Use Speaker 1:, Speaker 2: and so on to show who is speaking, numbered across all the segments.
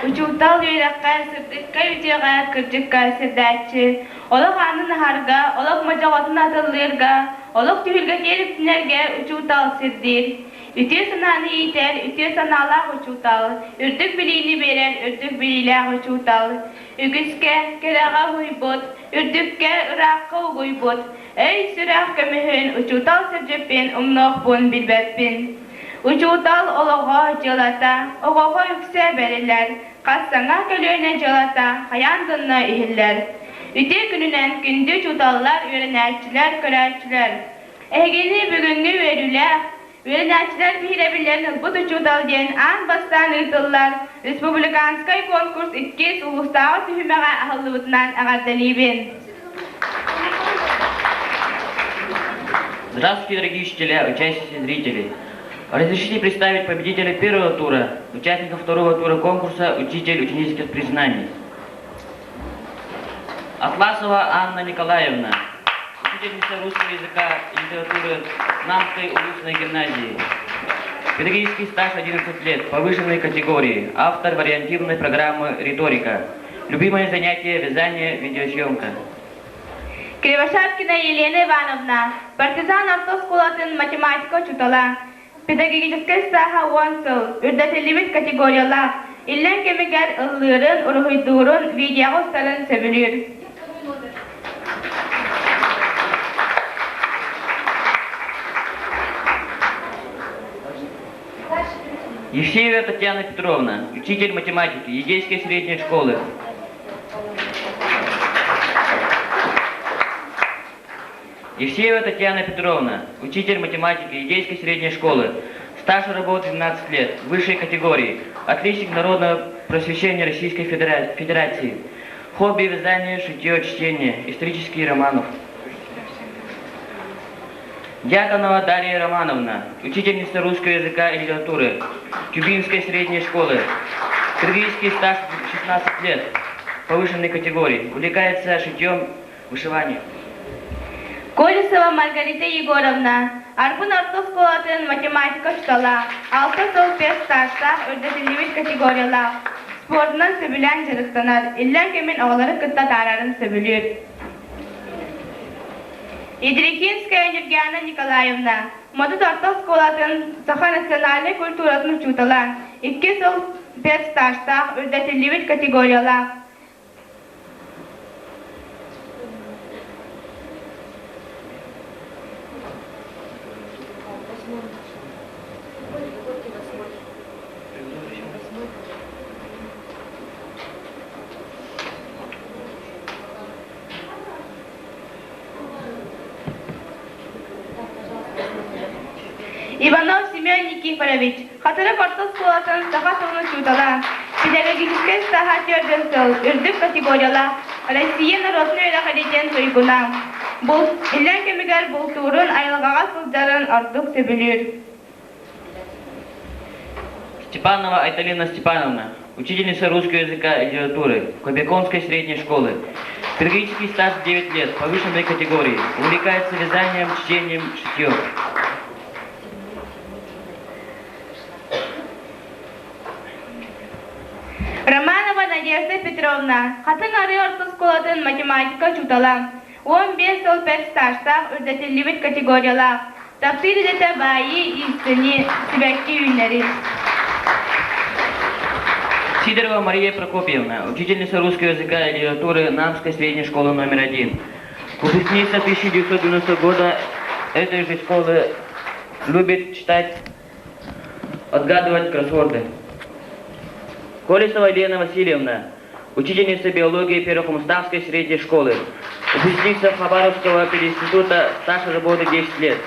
Speaker 1: Учуутал үөрэххэ, сырдыкка, үтүөҕэ, кырдьыкка сирдээччи, олох аанын аһарга, олох модьоҕотун атыллыырга, олох түһүлгэтигэр үктэнэргэ учуутал сирдиир. Үтүө санааны иитэр, үтүө санаалаах учуутал, үрдүк билиини биэрэр үрдүк билиилээх учуутал, үгүскэ, кэрэҕэ уһуйбут, үрдүккэ, ыраахха угуйбут, өй-сүрэх көмүһүн учуутал сирдьиппин умнуохпун билбэппин. Учуутал олоҕо, дьыалата, оҕоҕо үксэ бэриллэр, хас саҥа көлүөнэ дьыалата хайаан гынна иһиллэр. Үтүө күнүнэн күндү учууталлар, үөрэнээччилэр, көрөөччүлэр! Эһигини бүгүҥҥү үөрүүлээх, үөрэнээччилэр биһирэбиллэрин ылбыт учуутал диэн аан бастаан ыытыллар республиканскай конкурс иккис улуустааҕы түһүмэҕэ аһыллыбытынан эҕэрдэлиибин.
Speaker 2: Здравствуйте, дорогие учителя, участники, зрители. Разрешите представить победителя первого тура, участников второго тура конкурса «Учитель ученических признаний». Атласова Анна Николаевна, учительница русского языка и литературы Намской улусной гимназии. Педагогический стаж 11 лет, повышенной категории, автор вариантивной программы «Риторика». Любимое занятие – вязание, видеосъемка.
Speaker 1: Кривошапкина Елена Ивановна, партизан автоскулатын математика учуутала, педагогическай сааһа уон сыл, үрдэтиллибит категориялаах, иллэҥ кэмигэр ыллыырын, уруһуйдуурун, видеоҕа устарын сөбүлүүр.
Speaker 2: Евсеева Татьяна Петровна, учитель математики, Едейской средней школы. Евсеева Татьяна Петровна, учитель математики Едейской средней школы. Стаж работы 12 лет, высшей категории, отличник народного просвещения Российской Федерации. Хобби вязание, шитье, чтение, исторические романов. Дьяконова Дарья Романовна, учительница русского языка и литературы, Кюбинской средней школы. Педагогический стаж 16 лет, повышенной категории, увлекается шитьем, вышиванием.
Speaker 1: Колесова Маргарита Егоровна, Арбын орто оскуолатын математика учуутала, алта сыл педстажтаах үрдэтиллибит категориялаах, спордунан сөбүлээн дьарыктанар, иллэҥ кэмин оҕолору кытта таарарын сөбүлүүр. Идрихинская Нюргиана Николаевна, Модут орто оскуолатын саха национальнай культуратын учуутала, икки сыл педстажтаах, үрдэтиллибит категориялаах, Иванов Семен Никифорович, Хатырык орто оскуолатын саха тылын учуутала, педагогическай саха төрдүн сыл үрдүк категориялаах Россия норуотун үөрэҕириитин туйгуна. Булт иллэҥ кэмигэр бултуурун, айылҕаҕа сылдьарын ордук сөбүлүүр.
Speaker 2: Степанова Айталина Степановна, учительница русского языка и литературы Кобяконской средней школы. Педагогический стаж 9 лет, повышенной категории. Увлекается вязанием, чтением, шитьем.
Speaker 1: Романова Надежда Петровна, Хатыҥ Арыы орто оскуолатын математика учуутала, 15 сыл пэт стажтаах үрдэтиллибит категориялаах, таптыыр идэтэ баайыы, иистэнии, сибэкки үүннэрии.
Speaker 2: Сидорова Мария Прокопьевна, учительница русского языка и литературы Намской средней школы номер один. Выпускница 1990 года этой же школы любит читать, отгадывать кроссворды. Колесова Елена Васильевна, учительница биологии Первохомуставской средней школы, выпускница Хабаровского пединститута, стаж работы 10 лет,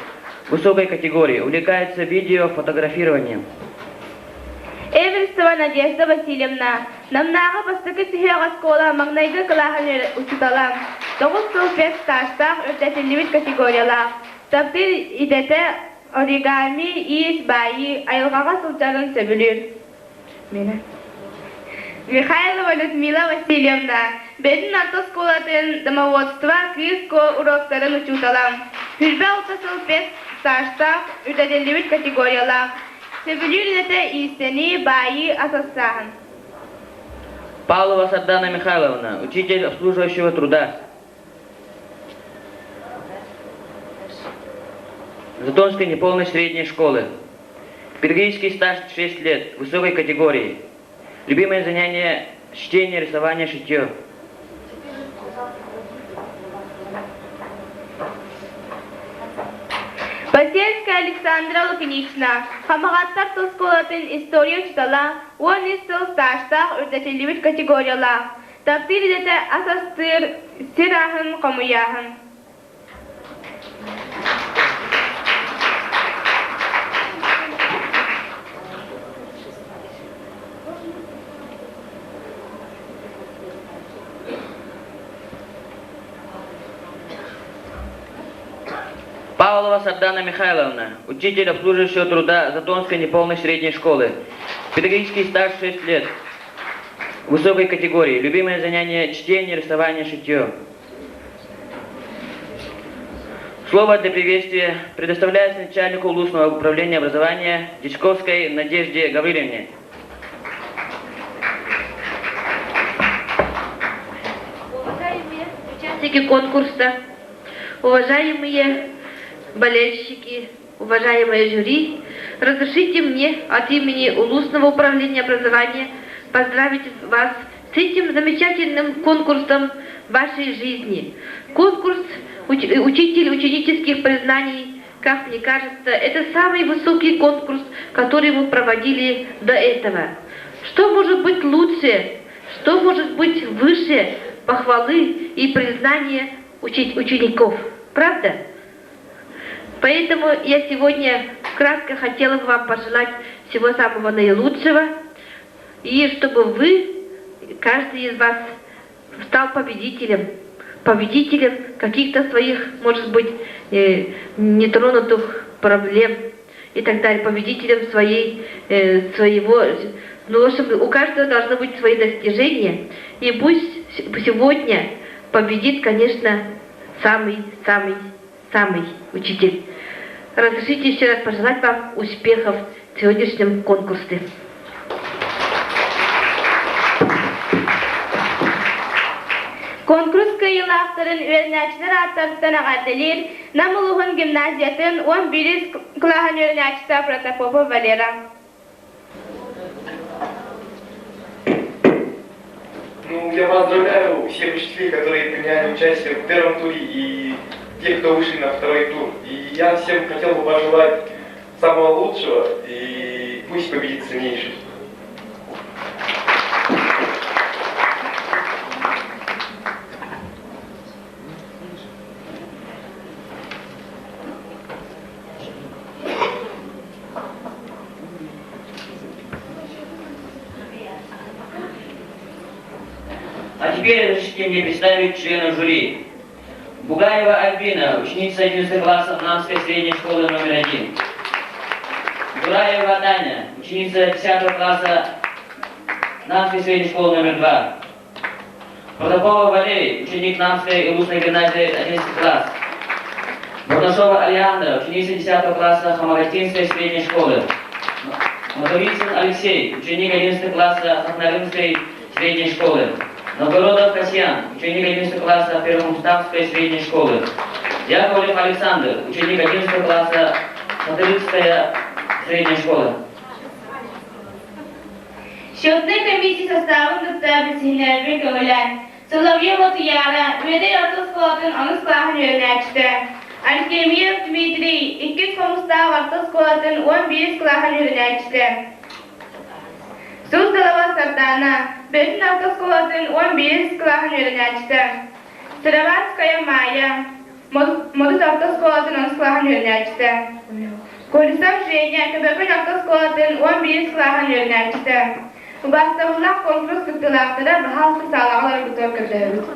Speaker 2: высокой категории, увлекается видео, фотографированием.
Speaker 1: Эверстова Надежда Васильевна, Намнааҕы бастакы сүһүөх оскуола маҥнайгы кылааһын учуутала, тоҕус сыл пед стажтаах үрдэтиллибит категориялаах, таптыыр идэтэ оригами, иис, баайыы, айылҕаҕа сылдьарын сөбүлүүр. Михайлова Людмила Васильевна, бэйэтин орто оскуолатын домоводство кыыс куо уроктарын учуутала, сүүрбэ алта сыл пед стажтаах үрдэтиллибит категориялаах, сөбүлүүр идэтэ иистэнии, баайыы, ас астааһын.
Speaker 2: Павлова Сардана Михайловна, учитель обслуживающего труда. Затонской неполной средней школы. Педагогический стаж 6 лет, высокой категории. Любимое занятие – чтение, рисование, шитье.
Speaker 1: Посельская Александра Лукинична, Хамаҕаттар оскуолатын история учуутала, 13 сыл стажтаах үрдэтиллибит категориялаах, таптыыр идэтэ ас астыыр, сир аһын хомуйааһын.
Speaker 2: Павлова Сардана Михайловна, учитель обслуживающего труда Затонской неполной средней школы. Педагогический стаж 6 лет. Высокой категории. Любимое занятие – чтение, рисование, шитье. Слово для приветствия предоставляется начальнику улусного управления образования Дичковской Надежде Гавриловне.
Speaker 3: Уважаемые участники конкурса, уважаемые болельщики, уважаемое жюри, разрешите мне от имени Улусного управления образования поздравить вас с этим замечательным конкурсом вашей жизни. Конкурс «Учитель ученических признаний», как мне кажется, это самый высокий конкурс, который мы проводили до этого. Что может быть лучше, что может быть выше похвалы и признания учеников? Правда? Поэтому я сегодня кратко хотела бы вам пожелать всего самого наилучшего, и чтобы вы, каждый из вас, стал победителем, победителем каких-то своих, может быть, э, нетронутых проблем и так далее, победителем своей, э, своего... Ну, в общем, у каждого должны быть свои достижения. И пусть сегодня победит, конечно, самый-самый самый учитель. Разрешите еще раз пожелать вам успехов в сегодняшнем конкурсе.
Speaker 1: Конкурс кыайыылаахтарын үөрэнээччилэр ааттарыттан эҕэрдэлиир Нам улууһун гимназиятын 11 кылааһын үөрэнээччитэ Протопопов Валера.
Speaker 4: Ну, я поздравляю всех учителей, которые приняли участие в первом туре и тех, кто вышли на второй тур. И я всем хотел бы пожелать самого лучшего и пусть победит сильнейший.
Speaker 2: теперь разрешите мне представить членов жюри. Бугаева Альбина, ученица 11 класса Намской средней школы номер один. Дураева Таня, ученица 10 класса Намской средней школы номер 2. Протопова Валерий, ученик Намской и Лусной гимназии 11 класс. Бурнашова Александра, ученица 10 класса Хамагатинской средней школы. Мадовицын Алексей, ученик 11 класса Хахнарынской средней школы. Новгородов Касьян, ученик 11 класса Первомуставской средней школы. Яковлев Александр, ученик 11 класса Хатырыкская средняя школа.
Speaker 1: Счетнай комиссия составын кытта билсиһиннэрэрбин көҥүлээн, Соловьева Туйаара, Үөдэй орто оскуолатын онус кылааһын үөрэнээччитэ, Артемьев Дмитрий, иккис хомустаах орто оскуолатын 11 кылааһын үөрэнээччитэ, Суздалова Сардаана, Бөтүн орто оскуолатын 11 кылааһын үөрэнээччитэ, Сыроватская Майя, Модут орто оскуолатын онус кылааһын үөрэнээччитэ, Колесов Женя, Көбөкөн орто оскуолатын 11 кылааһын үөрэнээччитэ. Убаастабыллаах конкурс кыттыылаахтара баһаалыста саалаҕа олорбутугар көрдөһөбүт.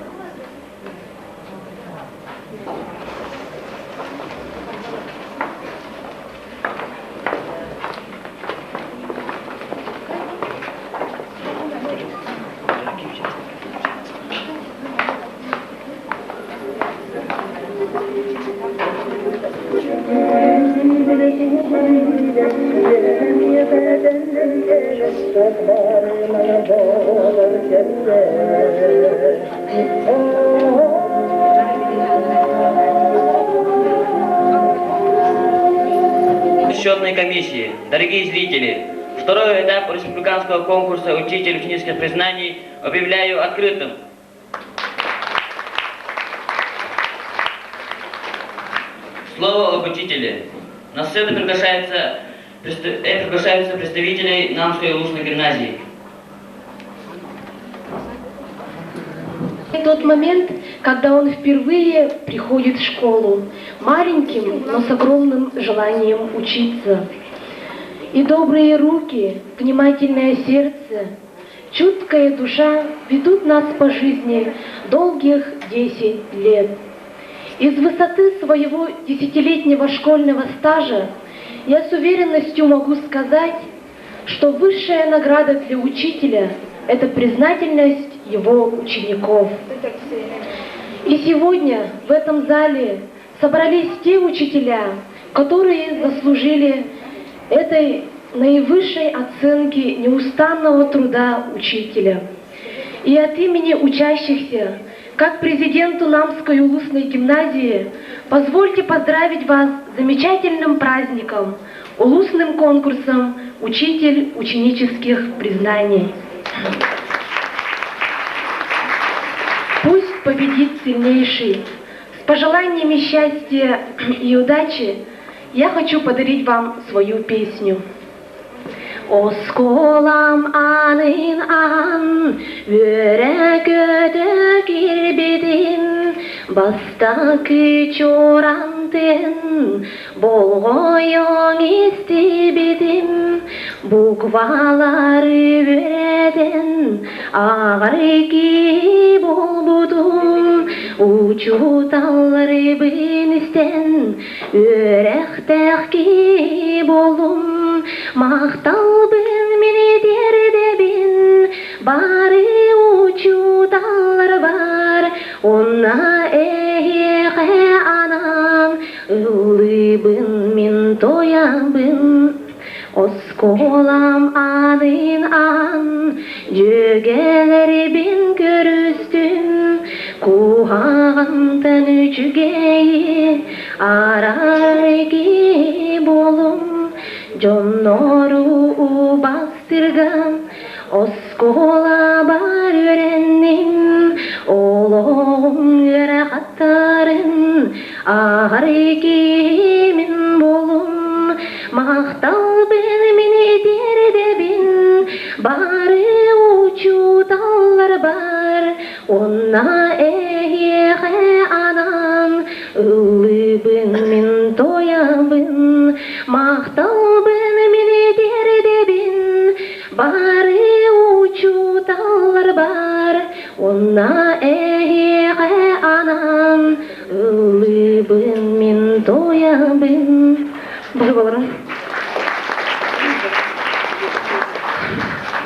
Speaker 2: Счетной комиссии, дорогие зрители, второй этап республиканского конкурса «Учитель ученических признаний» объявляю открытым. Слово об учителе. На сцену приглашается, приглашаются представители Намской улусной гимназии.
Speaker 5: Тот момент, когда он впервые приходит в школу, маленьким, но с огромным желанием учиться. И добрые руки, внимательное сердце, чуткая душа ведут нас по жизни долгих 10 лет. Из высоты своего десятилетнего школьного стажа я с уверенностью могу сказать, что высшая награда для учителя – это признательность его учеников. И сегодня в этом зале собрались те учителя, которые заслужили этой наивысшей оценки неустанного труда учителя. И от имени учащихся, как президенту Намской улусной гимназии, позвольте поздравить вас с замечательным праздником, улусным конкурсом «Учитель ученических признаний». Пусть победит сильнейший. С пожеланиями счастья и удачи я хочу подарить вам свою песню. Оскуолам аанын аһан, үөрэ-көтө киирбитим, бастакы чуораантын болҕойон истибитим, буквалары үөрэтэн ааҕар киһи буолбутум, учууталларбын истэн үөрэхтээх киһи буоллум, махталбын мин тиэрдэбин, бары учууталларбар, уонна эһиэхэ анаан ыллыыбын мин туойабын. Оскуолам аанын аан, дьүөгэлэрбин көрүстүм, куһаҕантан үчүгэйи араарги буолум, дьоннору убастырган оскуолабар үөрэнним, олоҕум ыарахаттарын ааҕар киһимин буолум, махталбын мин тиэрдэбин, бары учууталлар бар, уонна эһиэхэ анаан ыллыыбын мин туойабын, махталбын мин тиэрдэбин, бары учууталлар бар, уонна Долгуйабын. Баһыыбаларын.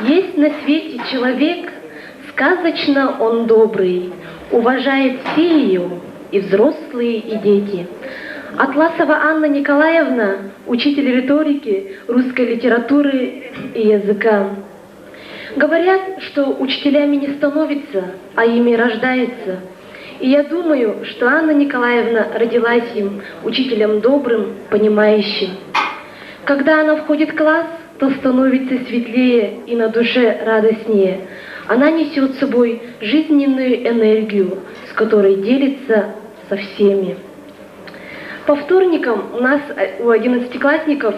Speaker 5: Есть на свете человек, сказочно он добрый, уважает все ее, и взрослые, и дети. Атласова Анна Николаевна, учитель риторики, русской литературы и языка. Говорят, что учителями не становятся, а ими рождаются. И я думаю, что Анна Николаевна родилась им, учителем добрым, понимающим. Когда она входит в класс, то становится светлее и на душе радостнее. Она несет с собой жизненную энергию, с которой делится со всеми. По вторникам у нас, у одиннадцатиклассников,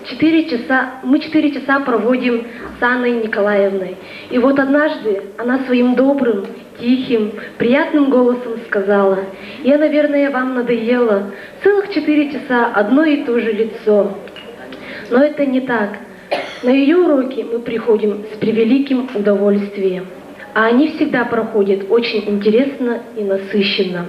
Speaker 5: 4 часа, мы 4 часа проводим с Анной Николаевной. И вот однажды она своим добрым, тихим, приятным голосом сказала, «Я, наверное, вам надоела, целых 4 часа одно и то же лицо». Но это не так. На ее уроки мы приходим с превеликим удовольствием. А они всегда проходят очень интересно и насыщенно.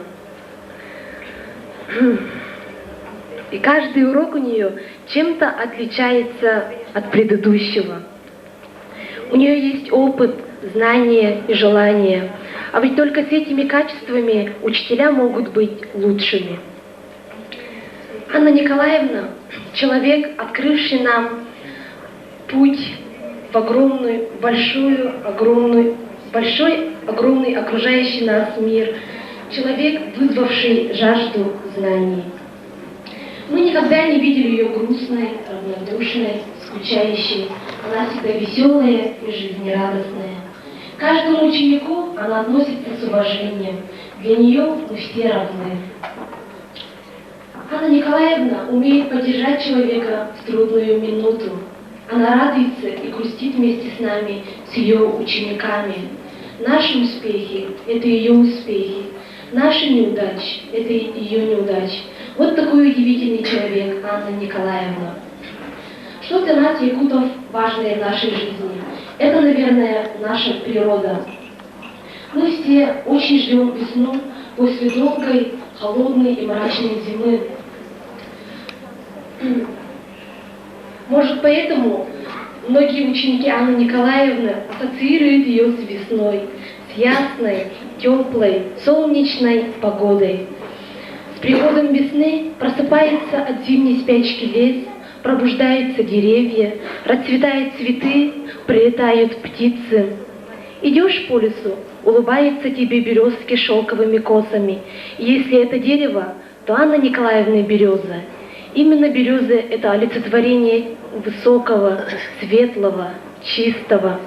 Speaker 5: И каждый урок у нее чем-то отличается от предыдущего. У нее есть опыт, знания и желание. А ведь только с этими качествами учителя могут быть лучшими. Анна Николаевна – человек, открывший нам путь в огромную, большую, огромную, большой, огромный окружающий нас мир, человек, вызвавший жажду знаний. Мы никогда не видели ее грустной, равнодушной, скучающей. Она всегда веселая и жизнерадостная. Каждому ученику она относится с уважением. Для нее мы все равны. Анна Николаевна умеет поддержать человека в трудную минуту. Она радуется и грустит вместе с нами, с ее учениками. Наши успехи – это ее успехи. Наши неудачи – это ее неудачи. Вот такой удивительный человек Анна Николаевна. Что для нас, якутов, важное в нашей жизни? Это, наверное, наша природа. Мы все очень ждем весну после долгой, холодной и мрачной зимы. Может, поэтому многие ученики Анны Николаевны ассоциируют ее с весной, с ясной, теплой, солнечной погодой. С приходом весны просыпается от зимней спячки лес, пробуждаются деревья, расцветают цветы, прилетают птицы. Идешь по лесу, улыбается тебе березки шелковыми косами. И если это дерево, то Анна Николаевна береза. Именно березы – это олицетворение высокого, светлого, чистого.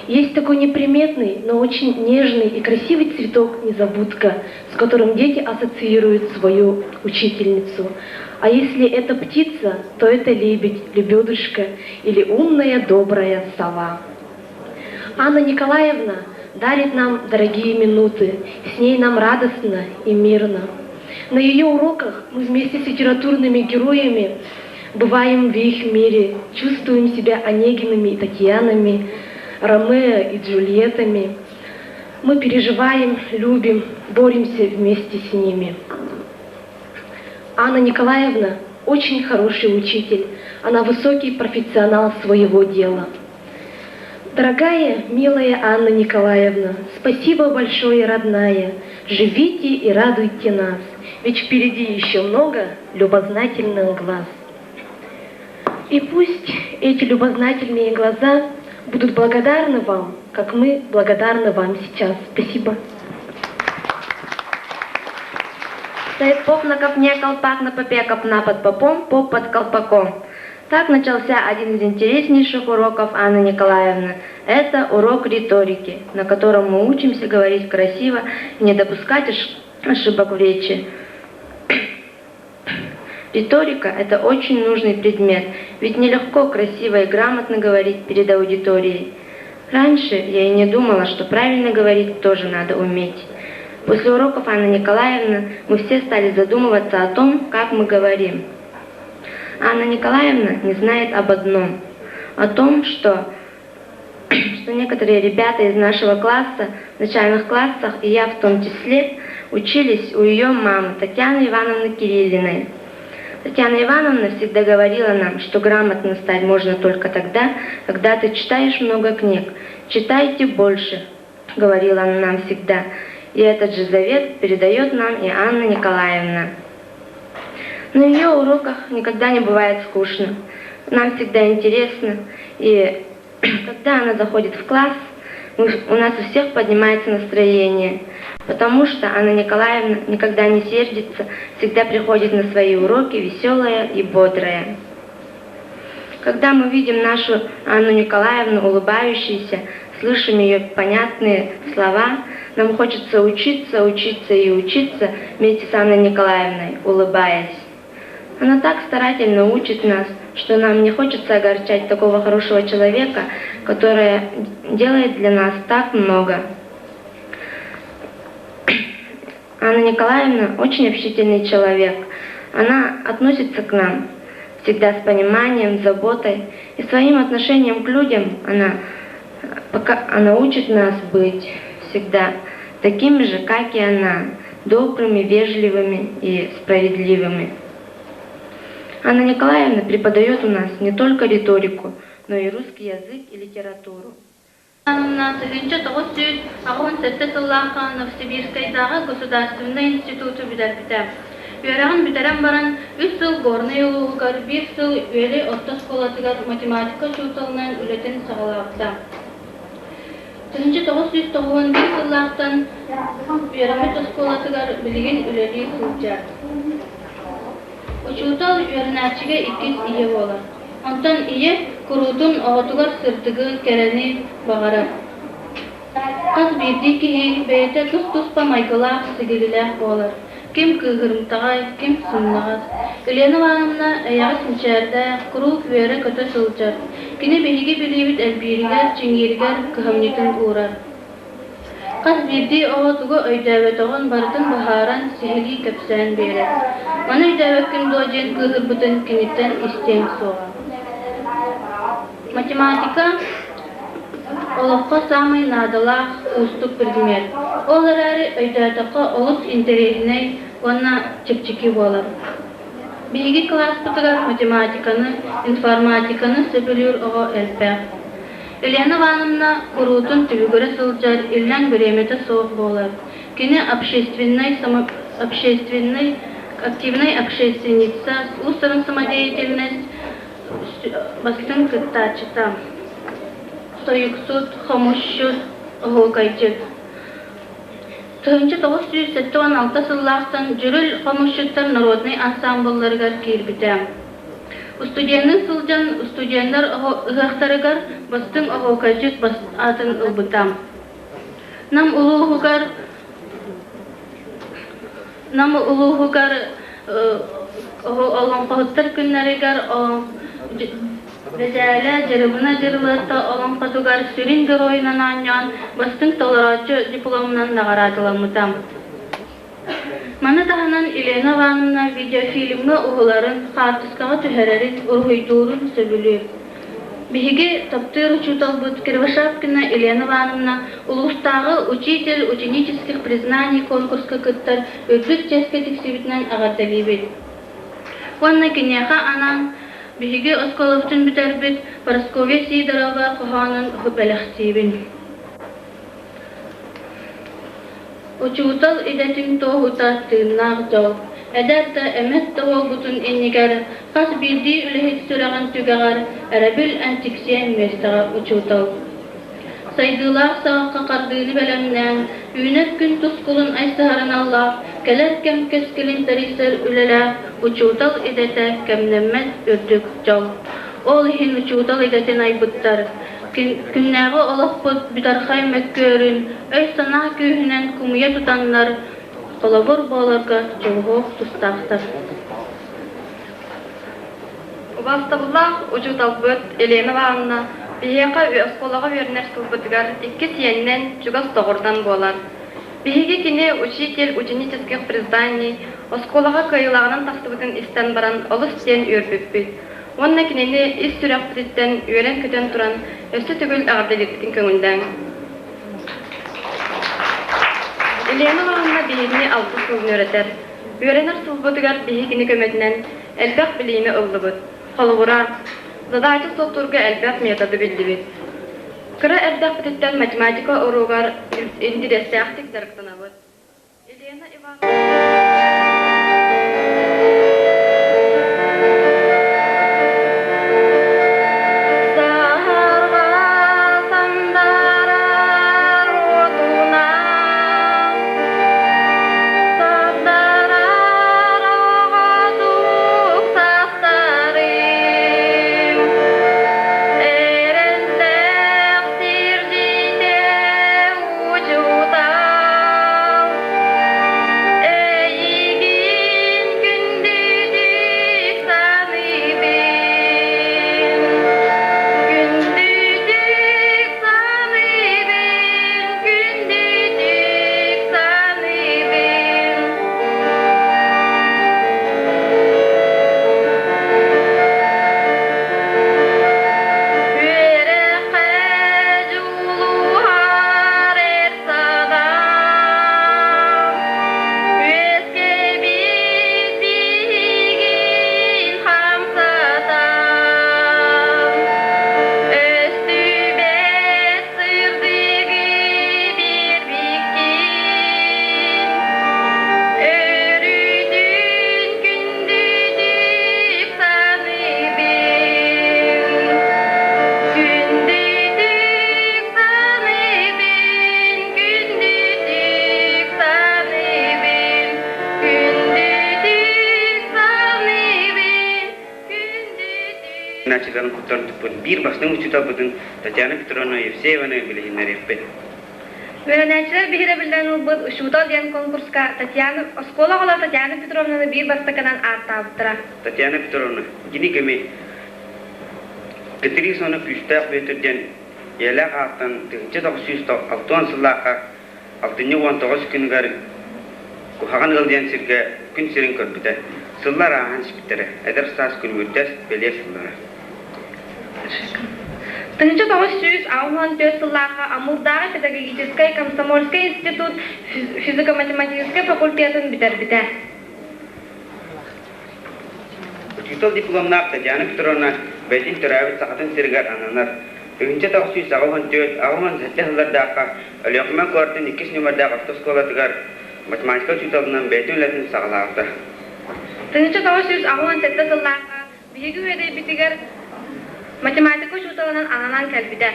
Speaker 5: Есть такой неприметный, но очень нежный и красивый цветок незабудка, с которым дети ассоциируют свою учительницу. А если это птица, то это лебедь, лебедушка или умная, добрая сова. Анна Николаевна дарит нам дорогие минуты, с ней нам радостно и мирно. На ее уроках мы вместе с литературными героями бываем в их мире, чувствуем себя Онегинами и Татьянами, Ромео и Джульеттами. Мы переживаем, любим, боремся вместе с ними. Анна Николаевна очень хороший учитель. Она высокий профессионал своего дела. Дорогая, милая Анна Николаевна, спасибо большое, родная. Живите и радуйте нас, ведь впереди еще много любознательных глаз. И пусть эти любознательные глаза будут благодарны вам, как мы благодарны вам сейчас. Спасибо.
Speaker 3: Стоит поп на копне, колпак на попе, копна под попом, поп под колпаком. Так начался один из интереснейших уроков Анны Николаевны. Это урок риторики, на котором мы учимся говорить красиво и не допускать ошибок в речи. Риторика – это очень нужный предмет, ведь нелегко красиво и грамотно говорить перед аудиторией. Раньше я и не думала, что правильно говорить тоже надо уметь. После уроков Анны Николаевны мы все стали задумываться о том, как мы говорим. Анна Николаевна не знает об одном – о том, что, что некоторые ребята из нашего класса, в начальных классах, и я в том числе, учились у ее мамы Татьяны Ивановны Кириллиной.
Speaker 6: Татьяна Ивановна всегда говорила нам, что грамотно стать можно только тогда, когда ты читаешь много книг. Читайте больше, говорила она нам всегда. И этот же завет передает нам и Анна Николаевна. На ее уроках никогда не бывает скучно. Нам всегда интересно. И когда она заходит в класс, у нас у всех поднимается настроение, потому что Анна Николаевна никогда не сердится, всегда приходит на свои уроки веселая и бодрая. Когда мы видим нашу Анну Николаевну улыбающейся, слышим ее понятные слова, нам хочется учиться, учиться и учиться вместе с Анной Николаевной, улыбаясь. Она так старательно учит нас, что нам не хочется огорчать такого хорошего человека, который делает для нас так много. Анна Николаевна очень общительный человек. Она относится к нам всегда с пониманием, заботой. И своим отношением к людям она, пока, она учит нас быть всегда такими же, как и она, добрыми, вежливыми и справедливыми. Анна Николаевна преподает у нас не только риторику, но и русский язык и литературу.
Speaker 1: 1987 сыллаахха Новосибирскайдааҕы государственнай институту бүтэрбитэ. Үөрэҕин бүтэрэн баран, үс сыл Горнай улууһугар, биир сыл Үөлэй орто оскуолатыгар математика учууталынан үлэтин саҕалаабыта. 1991 сыллаахтан үөрэммит оскуолатыгар билигин үлэлии сылдьар. Учуутал үөрэнээччигэ иккис ийэ буолар. Онтон ийэ куруутун оҕотугар сырдыгы, кэрэни баҕарар. Хас биирдии киһи бэйэтэ тус-туспа майгылаах, сигилилээх буолар. Ким кыыһырымтаҕай, ким сымнаҕас. Елена Ивановна эйэҕэс мичээрдээх, куруук үөрэ-көтө сылдьар. Кини биһиги билиибит элбииригэр, чиҥииригэр кыһамньытын уурар. Хас биирдии оҕо тугу өйдөөбөтөҕүн барытын быһааран, сиһилии кэпсээн биэрэр. Маны өйдөөбөккүн дуо диэн кыыһырбытын киниттэн истиэҥ суоҕа. Математика олоххо саамай наадалаах, уустук предмет. Ол эрээри өйдөөтөххө олус интэриэһинэй уонна чэпчэки буолар. Биһиги кылааспытыгар математиканы, информатиканы сөбүлүүр оҕо элбэх. Елена Ивановна куруутун түбүгүрэ сылдьар, иллэҥ бириэмэтэ суох буолар. Кини общественнай, само, общественный, активнай общественница, уус-уран самодеятельность бастыҥ кыттааччыта, тойуксут, хомусчут, оһуокайдьыт. 1976 сыллаахтан Дьүрүл хомусчуттар народнай ансаамбылларыгар киирбитэ. Устудьуоннуу сылдьан устудьуоннар ыһыахтарыгар бастыҥ оһуокайдьыт аатын ылбыта. Нам улууһугар Нам улууһугар олоҥхоһуттар күннэригэр Бэдьээлэ Дьырыбына Дьырылыатта олоҥхотугар сүрүн геройунан оонньоон бастыҥ толорооччу дипломунан наҕараадаламмыта. Маны таһынан Елена Ивановна видеофильмҥа уһуларын, хаартыскаҕа түһэрэрин, уруһуйдуурун сөбүлүүр. Биһиги таптыыр учууталбыт Кривошапкина Елена Ивановна улуустааҕы «Учитель ученических признаний» конкурска кыттар үрдүк чиэскэ тиксибитинэн эҕэрдэлиибит. Уонна киниэхэ анаан биһиги оскуолабытын бүтэрбит Парасковья Сидорова хоһоонун бэлэхтиибин. Учуутал идэтин туоһута тыыннаах дьол, эдэр да эмэт да буолбутун иннигэр хас биирдии үлэһит сүрэҕин түгэҕэр эрэбил антиксиэн миэстэҕэ учуутал. Сайдыылаах саҕахха хардыыны бэлэмнээн, үүнэр күн тускулун айсыһарыналлаах, кэлэр кэм кэскилин тэрийсэр үлэлээх учуутал идэтэ кэмнэммэт үрдүк дьол. Ол иһин учуутал идэтин айбыттар, Күннээҕи олохпут бүтархай мөккүөрүн өй-санаа күүһүнэн кумуйа тутаннар, холобур буоларга дьулуһуох тустаахтар.
Speaker 7: Убаастабыллаах учууталбыт Елена Ивановна биһиэхэ оскуолаҕа үөрэнэр сылбытыгар иккис ийэннэн чугас доҕордон буолар. Биһиги кини учитель ученических признаний оскуолаҕа кыайыылааҕынан тахсыбытын истэн баран олус диэн үөрбүппүт. Уонна кинини ис сүрэхпититтэн үөрэн-көтөн туран өссө төгүл эҕэрдэлиирбитин көҥүллээҥ. Елена Ивановна биһигини алтыс сылын үөрэтэр. Үөрэнэр сылбытыгар биһи кини көмөтүнэн Элбэх билиини ыллыбыт. Холобура, задача суоттуурга элбэх методы биллибит. Кыра эрдэхпититтэн математика уруогар интириэстээхтик дьарыктанабыт. Елена Ивановна
Speaker 1: Эйигин күндүтүк саныыбын, күндүтүк саныыбын, күндүтүк саныыбын. Үөрэххэ дьулуһар эр санаам, үөскэбит биһигин хамсатан, өстүбэт сырдыгы биэрбиккин, өрүүтүн күндүтүк саныыбын, күндүтүк саныыбын, күндүтүк саныыбын, күндүтүк саныыбын, күндүтүк.
Speaker 8: Началарын куттарын туппут биир бастыҥ учууталбытын Татьяна Петровна Евсееваны билиһиннэриэхпит.
Speaker 1: Үөрэнээччилэр биһирэбиллэн ылбыт «Учуутал» диэн конкурска Татьяна оскуола оҕолоро Татьяна Петровнаны биир бастакынан ааттаабыттара.
Speaker 8: Татьяна Петровна, кини кэми Кэтириис уонна Күүстээх Бүөтүр диэн ийэлээх ааттан 1960 сыллаахха алтынньы 19 күнүгэр Куһаҕан ыал диэн сиргэ күн сирин көрбүтэ. Сыллар ааһан испиттэрэ. Эдэр саас күлүмүрдэс бэлиэ сыллара.
Speaker 1: 1984 сыллаахха Амурдааҕы педагогическай комсомольскай институт физико-математическай факультетын бүтэрбитэ.
Speaker 8: Учуутал дипломнаах Татьяна Петровна бэйэтин төрөөбүт Сахатын сиригэр ананар. 1984-87 сыллардаахха Өлүөхүмэ куоратын иккис нүмердээх орто оскуолатыгар математика учууталынан бэйэтин үлэтин саҕалаабыта.
Speaker 1: 1987 сыллаахха биһиги үөдэйбитигэр математика учууталынан ананан кэлбитэ.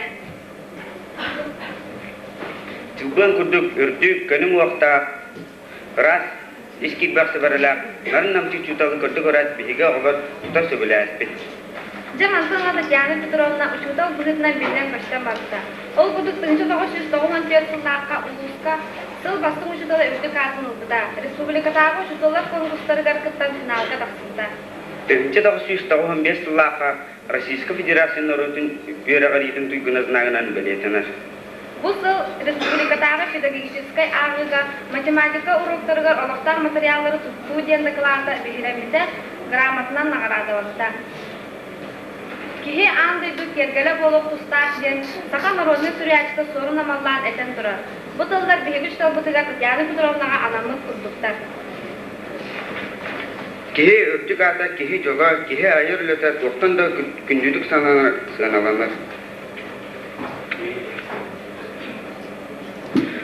Speaker 8: Чылбыан курдук үрдүк, көнүҥ уохтаах, ыраас, ис киирбэх сыбарылаах, нарын-намчы учууталы көрдүк ыраас биһиги оҕолор тута сөбүлээспит.
Speaker 1: Дьэ мантан ыла Татьяна Петровна учуутал быһыытынан биллэн-көстөн барбыта. Ол курдук 1994 сыллаахха улууска сыл бастыҥ учуутала үрдүк аатын ылбыта. Республикатааҕы учууталлар конкурстарыгар кыттан финалга тахсыбыта.
Speaker 8: 1995 сыллаахха Российскай Федерация норуотун үөрэҕириитин туйгуна знагынан бэлиэтэнэр.
Speaker 1: Бу сыл республикатааҕы педагогическай ааҕыыга математика уруоктарыгар олохтоох материаллары туттуу диэн дакылаата биһирэммитэ, грамотанан наҕараадаламмыта. Киһи аан дойду киэргэлэ буолуох тустаах диэн саха народнай суруйааччыта Суорун Амаллаан этэн турар. Бу тыллар биһиги учууталбытыгар Татьяна Петровнаҕа анаммыт курдуктар.
Speaker 8: Киһи үрдүк аата киһи дьоло, киһи айар үлэтэ туохтан да күндүтүк сананар, сыаналанар.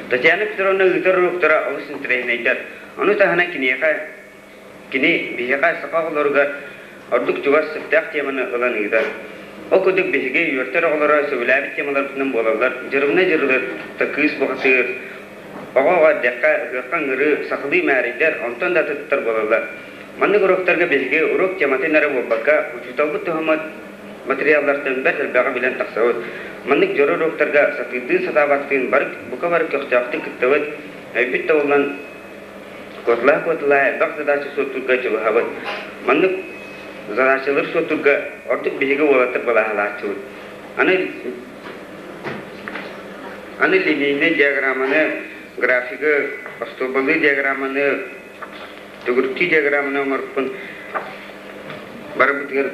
Speaker 8: Татьяна Петровна ыытар уруоктара олус интэриэһинэйдэр. Ону таһынан киниэхэ, кини биһиэхэ саха оҕолоругар ордук чугас сөптөөх теманы ылан ыытар. Ол курдук биһиги үөртэр оҕолоро сөбүлээбит темаларбытынан буолаллар Дьырыбына дьырылыт кыыс бухатыыр, Оҕо-оҕо эрдэххэ ыһыахха ыҥырыы, сахалыы мээрийдэр, онтон да атыттар буолаллар. Маннык уруоктарга биһиги уруок тематын эрэ буолбакка, учууталбыт туһаммыт материаллартан бэрт элбэҕи билэн тахсабыт. Маннык дьоро уруоктарга сатыырдыын сатаабаттыын бары бука бары көхтөөхтүк кыттабыт, өйбүт тобуллан куоталаһа-куоталаһа элбэх задача суоттуурга дьулуһабыт. Маннык задачалары суоттуурга ордук биһиги уолаттар балааһалааччыбыт. Аны Аны линейнай диаграмманы, графигы, остуолбалыы диаграмманы, төгүрүктүү диаграмманы оҥорбуппун барыбытыгар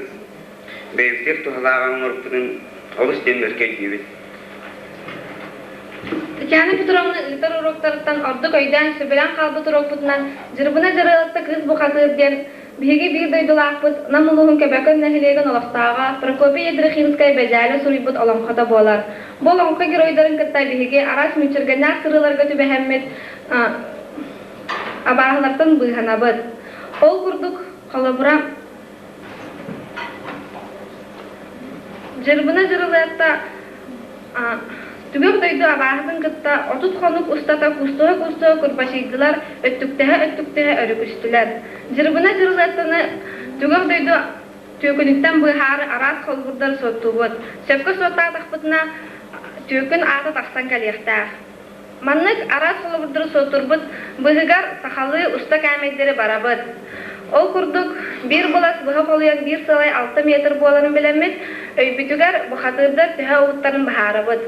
Speaker 8: бэйэбитигэр туһалааҕы оҥорбуппутун олус диэн бэркэ өйдүүбүт.
Speaker 1: Татьяна Петровна ыытар уруоктарыттан ордук өйдөөн сөбүлээн хаалбыт уруокпутунан Дьырбына Дьырылатта кыыс бухатыыр диэн
Speaker 7: Биһиги биир дойдулаахпыт Нам улууһун Көбөкөн нэһилиэгин олохтооҕо Прокопий Ядрихинскай Бэдьээлэ суруйбут олоҥхото буолар. Бу олоҥхо геройдарын кытта биһиги араас мүччүргэннээх сырыыларга түбэһэммит абааһылартан быыһанабыт. Ол курдук, холобура, Дьырбына Дьырылыатта Түгэх дойду абааһытын кытта 30 хонук устата куустуһа-куустуһа курбачыйдылар, өттүктэһэ-өттүктэһэ өрүкүстүлэр. Дьырыбына Дьырылыаттаны түгэх дойду түөкүнүттэн быыһаары араас холбурдары суоттуубут. Сөпкө суоттаатахпытына, түөкүн аата тахсан кэлиэхтээх. Маннык араас холобурдары суоттуурбут быыһыгар сахалыы уста кээмэйдэри барабыт. Ол курдук, биир былас быһа холуйан биир сыалай 6 метр буоларын билэммит, өйбүтүгэр бухатыырдар төһө уһуттарын быһаарабыт.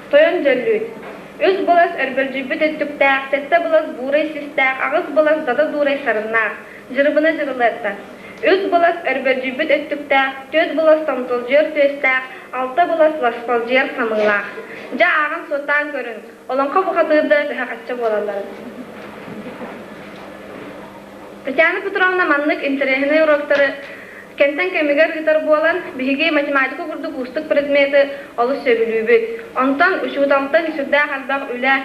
Speaker 7: Тойон дьөллүүт. Үс былас өрбөлдьүйбүт өттүктээх, сэттэ былас буурай систээх, аҕыс былас дада дуурай сарыннаах. Дьырыбына дьырылыатта. Үс былас өрбөлдьүйбүт өттүктээх, түөрт былас томтолдьуйар түөстээх, алта былас ласпалдьыйар самыылаах. Дьэ ааҕан-суоттаан көрүҥ, олоҥхо бухатыырдара төһө хачча буолалларын. Татьяна Петровна маннык интэриэһинэй уроктары кэмтэн кэмигэр ыытар буолан, биһиги математика курдук уустук предмети олус сөбүлүүбүт. Онтон учууталтан сүрдээх элбэх үлэ,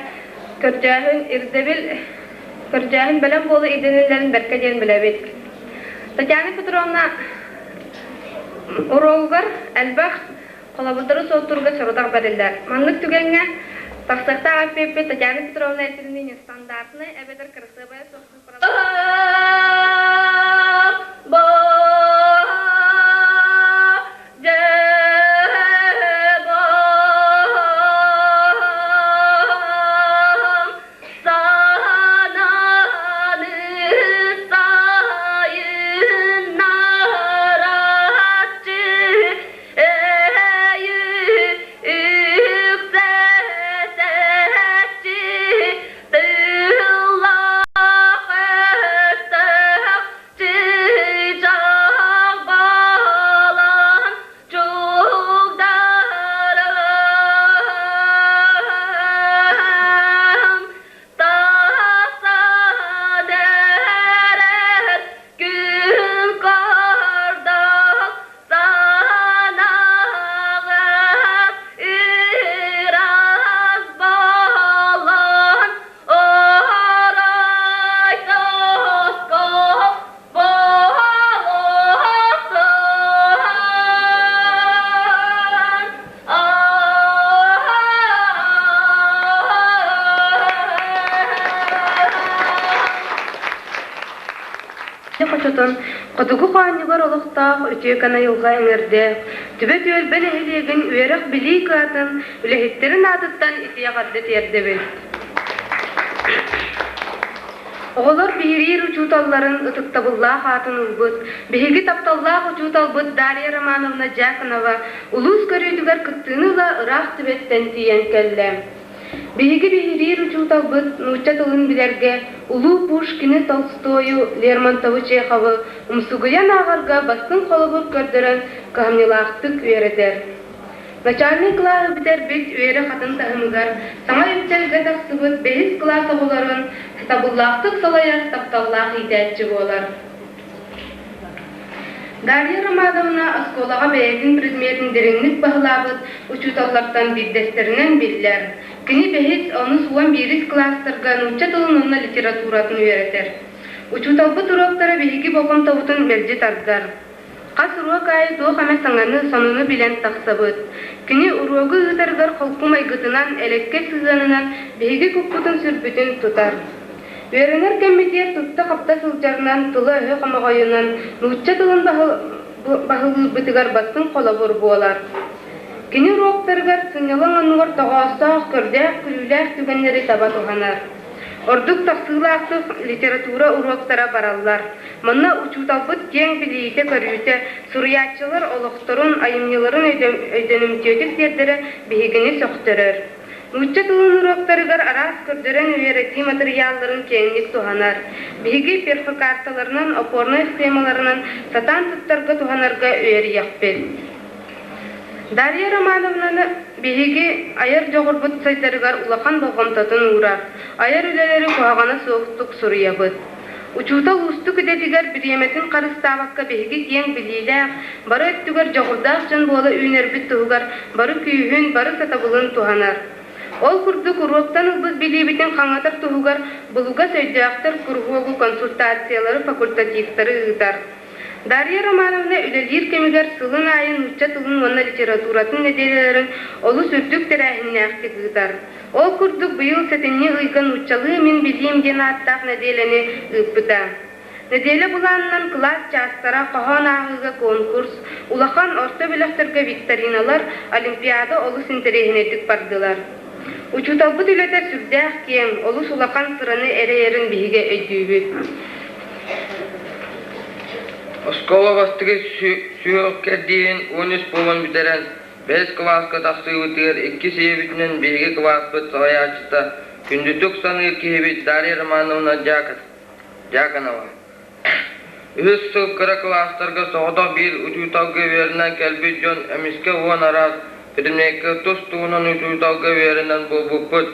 Speaker 7: көрдөөһүн, ирдэбил Көрдөөһүн бэлэм буолуу ирдэниллэрин бэркэ диэн билэбит. Татьяна Петровна уруогугар элбэх холобурдары суоттуурга сорудах бэриллэр. Маннык түгэҥҥэ тахсыахтаах эппиэппит Татьяна Петровна этэринии нестандартнай эбэтэр кырасыабайа суох
Speaker 3: Хочотон хотугу хоонньугар олохтоох үтүөкэн айылҕа эҥэрдээх Түбэ түөлбэ нэһилиэгин үөрэх-билии кыһатын үлэһиттэрин аатыттан итии эҕэрдэ тиэрдэбит. Оҕолор биһириир учууталларын ытыктабыллаах аатын ылбыт, биһиги тапталлаах учууталбыт Дарья Романовна Дьяконова улуус көрүүтүгэр кыттыыны ыла ыраах Түбэттэн тиийэн кэллэ. Биһиги биһириир учууталбыт нуучча тылын билэргэ улуу Пушкины, Толстойу, Лермонтовы, Чеховы умсугуйан ааҕарга бастыҥ холобур көрдөрөн кыһамньылаахтык үөрэтэр. Начальнай кылааһы бүтэрбит үөрэх атын таһымыгар саҥа үктэлгэ тахсыбыт бэһис кылаас оҕолорун сатабыллаахтык салайар тапталлаах иитээччи буолар. Дарья Романовна оскуолаҕа бэйэтин предметин дириҥник баһылаабыт учууталлартан биирдэстэринэн биллэр. Кини бэһис, онус, 11-ис кылаастарга нуучча тылын уонна литературатын үөрэтэр. Учууталбыт уруоктара биһиги болҕомтобутун мэлдьи тардар. Хас уруок аайы туох эмэ саҥаны, сонуну билэн тахсабыт. Кини уруогу ыытарыгар холку майгытынан, элэккэй сыһыанынан биһиги куппутун-сүрбүтүн тутар. Үөрэнэр кэммитигэр тутта-хапта сылдьарынан, тыла-өһө хомоҕойунан, нуучча тылын баһылыырбытыгар бастыҥ холобур буолар. Кини уруоктарыгар сынньалаҥ оннугар тоҕоостоох, көрдөөх-күлүүлээх түгэннэри таба туһанар. Ордук тахсыылаахтык литература уруоктара бараллар. Манна учууталбыт киэҥ билиитэ-көрүүтэ, суруйааччылар олохторун, айымньыларын өйдөнүмтүөтүк тиэрдэрэ биһигини сөхтөрөр. Нуучча тылын уруоктарыгар араас көрдөрөн үөрэтии матырыйаалларын киэҥник туһанар. Биһиги перфокарталарынан, опорнай схемаларынан сатаан туттарга туһанарга үөрүйэхпит.
Speaker 9: Дарья Романовнаны биһиги айар дьоҕурбут сайдарыгар улахан болҕомтотун уурар, айар үлэлэри куһаҕана суохтук суруйабыт. Учуутал уустук идэтигэр бириэмэтин харыстаабакка биһиги киэҥ билиилээх, бары өттүгэр дьоҕурдаах дьон буола үүнэрбит туһугар бары күүһүн, бары сатабылын туһанар. Ол курдук уруоктан ылбыт билиибитин хаҥатар туһугар булугас өйдөөхтөр куруһуогу, консультациялары, факультативтары ыытар. Дарья Романовна үлэлиир кэмигэр сылын аайы нуучча тылын уонна литературатын нэдиэлэлэрин олус үрдүк тэрээһиннээхтик ыытар. Ол курдук быйыл сэтинньи ыйга нууччалыы мин билиим диэн ааттаах нэдиэлэни ыыппыта. Нэдиэлэ былаанынан кылаас чаастара, хоһоон ааҕыыга конкурс, улахан, орто бөлөхтөргө викториналар, олимпиада олус интэриэһинэйдик бардылар. Учууталбыт үлэтэ сүрдээх киэҥ, олус улахан сыраны эрэйэрин биһиги өйдүүбүт.
Speaker 10: Оскуола бастакы сүһүөх кэрдииһин 13 буолан бүтэрэн, бэһис кылааска тахсыыбытыгар иккис ийэбитинэн биһиги кылааспыт салайааччыта, күндүтүк саныыр киһибит Дарья Романовна Дьяконова. Үһүс сыл кыра кылаастарга соҕотох биир учууталга үөрэнэн кэлбит дьон эмискэ уон араас предмеккэ тус-туһунан учууталга үөрэнэн буолбуппут.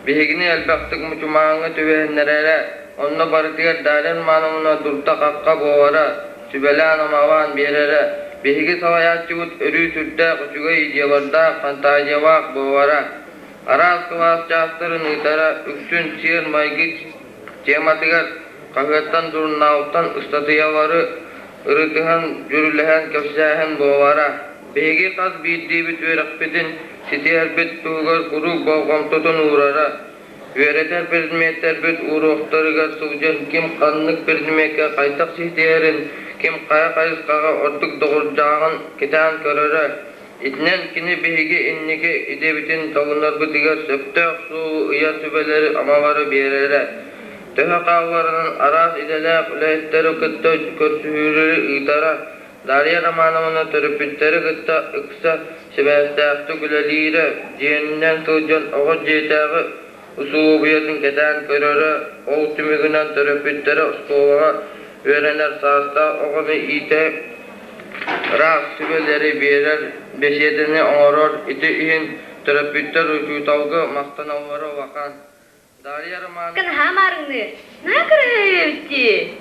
Speaker 10: Биһигини элбэхтик мучумааҥҥа түбэһиннэрэрэ, онно барытыгар Дарья Романовна дурда-хахха буолара, сүбэлээн-амалаан биэрэрэ. Биһиги салайааччыбыт өрүү сүрдээх үчүгэй идеялардаах, фантазиялаах буолара. Араас кылаас чаастарын ыытара, үксүн сиэр-майгы тематыгар хаһыаттан, сурунаалтан ыстатыйалары ырытыһан, дьүрүлэһэн кэпсээһин буолара. Биһиги хас биирдиибит үөрэхпитин ситиһэрбит туһугар куруук болҕомтотун уурара. Үөрэтэр предметтэрбит уруоктарыгар сылдьан ким ханнык предмеккэ хайдах ситиһэрин, ким хайа хайысхаҕа ордук доҕордооҕун кэтээн көрөрө. Итинэн кини биһиги инники идэбитин талынарбытыгар сөптөөх суолу ыйар сүбэлэри-амалары биэрэрэ. Төһө хаалларынан араас идэлээх үлэһиттэри кытта көрсүһүүлэри ыытара. Дарья Романовна төрөппүттэри кытта ыкса сибээстээхтик үлэлиирэ, дьиэнинэн сылдьан оҕо дьиэтээҕи усулуобуйатын кэтээн көрөрө, ол түмүгүнэн төрөппүттэрэ оскуолаҕа үөрэнэр саастаах оҕону иитэ ыраах сүбэлэри биэрэр, бэсиэдэни оҥорор, ити иһин төрөппүттэр учууталга махтаналлара улахан. Дарья Романовна
Speaker 7: Наһаа маарыҥныыр. Наһаа кыраһыайбыт дии.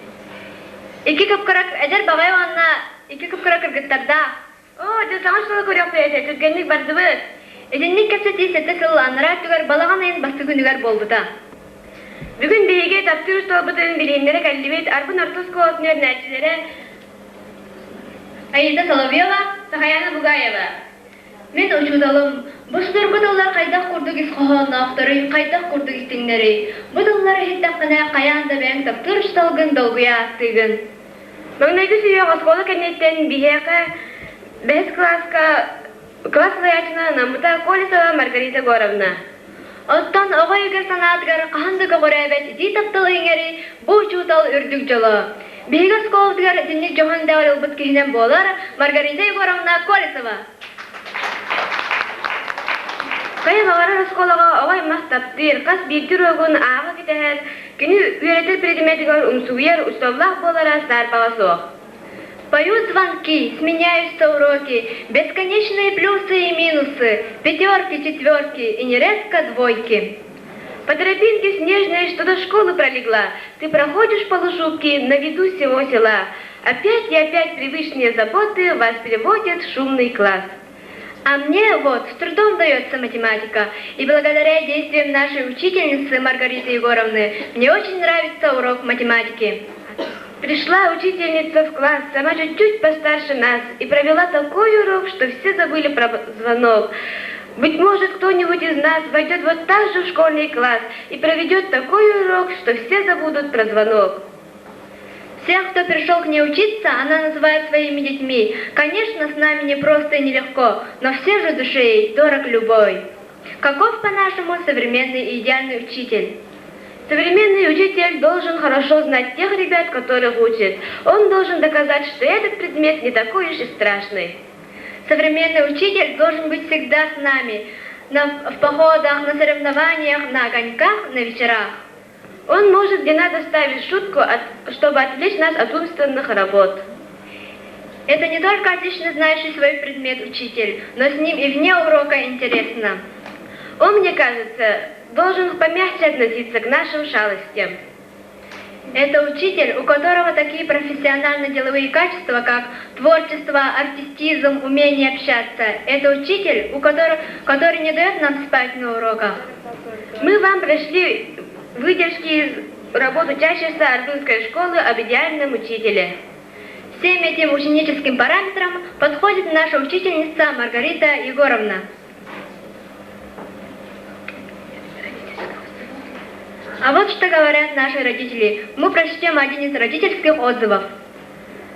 Speaker 7: Икки кып-кыра эдэр баҕайы уонна икки кып-кыра кыргыттардаах. Оо, дьэ саҥа школа көрүөхпүт этэ, түргэнник бардыбыт. Итинник кэпсэтии сэттэ сыл анараа өттүгэр балаҕан ыйын бастакы күнүгэр буолбута.
Speaker 1: Бүгүн биһиги таптыыр остуолбутун билиһиннэрэ кэллибит Арбын орто оскуолатын үөрэнээччилэрэ
Speaker 7: Аита Соловьева,
Speaker 1: Сахаяна Бугаева.
Speaker 7: Мин учууталым, бу судургу тыллар хайдах курдук ис хоһоонноохторуй, хайдах курдук истиҥнэрий? Бу тыллары иһиттэххинэ, хайаан да бэйэҥ таптыыр учууталгын долгуйа ааттыыгын.
Speaker 1: Маҥнайгы сүһүөх оскуола кэнниттэн биһиэхэ бэһис кылааска кылаас салайааччынан анаммыта Колесова Маргарита Егоровна.
Speaker 7: Оттон оҕо өйүгэр санаатыгар хаһан да көҕүрээбэт итии таптал иҥэри бу учуутал үрдүк дьоло. Биһиги оскуолабытыгар итинник дьоһун итэҕэл ылбыт киһинэн буолар Маргарита Егоровна Колесова.
Speaker 1: Хайа баҕарар оскуолаҕа оҕо аймах таптыыр, хас биирдии уруогун ааҕа кэтэһэр, кини үөрэтэр предметигэр умсугуйар учууталлаах буолара саарбаҕа суох.
Speaker 7: Поют звонки, сменяются уроки, бесконечные плюсы и минусы, пятерки, четверки и нередко двойки.
Speaker 1: По тропинке снежной, что до школы пролегла, ты проходишь полушубки на виду всего села. Опять и опять привычные заботы вас переводят в шумный класс.
Speaker 7: А мне вот с трудом дается математика, и благодаря действиям нашей учительницы Маргариты Егоровны мне очень нравится урок математики.
Speaker 1: Пришла учительница в класс, сама чуть-чуть постарше нас, и провела такой урок, что все забыли про звонок. Быть может, кто-нибудь из нас войдет вот так же в школьный класс и проведет такой урок, что все забудут про звонок.
Speaker 7: Всех, кто пришел к ней учиться, она называет своими детьми. Конечно, с нами непросто и нелегко, но все же душе ей дорог любой. Каков, по-нашему, современный и идеальный учитель?
Speaker 1: Современный учитель должен хорошо знать тех ребят, которых учит. Он должен доказать, что этот предмет не такой уж и страшный.
Speaker 7: Современный учитель должен быть всегда с нами, на, в походах, на соревнованиях, на огоньках, на вечерах.
Speaker 1: Он может где надо ставить шутку, от, чтобы отвлечь нас от умственных работ.
Speaker 7: Это не только отлично знающий свой предмет учитель, но с ним и вне урока интересно.
Speaker 6: Он, мне кажется, должен помягче относиться к нашим шалостям.
Speaker 7: Это учитель, у которого такие профессионально-деловые качества, как творчество, артистизм, умение общаться. Это учитель, у которого, который не дает нам спать на уроках.
Speaker 6: Мы вам пришли выдержки из работ учащихся Аргунской школы об идеальном учителе.
Speaker 7: Всем этим ученическим параметрам подходит наша учительница Маргарита Егоровна. А вот что говорят наши родители. Мы прочтем один из родительских отзывов.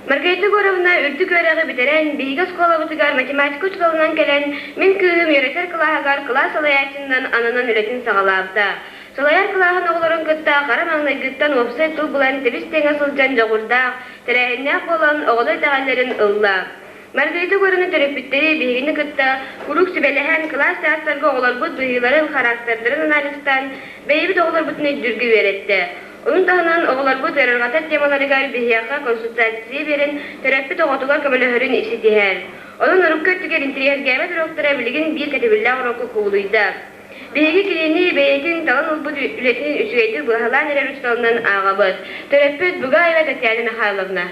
Speaker 6: Маргарита Егоровна үрдүк үөрэҕи бүтэрэн, биһиги оскуолабытыгар математика учууталынан кэлэн, мин кыыһым үөрэтэр кылааһыгар кылаас салайааччыннан ананан үлэтин саҕалаабыта. Салайар кылааһын оҕолорун кытта хара маҥнайгыттан уопсай тыл булан тэбис-тэҥэ сылдьан дьоҕурдаах, тэрээһиннээх буолан оҕолор итэҕэллэрин ылла. Маргарита Егоровна төрөппүттэри биһигини кытта куруук сүбэлэһэн, кылаас чаастарга оҕолорбут быһыыларын, характердарын анализтаан, бэйэбит оҕолорбутун өйдүүргэ үөрэттэ. Ону таһынан оҕолорбут ыарырҕатар темаларыгар биһиэхэ консультация биэрэн, төрөппүт оҕотугар көмөлөһөрүн ситиһэр. Онон урукку өттүгэр интэриэһиргээбэт уруоктара билигин биир кэтэбиллээх уруокка кубулуйда. Биһиги кинини бэйэтин талан ылбыт үлэтин үчүгэйдик быһалаан эрэр учууталынан ааҕабыт. Төрөппүт Бугаева Татьяна Михайловна.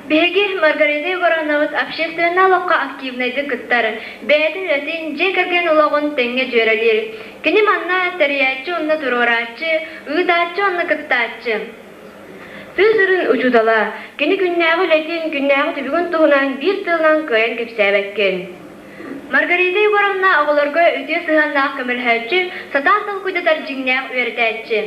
Speaker 7: Биһиги Маргарита Егоровнабыт общественнай олоххо активнайдык кыттар, бэйэтин үлэтин, дьиэ кэргэн олоҕун тэҥҥэ дьүөрэлиир. Кини манна тэрийээччи уонна туруорааччы, ыытааччы уонна кыттааччы.
Speaker 6: Тыа сирин учуутала, кини күннээҕи үлэтин, күннээҕи түбүгүн туһунан биир тылынан кыайан кэпсээбэккин.
Speaker 7: Маргарита Егоровна оҕолорго үтүө сыһыаннаах көмөлөһөөччү, сатаан толкуйдатар дьиҥнээх үөрэтээччи.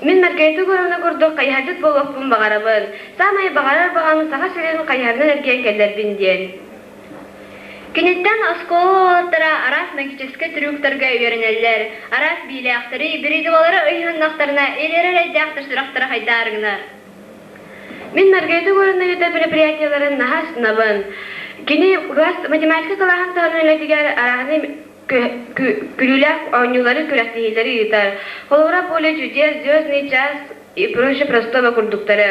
Speaker 6: Мин Маргарита Егоровна курдук хайыһардьыт буолуохпун баҕарабын. Саамай баҕарар баҕам Саха сирин хайыһарынан эргийэн кэллэрбин диэн.
Speaker 7: Киниттэн оскуола уолаттара араас магическай трюктарга үөрэнэллэр, араас биилээхтэри, биридубалары ыйыһыннахтарына илэрэ эрэйдээхтэр сүрэхтэрэ хайдаарыгынар.
Speaker 6: Мин Маргарита Егоровна ыытар мероприятиеларын наһаа астынабын. Кини класс математика кылааһын таһынан үлэтигэр арааһынай күлүүлээх оонньуулары, күрэхтэһиилэри ыытар. Холобура, поле чудес, звездный час и прочее простого курдуктары.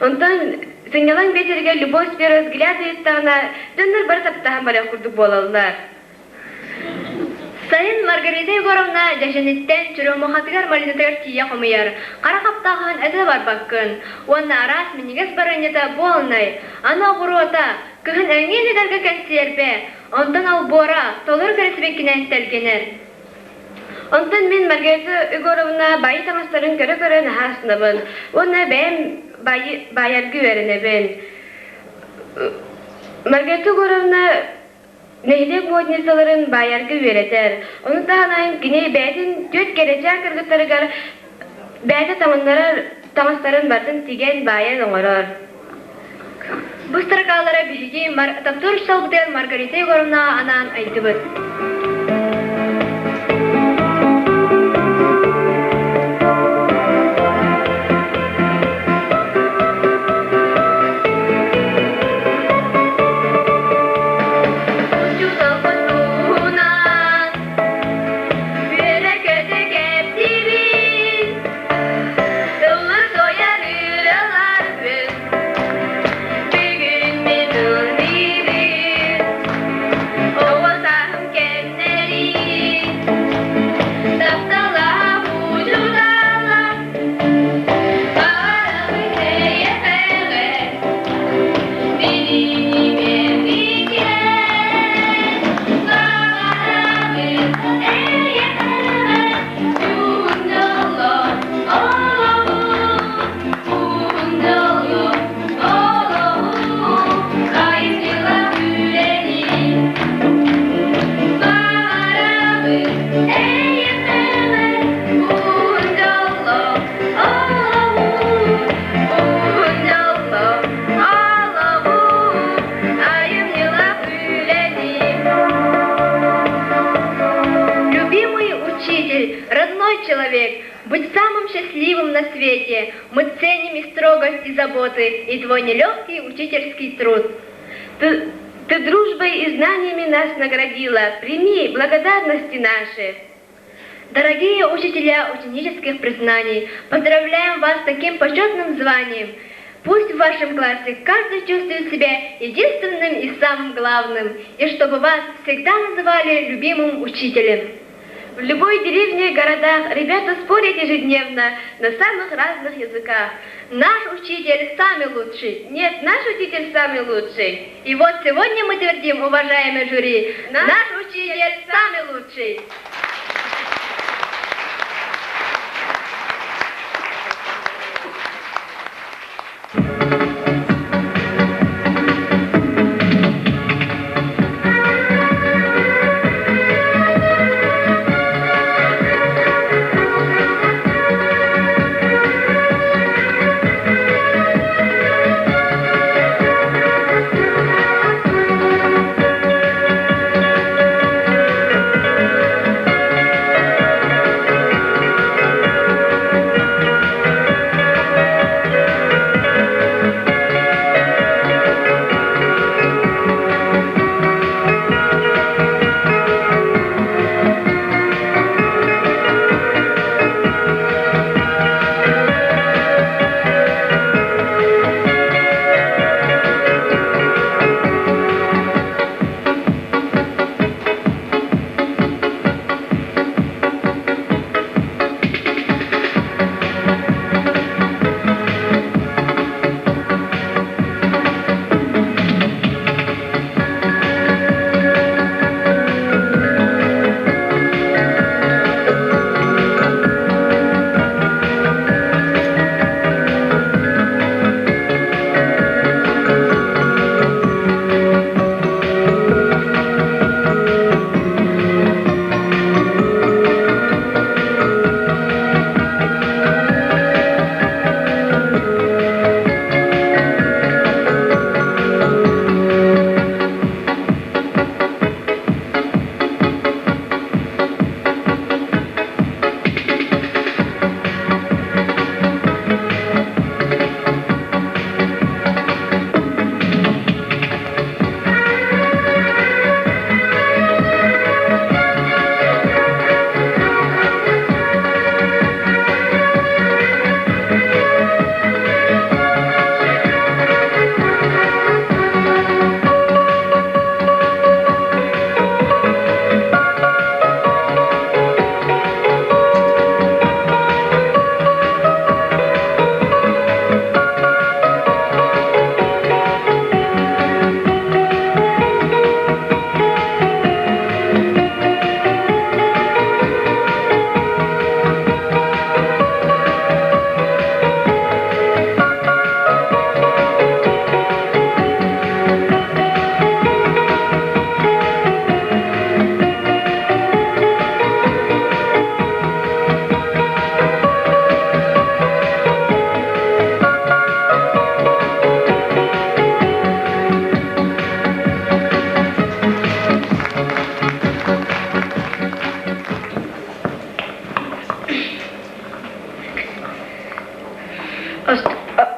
Speaker 6: Онтон сынньалаҥ биэчэригэр любовь с первого взгляда ыйыттаҕына, дьоннор бары таптаһан барыах курдук буолаллар.
Speaker 7: Сайын Маргарита Егоровна дьэдьэниттэн Черемухатыгар малинатыгар тиийэ хомуйар, хара хаптааҕын этэ барбаккын уонна араас минньигэс барыанньата буолнай, аны оҕуруота, кыһын эҥин ыгарга кэнсиэрбэ, онтон олбуора толору кэрэсибэккинэн тэлгэнэр.
Speaker 6: Онтон мин Маргарита Егоровна баайы таҥастарын көрө-көрө наһаа астынабын уонна бэйэм баайарга үөрэнэбин. Маргарита Егоровна нэһилиэк модницаларын баайарга үөрэтэр. Ону таһынан кини бэйэтин түөрт кэрэчээн кыргыттарыгар бэйэтэ таҥыннарар таҥастарын барытын тигэн баайан оҥорор.
Speaker 7: Бу строкалара биһиги таптыыр учууталбытыгар Маргарита Егоровна анаан айдыбыт. Учууталбытынан үөрэ-көтө кэпсиибин, ыллыр-туойар ырыаларбын бүгүн мин ыллыыбын. Оҕо сааһым кэмнэрин тапталлаах учууталым, баҕарабын эйиэхэҕэ Любимый учитель, родной человек, будь самым счастливым на свете. Мы ценим и строгость, и заботы, и твой нелегкий учительский труд.
Speaker 6: Ты, ты дружбой и знаниями нас наградила. Прими благодарности наши.
Speaker 3: Дорогие учителя ученических признаний, поздравляем вас с таким почетным званием. Пусть в вашем классе каждый чувствует себя единственным и самым главным, и чтобы вас всегда называли любимым учителем.
Speaker 1: В любой деревне и городах ребята спорят ежедневно на самых разных языках.
Speaker 3: Наш учитель самый лучший.
Speaker 1: Нет, наш учитель самый лучший.
Speaker 3: И вот сегодня мы твердим, уважаемый жюри, наш, наш учитель самый лучший.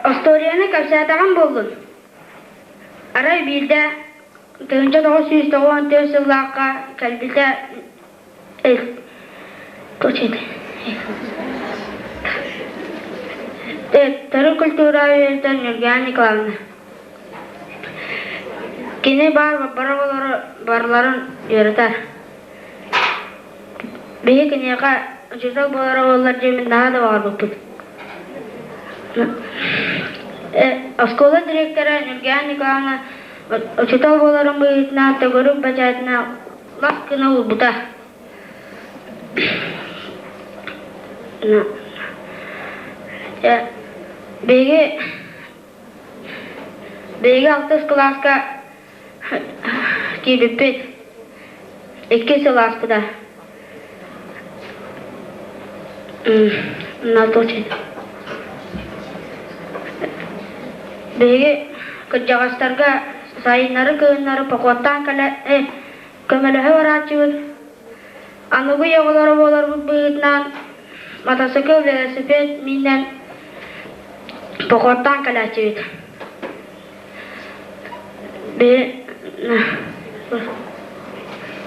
Speaker 6: Остуоруйаны кэпсээтэҕим буоллун. Арай биирдэ 1994 сыллаахха кэлбитэ Төрүт культура үөрэтэр Ньургуйаана Николаевна. Кини баар бары барыларын үөрэтэр. Биһи киниэхэ учуутал буолара буоллар диэммин наһаа да баҕарбыппыт. Оскуола дириэктэрэ Ньургуйаана Николаевна учуутал буоларын быһыытынан төгүрүк бэчээтинэ лах гына уурбута. Биһиги биһиги алтыс кылааска киирбиппит. Икки сыл ааспыта. Биһиги кырдьаҕастарга сайыннары-кыһыннары похуоттаан кэлэ көмөлөһө барааччыбыт. Аныгы оҕолоро буоларбыт быһыытынан матасыкыл, велосипед миинэн похуоттаан кэлээччибит.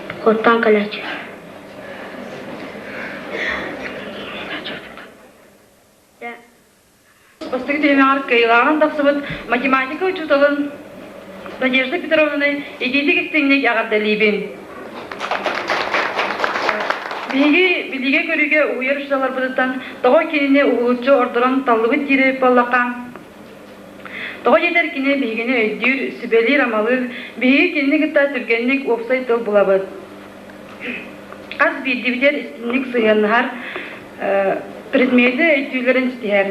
Speaker 6: Похуоттаан кэлээччи.
Speaker 7: бастакы түһүмэҕэр кыайыылааҕынан тахсыбыт математика учууталын Надежда Петровнаны итиитик истиҥник эҕэрдэлиибин. Биһиги билиигэ-көрүүгэ уһуйар учууталларбытыттан тоҕо кинини уһулуччу ордорон таллыбыт диири буоллахха, тоҕо диэтэр кини биһигини өйдүүр, сүбэлиир-амалыыр, биһиги кинини кытта түргэнник уопсай тыл булабыт. Хас биирдиибитигэр истиҥник сыһыаннаһар, предмети өйдүүллэрин ситиһэр.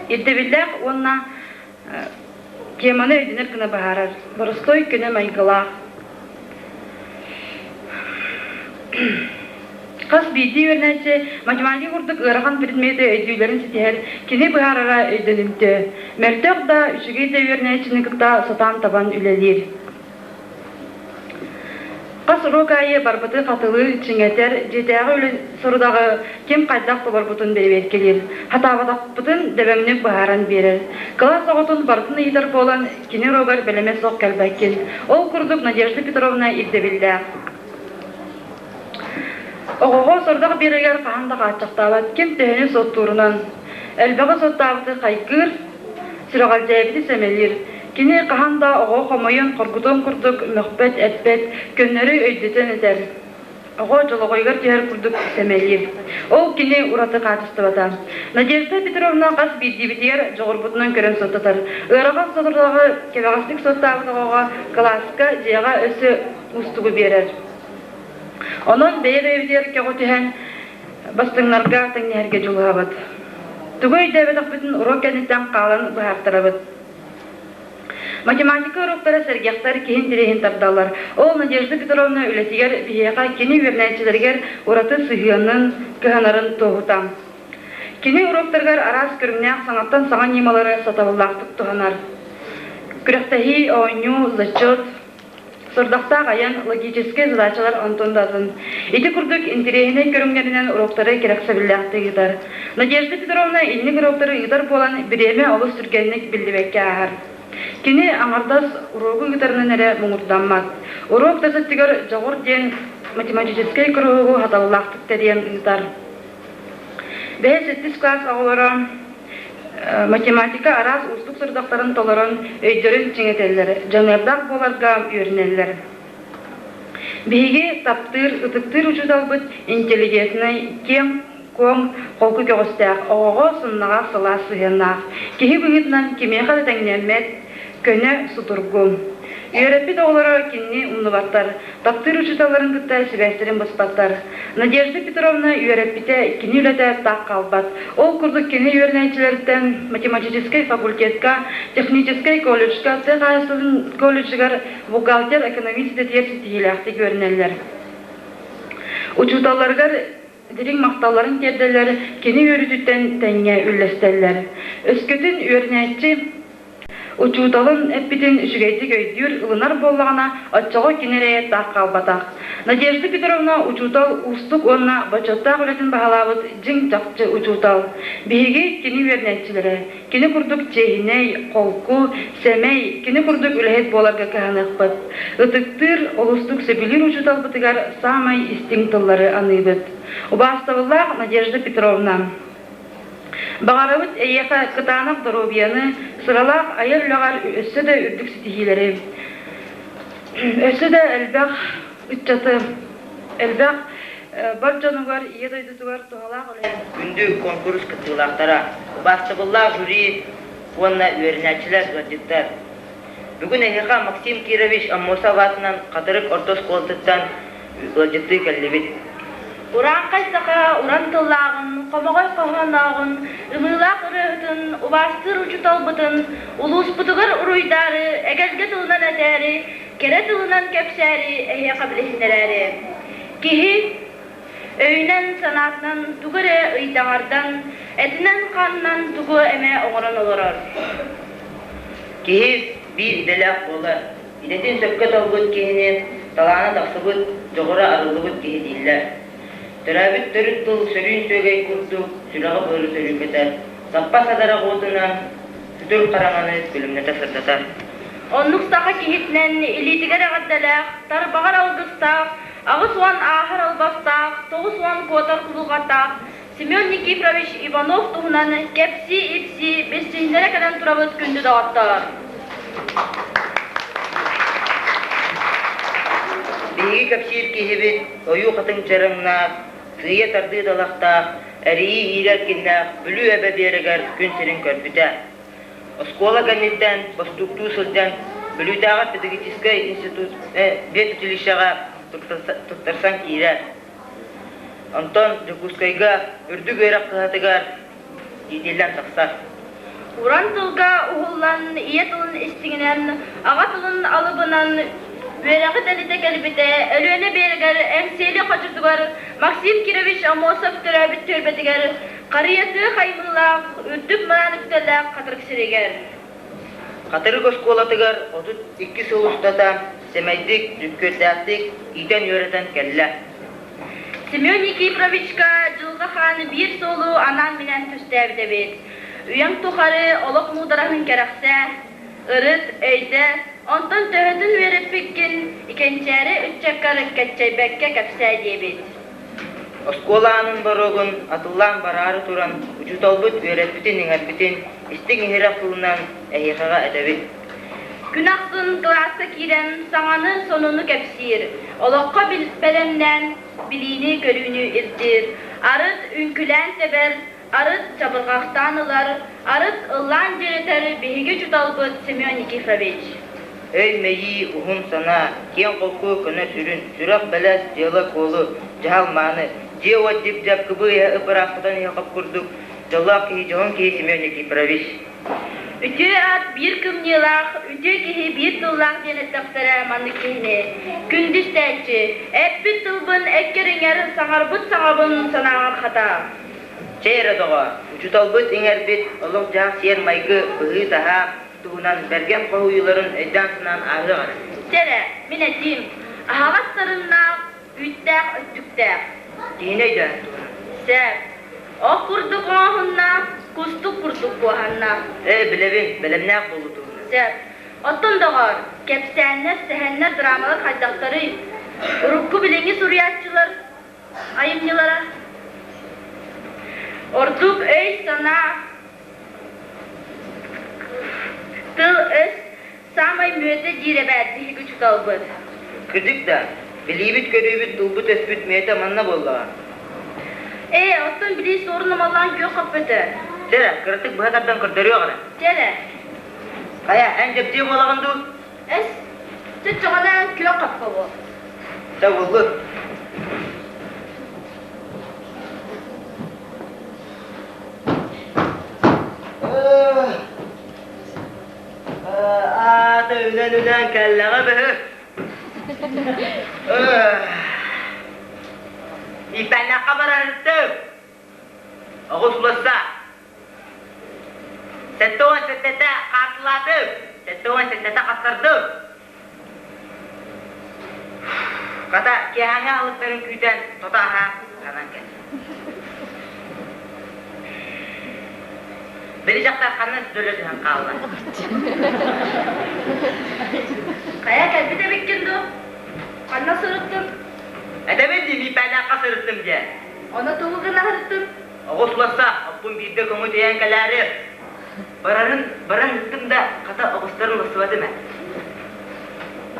Speaker 7: Ирдэбиллээх уонна теманы өйдөнөр гына быһаарар, боростуой көнө майгылаах. Хас биирдии үөрэнээччи математика курдук ыарахан предмети өйдүүллэрин ситиһэр, кини быһаарара өйдөнүмтүө. Мөлтөх да, үчүгэй да үөрэнээччини кытта сатаан табан үлэлиир. Хас уруок аайы барбыты хатылыы чиҥэтэр, дьиэтээҕи үлэ сорудаҕы ким хайдах толорбутун бэрэбиэркэлиир, хатаабатахпытын дөбөҥнүк быһааран биэрэр. Кылаас оҕотун барытын ыйытар буолан, кини уруогар бэлэмэ суох кэлбэккин. Ол курдук Надежда Петровна ирдэбиллээх. Оҕоҕо сорудах биэрэригэр хаһан да хааччахтаабат, ким төһөнү суоттуурунан. Элбэҕи суоттаабыты хайгыыр, сүрэҕэлдьээбити сэмэлиир. Кини хаһан да оҕо хомойон, хоргутуон курдук мөхпөт, эппэт, көннөрү өйдөтөн этэр. Оҕо дьолоҕойугар түһэр курдук сэмэлиир. Ол кини ураты хаачыстыбата. Надежда Петровна хас биирдиибитигэр дьоҕурбутунан көрөн суоттатар. Ыарахан соторутааҕы кэбэҕэстик суоттаабыт оҕоҕо кылааска, дьиэҕэ өссө уустугу биэрэр. Онон бэйэ-бэйэбитигэр көҕүтүһэн бастыҥнарга тэҥнэһэргэ дьулуһабыт. Тугу өйдөөбөтөхпүтүн уруок кэнниттэн хаалан быһаартарабыт. Математика уруоктара сэргэхтэр киһи интэриэһин тардаллар. Ол Надежда Петровна үлэтигэр биһиэхэ кини үөрэнээччилэригэр ураты сыһыанын, кыһанарын туоһута. Кини уруоктарыгар араас көрүҥнээх саҥаттан саҥа ньымалары сатабыллаахтык туһанар. Күрэхтэһии, оонньуу, зачет, Сордохтоох айан, логическай задачалар онтон да атын. Ити курдук интэриэһинэй көрүҥнэринэн уруоктары кэрэхсэбиллээхтик ыытар. Надежда Петровна инник уруоктары ыытар буолан, бириэмэ олус түргэнник биллибэккэ ааһар. Кини аҥардас уруогу ыытарынан эрэ муҥурдаммат. Уруок тас өттүгэр дьоҕур диэн математическай куруһуогу сатабыллаахтык тэрийэн ыытар. Бэһис сэттис кылаас оҕолоро математика араас уустук сорудахтарын толорон өйдөрүн чиҥэтэллэр, дьаныардаах буоларга үөрэнэллэр. Биһиги таптыыр, ытыктыыр учууталбыт интеллигентнэй, киэҥ куоҥ, холку көҕүстээх, оҕоҕо сымнаҕас сылаас сыһыаннаах, киһи быһыытынан кимиэхэ да тэҥнэммэт, көнө, судургу. Үөрэппит оҕолоро кинини умнубаттар, таптыыр учууталларын кытта сибээстэрин быспаттар. Надежда Петровна үөрэппитэ кини үлэтэ таах хаалбат. Ол курдук кини үөрэнээччилэриттэн математическай факультетка, техническэй колледжка, тыа хаһаайыстыбатын колледжыгар бухгалтер, экономист идэтигэр ситиһиилээхтик үөрэнэллэр. Учууталларыгар дириҥ махталларын тиэрдэллэр, кини үөрүүтүттэн тэҥҥэ үллэстэллэр. Өскөтүн үөрэнээччи Учууталын эппитин үчүгэйдик өйдүүр, ылынар буоллаҕына, оччоҕо кини эрэ таах хаалбатах. Надежда Петровна учуутал уустук уонна бочуоттаах үлэтин баһылаабыт дьиҥ-чахчы учуутал. Биһиги кини үөрэнээччилэрэ. Кини курдук чиэһинэй, холку, сэмэй, кини курдук үлэһит буоларга кыһаныахпыт. Ытыктыыр, олустук сөбүлүүр учууталбытыгар саамай истиҥ тыллары аныыбыт. Убаастабыллаах Надежда Петровна! Баҕарабыт эйиэхэ кытаанах доруобуйаны, сыралаах айар үлэҕэр өссө да үрдүк ситиһиилэри, өссө да элбэх ыччаты, элбэх бар дьонугар, ийэ дойдутугар туһалаах үлэ.
Speaker 11: Күндү куонкурус кыттыылаахтара, убаастабыллаах жюри уонна үөрэнээччилэр, ыалдьыттар! Бүгүн эһиэхэ Максим Кирович Аммосов аатынан Хатырык орто оскуолатыттан ыалдьыттыы кэллибит.
Speaker 1: Урааҥхай саха уран тыллааҕын, хомоҕой хоһооннооҕун, ымыылаах ырыаһытын, убаастыыр учууталбытын улууспутугар уруйдаары, эгэлгэ тылынан этээри, кэрэ тылынан кэпсээри эһиэхэ билиһиннэрээри. Киһи өйүнэн-санаатынан тугу эрэ ыйдаҥардан, этинэн-хаанынан тугу эмэ оҥорон олорор.
Speaker 11: Киһи биир идэлээх буолар. Идэтин сөпкө талбыт киһини талаана тахсыбыт, дьоҕура арыллыбыт киһи дииллэр. Төрөөбүт төрүт тыл сөрүүн сүөгэй курдук сүрэҕи-быары сөрүүкэтэр, саппас адарах уотунан күтүр хараҥаны күлүмнэтэ сырдатар.
Speaker 1: Оннук саха киһитинэн илиитигэр эҕэрдэлээх, тарбаҕар алгыстаах, 80 ааһар албастаах, 90 куотар кулуҕатаах, Семен Никифорович Иванов туһунан кэпсии-ипсии билсиһиннэрэ кэлэн турабыт күндү доҕоттоор.
Speaker 11: Биһиги кэпсиир киһибит ойуу хатыҥ чарыҥнаах, сыыйа тардыы талахтаах, эрийии иирэр киннээх Бүлүү эбэ биэрэгэр күн сирин көрбүтэ. Оскуола кэнниттэн бостууктуу сылдьан Бүлүүтээҕи педагогическай институт ветучилищеҕа туттарсан киирэр. Онтон Дьокуускайга үрдүк үөрэх кыһатыгар иитиллэн тахсар.
Speaker 1: Уран тылга уһуллан, ийэ тылын истиҥинэн, аҕа тылын алыбынан үөрэҕи дэлитэ кэлбитэ Өлүөнэ биэрэгэр Эҥсиэли хочотугар Максим Кирович Аммосов төрөөбүт түөлбэтигэр Харыйатыы хаймыылаах, үрдүк мыраан үктэллээх Хатырык сиригэр.
Speaker 11: Хатырык оскуолатыгар 32 сыл устата сэмэйдик, дьүккүөрдээхтик иитэн-үөрэтэн кэллэ.
Speaker 1: Семен Никифоровичка Дьылҕа Хаан биир суолу анаан-минээн түстээбит эбит. Үйэҥ тухары олох муудараһын кэрэхсээ, ырыт, өйдөө, онтон төһөтүн үөрэппиккин кэнчээри ыччаккар кэччэйбэккэ кэпсээ диэбит.
Speaker 11: Оскуола аанын боруогун атыллаан бараары туран, учууталбыт үөрэппитин-иҥэрбитин истиҥ-иһирэх тылынан эһиэхэҕэ этэбит.
Speaker 1: Күн ахсын кылааска киирэн саҥаны, сонуну кэпсиир, олоххо бэлэмнээн билиини-көрүүнү ирдиир, арыт үҥкүлээн тэбэр, арыт чабырҕахтаан ылар, арыт ыллаан дьиэрэтэр биһиги учууталбыт Семен Никифорович.
Speaker 11: Өй-мэйии, уһун санаа, киэҥ-холку көнө сүрүн, сүрэх-бэлэс, дьыала-куолу, дьаһал-мааны, дьиэ-уот дьип-дьап кыбыы иһэ ып-ыраахтатан иһэ хоп курдук, дьоллоох киһи, дьоһун киһи Семен Никифорович.
Speaker 1: Үтүө ат биир кымньыылаах, үтүө киһи биир тыллаах диэн эттэхтэрэ маннык киһини. Күндү истээччи, эппит тылбын эккэр-иҥэр, саҥарбыт саҥабын санааҕар хатаа.
Speaker 11: Чэй эрэ доҕоор, учууталбыт иҥэрбит олох-дьаһах сиэр-майгы, быһыы-таһаа туһунан бэргэн хоһуйууларын өйдөөн-санаан ааһыах эрэ.
Speaker 1: Чэ эрэ, мин этиим, аһаҕас сарыннаах, үүттээх өттүктээх.
Speaker 11: Киһини өйдөөн туһунан.
Speaker 1: Сөп. Ох курдук оҥоһуннаах, кустук курдук куоһаннаах.
Speaker 11: Ээ, билэбин, бэлэмнээх буолуу туһунан.
Speaker 1: Сөп. Оттон доҕоор, кэпсээннэр, сэһэннэр, драмалар хайдахтарый? Урукку билиҥҥи суруйааччылар айымньылара ордук өй-санаа, тыл-өс саамай мүөтэ диир эбээт биһиги учууталбыт.
Speaker 11: Кырдьык да, билиибит-көрүүбүт, тылбыт-өспүт мүөтэ манна буоллаҕа.
Speaker 1: Ээ, оттон билии суорун омоллоон күөх хоппөтө.
Speaker 11: Чэ эрэ, кыратык быһа тардан көрдөрүөх эрэ.
Speaker 1: Чэ эрэ.
Speaker 11: Хайа, эн дьэбдьиэ буолаҕын дуу?
Speaker 1: Эс, чөччөҕүнэ күөх хаппа буол.
Speaker 11: Чэ, буоллун. Аата үнэн-үнэн кэллэҕэ быһы. Ипэнэхэ барарыттым. Оҕус уласса. 77-тэ хаатылаатым. 77-тэ хаттардым. Хата, киэһээҥҥи аһылыктарын күүтэн, тото аһаан, ханан кэл. Били дьахтар ханна дөлө түһэн хаалла?
Speaker 1: Хайа кэлбит эбиккин дуу? Ханна сырыттын?
Speaker 11: Этэбин дии, Миипээлээххэ сырыттым диэн.
Speaker 1: Ону тугу гына сырыттын?
Speaker 11: Оҕус уласса, оппун биирдэ көҥү тиэйэн кэлээри. Барарын баран ыттым да, хата оҕустарын улассыбатым ээ.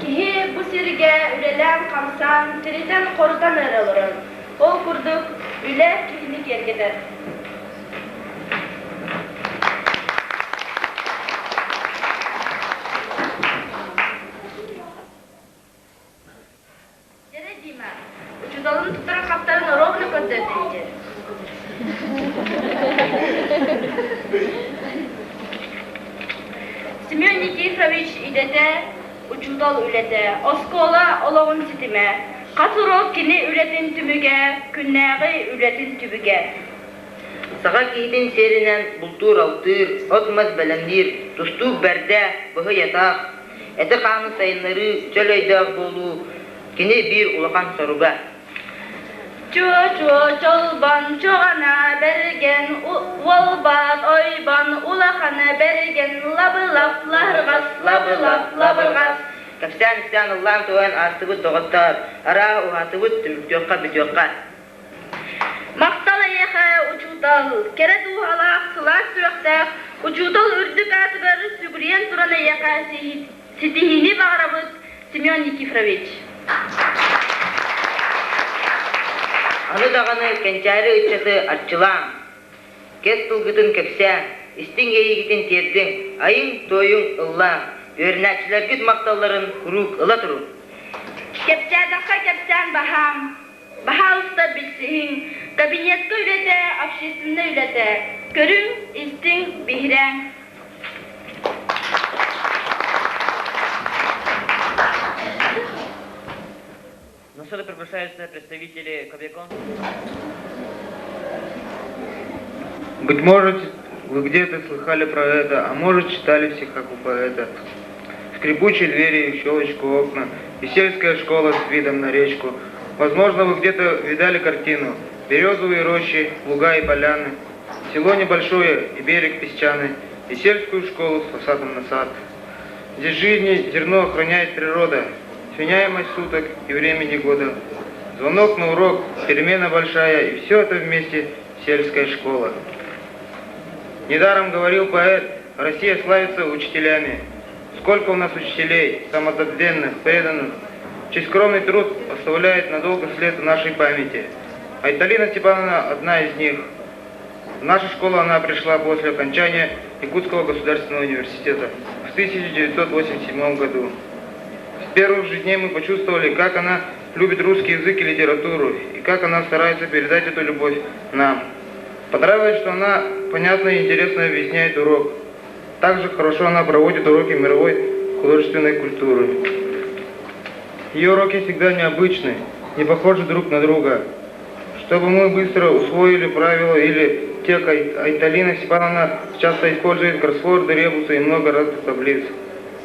Speaker 1: Киһи бу сиргэ үлэлээн-хамсаан, тиритэн-хорутан эрэ олорор. Ол курдук, үлэ киһини киэргэтэр. Дьэрэ Дима, учууталын туттарын-хаптарын ровно көрдөрдө диир. Семен Никифорович идэтэ учуутал үлэтэ, оскуола олоҕун ситимэ, хас уруок кини үлэтин түмүгэ, күннээҕи үлэтин түбүгэ.
Speaker 11: Саха киһитин сиэринэн бултуур-алтыыр, от-мас бэлэмниир, тустуук бэрдэ, быһый-атаах, Эти-хааны сайыннарыы, чөл өйдөөх буолуу кини биир улахан соруга.
Speaker 1: Чуо-чуо чолбон чуҕана бэргэн уолбаат ойбон улахана бэргэн лабылап лаһырҕас лабылап лабырҕас
Speaker 11: Кэпсээн-ипсээн ыллаан-туойан аастыбыт доҕоттоор, араа уһаатыбыт, түмүктүөххэ бүтүөххэ.
Speaker 1: Махтал эйиэхэ.
Speaker 3: Күннээҕи учуутал, кэрэ дууһалаах, сылаас сүрэхтээх учуутал үрдүк аатыгар сүгүрүйэн туран эйиэхэ ситиһиини баҕарабыт, Семен Никифорович.
Speaker 11: Аны даҕаны кэнчээри ыччаты арчылааҥ, кэс тылгытын кэпсээҥ, истиҥ иэйиигитин тиэрдиҥ, айыҥ-туойуҥ, ыллааҥ, үөрэнээччилэргит махталларын куруук ыла туруҥ.
Speaker 1: Кэпсээтэххэ кэпсээн баһаам, Баһаалыста билсиһиҥ, кабинетка үлэтэ, общественнай үлэтэ. Көрүҥ, истиҥ, биһирээҥ.
Speaker 2: На сцену приглашаются представители Кобякон.
Speaker 10: Быть может, вы где-то слыхали про это, а может, читали в стихах у поэта. Скрипучие двери и в щелочку окна, и сельская школа с видом на речку. Возможно, вы где-то видали картину. Березовые рощи, луга и поляны, село небольшое и берег песчаный, и сельскую школу с фасадом на сад. Здесь жизни зерно охраняет природа, сменяемость суток и времени года. Звонок на урок, перемена большая, и все это вместе сельская школа. Недаром говорил поэт, Россия славится учителями. Сколько у нас учителей, самозабвенных, преданных, чей скромный труд оставляет надолго след в нашей памяти. Айталина Степановна одна из них. В нашу школу она пришла после окончания Якутского государственного университета в 1987 году. С первых же дней мы почувствовали, как она любит русский язык и литературу, и как она старается передать эту любовь нам. Понравилось, что она понятно и интересно объясняет урок. Также хорошо она проводит уроки мировой художественной культуры. Ее уроки всегда необычны, не похожи друг на друга. Чтобы мы быстро усвоили правила или те, Айталина Степановна часто использует кроссворды, ребусы и много разных таблиц.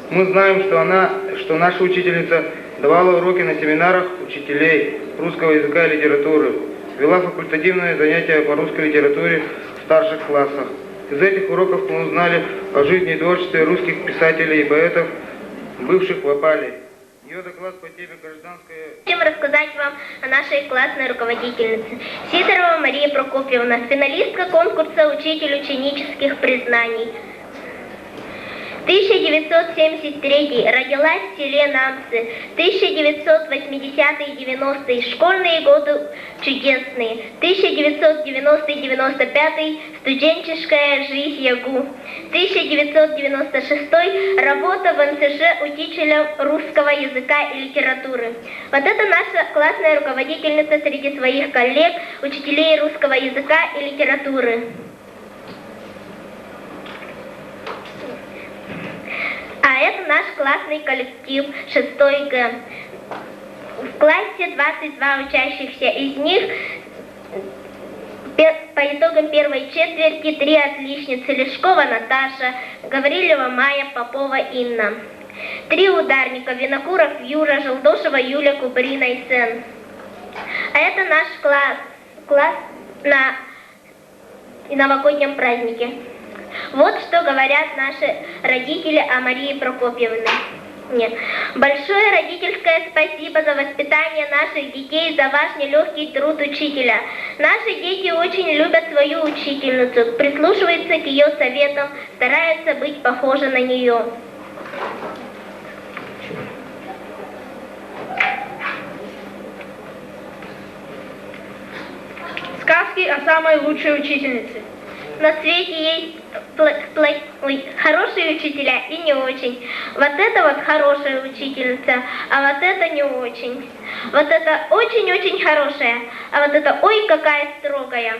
Speaker 10: Мы знаем, что она, что наша учительница давала уроки на семинарах учителей русского языка и литературы, вела факультативные занятия по русской литературе в старших классах. Из этих уроков мы узнали о жизни и творчестве русских писателей и поэтов, бывших в опале. Ее доклад по теме «Гражданская...»
Speaker 12: Хотим рассказать вам о нашей классной руководительнице. Сидорова Мария Прокопьевна, финалистка конкурса «Учитель ученических признаний». 1973 родилась в селе Намцы. 1980-е 90-е школьные годы чудесные. 1990-95 студенческая жизнь ЯГУ. 1996 работа в НЦЖ учителем русского языка и литературы. Вот это наша классная руководительница среди своих коллег, учителей русского языка и литературы. А это наш классный коллектив 6 Г. В классе 22 учащихся, из них по итогам первой четверти три отличницы Лешкова Наташа, Гаврилева Майя, Попова Инна. Три ударника Винокуров Юра, Желдошева Юля, Кубрина и Сен. А это наш класс, класс на новогоднем празднике. Вот что говорят наши родители о Марии Прокопьевне. Нет. Большое родительское спасибо за воспитание наших детей, за ваш нелегкий труд учителя. Наши дети очень любят свою учительницу, прислушиваются к ее советам, стараются быть похожи на нее.
Speaker 13: Сказки о самой лучшей учительнице.
Speaker 12: На свете есть ой, хорошие учителя и не очень. Вот это вот хорошая учительница, а вот это не очень. Вот это очень-очень хорошая, а вот это ой, какая строгая.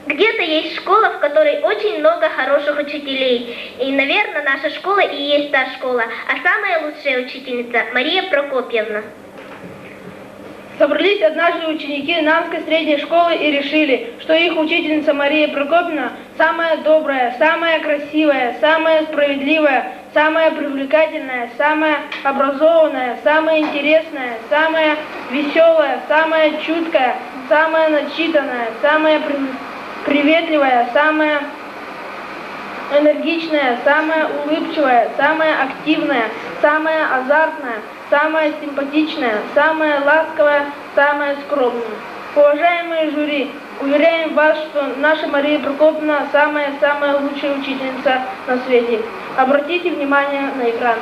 Speaker 12: Где-то есть школа, в которой очень много хороших учителей. И, наверное, наша школа и есть та школа. А самая лучшая учительница Мария Прокопьевна.
Speaker 13: Собрались однажды ученики Намской средней школы и решили, что их учительница Мария Прокопьевна самая добрая, самая красивая, самая справедливая, самая привлекательная, самая образованная, самая интересная, самая веселая, самая чуткая, самая начитанная, самая приветливая, самая энергичная, самая улыбчивая, самая активная, самая азартная, самая симпатичная, самая ласковая, самая скромная. Уважаемые жюри, Уверяем вас, что наша Мария Прокоповна самая-самая лучшая учительница на свете. Обратите внимание на экран.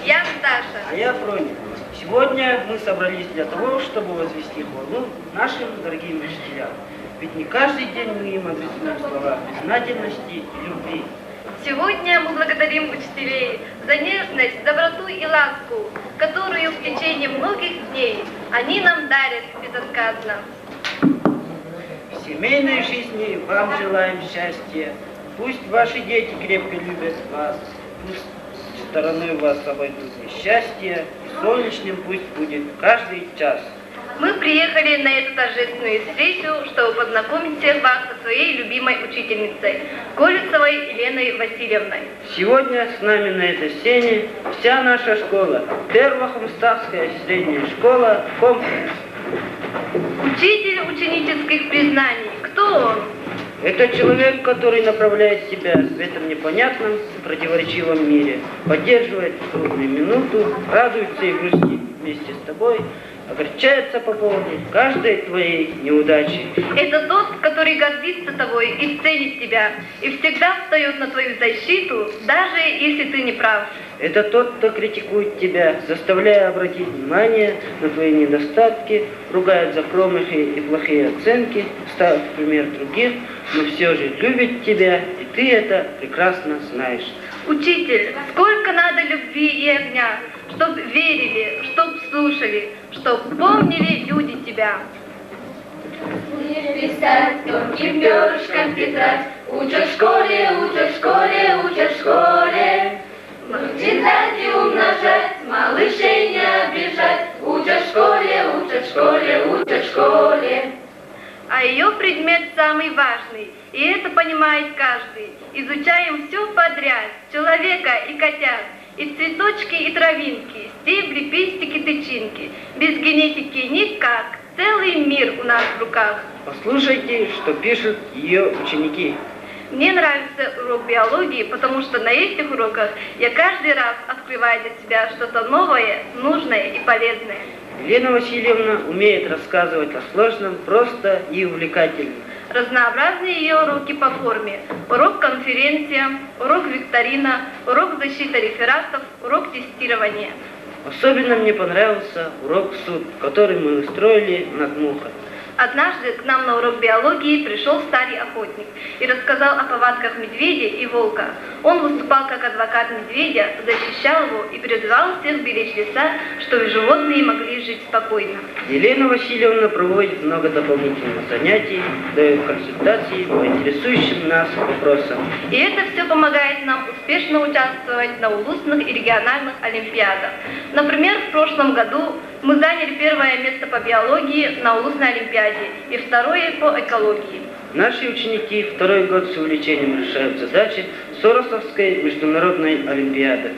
Speaker 11: Я Наташа.
Speaker 14: А я Фроня. Сегодня мы собрались для того, чтобы возвести хвалу нашим дорогим учителям. Ведь не каждый день мы им адресуем слова признательности и любви.
Speaker 3: Сегодня мы благодарим учителей за нежность, доброту и ласку, которую в течение многих дней они нам дарят безотказно.
Speaker 14: В семейной жизни вам желаем счастья. Пусть ваши дети крепко любят вас. Пусть стороной вас обойдут несчастья. И солнечным пусть будет каждый час.
Speaker 3: Мы приехали на эту торжественную встречу, чтобы познакомить всех вас со своей любимой учительницей, Колесовой Еленой Васильевной.
Speaker 14: Сегодня с нами на этой сцене вся наша школа, Первохомставская средняя школа, комплекс.
Speaker 3: Учитель ученических признаний. Кто он?
Speaker 14: Это человек, который направляет тебя в этом непонятном, противоречивом мире, поддерживает в трудную минуту, радуется и грустит вместе с тобой, огорчается по поводу каждой твоей неудачи.
Speaker 3: Это тот, который гордится тобой и ценит тебя, и всегда встает на твою защиту, даже если ты не прав.
Speaker 14: Это тот, кто критикует тебя, заставляя обратить внимание на твои недостатки, ругает за промахи и плохие оценки, ставит в пример других, но все же любит тебя, и ты это прекрасно знаешь.
Speaker 3: Учитель, сколько надо любви и огня, чтоб верили, чтоб слушали, чтоб помнили люди тебя.
Speaker 15: Не писать тонким перышком тетрадь, Учат в школе, учат в школе, учат в школе. Читать и умножать, малышей не обижать, Учат в школе, учат в школе, учат в школе.
Speaker 3: А ее предмет самый важный, и это понимает каждый. Изучаем все подряд, человека и котят, и цветочки, и травинки, стебли, пестики, тычинки. Без генетики никак, целый мир у нас в руках.
Speaker 14: Послушайте, что пишут ее ученики.
Speaker 7: Мне нравится урок биологии, потому что на этих уроках я каждый раз открываю для себя что-то новое, нужное и полезное.
Speaker 14: Елена Васильевна умеет рассказывать о сложном просто и увлекательно.
Speaker 7: Разнообразные ее уроки по форме. Урок конференция, урок викторина, урок защита рефератов, урок тестирования.
Speaker 14: Особенно мне понравился урок суд, который мы устроили над мухой.
Speaker 7: Однажды к нам на урок биологии пришел старый охотник и рассказал о повадках медведя и волка. Он выступал как адвокат медведя, защищал его и призывал всех беречь леса, чтобы животные могли жить спокойно.
Speaker 14: Елена Васильевна проводит много дополнительных занятий, дает консультации по интересующим нас вопросам.
Speaker 7: И это все помогает нам успешно участвовать на улусных и региональных олимпиадах. Например, в прошлом году мы заняли первое место по биологии на улусной олимпиаде и второе по экологии.
Speaker 14: Наши ученики второй год с увлечением решают задачи Соросовской международной олимпиады.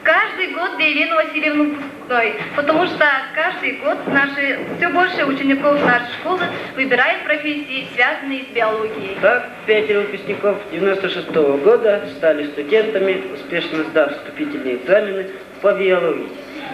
Speaker 7: Каждый год для Елены Васильевны выпускной, потому что каждый год наши, все больше учеников нашей школы выбирают профессии, связанные с биологией.
Speaker 14: Так, пятеро выпускников 96 -го года стали студентами, успешно сдав вступительные экзамены по биологии.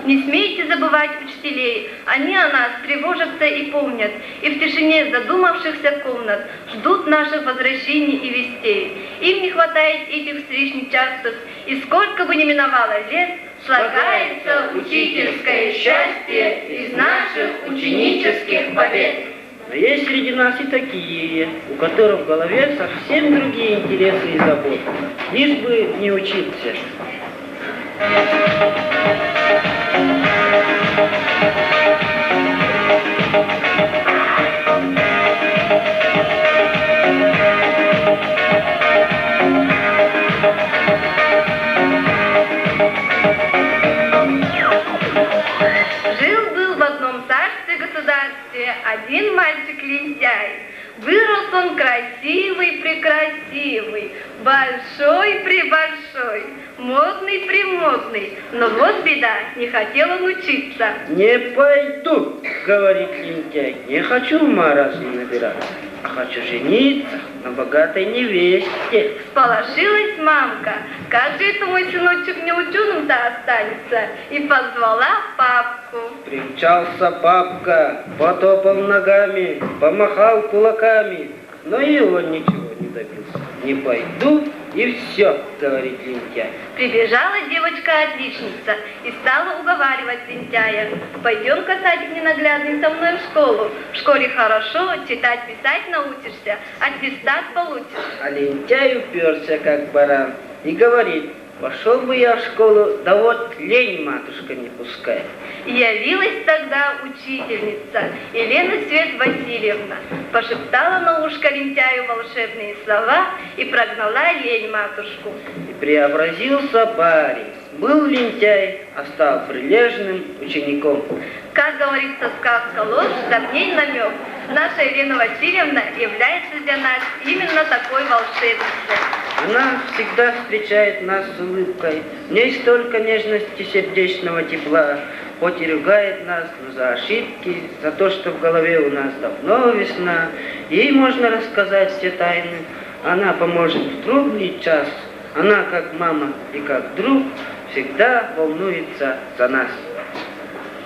Speaker 7: Не смейте забывать учителей, они о нас тревожатся и помнят, и в тишине задумавшихся комнат ждут наших возвращений и вестей. Им не хватает этих встреч нечастых, и сколько бы ни миновало лет, слагается учительское счастье из наших ученических побед.
Speaker 14: Но есть среди нас и такие, у которых в голове совсем другие интересы и заботы, лишь бы не учиться.
Speaker 7: Жил-был в одном царстве-государстве один мальчик-лентяй. Вырос он красивый-прекрасивый, большой-пребольшой, модный-премодный. Но вот беда, не хотел он учиться.
Speaker 14: Не пойду, говорит лентяй, не хочу ума разума набираться, а хочу жениться на богатой невесте.
Speaker 7: Всполошилась мамка, как же это мой сыночек не ученым-то останется, и позвала папку.
Speaker 14: Примчался папка, потопал ногами, помахал кулаками, но и он ничего не добился. Не пойду и все, говорит лентяй.
Speaker 7: Прибежала девочка-отличница и стала уговаривать лентяя. Пойдем-ка, садик ненаглядный, со мной в школу. В школе хорошо, читать, писать научишься, аттестат получишь.
Speaker 14: А лентяй уперся, как баран, и говорит, пошел бы я в школу, да вот лень матушка не пускает.
Speaker 7: Явилась тогда учительница Елена Свет Васильевна, пошептала на ушко лентяю волшебные слова и прогнала лень матушку.
Speaker 14: И преобразился барин. Был лентяй, а стал прилежным учеником.
Speaker 7: Как говорится сказка ложь, да в ней намек. Наша Елена Васильевна является для нас именно такой волшебницей.
Speaker 14: Она всегда встречает нас с улыбкой. В ней столько нежности сердечного тепла. Хоть и ругает нас, но за ошибки, за то, что в голове у нас давно весна. Ей можно рассказать все тайны. Она поможет в трудный час. Она, как мама и как друг, всегда волнуется за нас.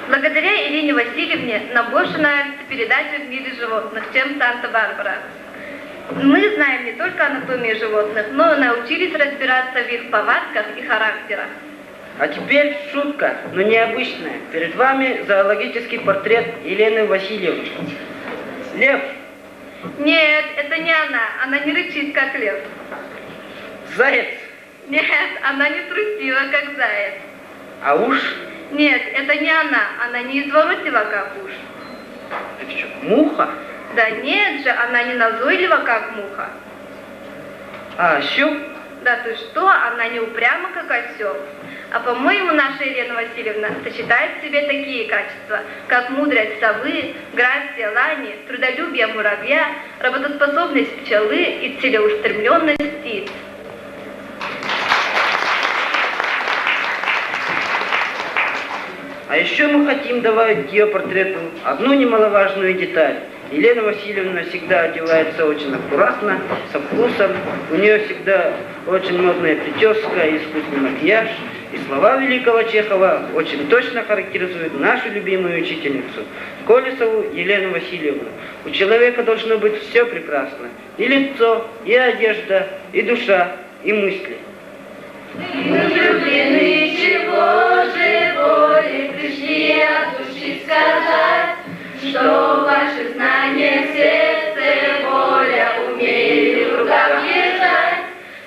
Speaker 7: Благодаря Ирине Васильевне нам больше нравится передача «В мире животных», чем «Санта-Барбара». Мы знаем не только анатомию животных, но и научились разбираться в их повадках и характерах.
Speaker 14: А теперь шутка, но необычная. Перед вами зоологический портрет Елены Васильевны. Лев.
Speaker 7: Нет, это не она. Она не рычит, как лев.
Speaker 14: Заяц.
Speaker 7: Нет, она не трусила, как заяц.
Speaker 14: А уж?
Speaker 7: Нет, это не она. Она не изворотила, как уж.
Speaker 14: Это что, муха?
Speaker 7: Да нет же, она не назойлива, как муха.
Speaker 14: А щук?
Speaker 7: Да ты что, она не упряма, как осел. А по-моему, наша Елена Васильевна сочетает в себе такие качества, как мудрость совы, грация лани, трудолюбие муравья, работоспособность пчелы и целеустремленность птиц.
Speaker 14: А еще мы хотим добавить к ее портрету одну немаловажную деталь. Елена Васильевна всегда одевается очень аккуратно, со вкусом. У нее всегда очень модная прическа и искусный макияж. И слова великого Чехова очень точно характеризуют нашу любимую учительницу, Колесову Елену Васильевну. У человека должно быть все прекрасно. И лицо, и одежда, и душа, и мысли.
Speaker 15: Мы влюблены, чего же более пришли от души сказать, что ваши знания сердце воля умеют в руках держать.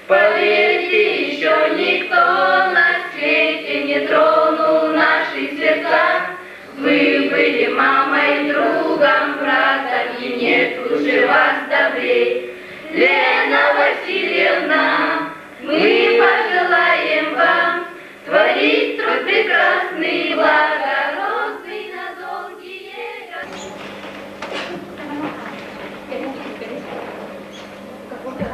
Speaker 15: Поверьте, еще никто на свете не тронул наши сердца. Вы были мамой, другом, братом, и нет лучше вас добрей. Лена Васильевна, мы пожелаем вам творить труд прекрасный, благородный на долгие годы.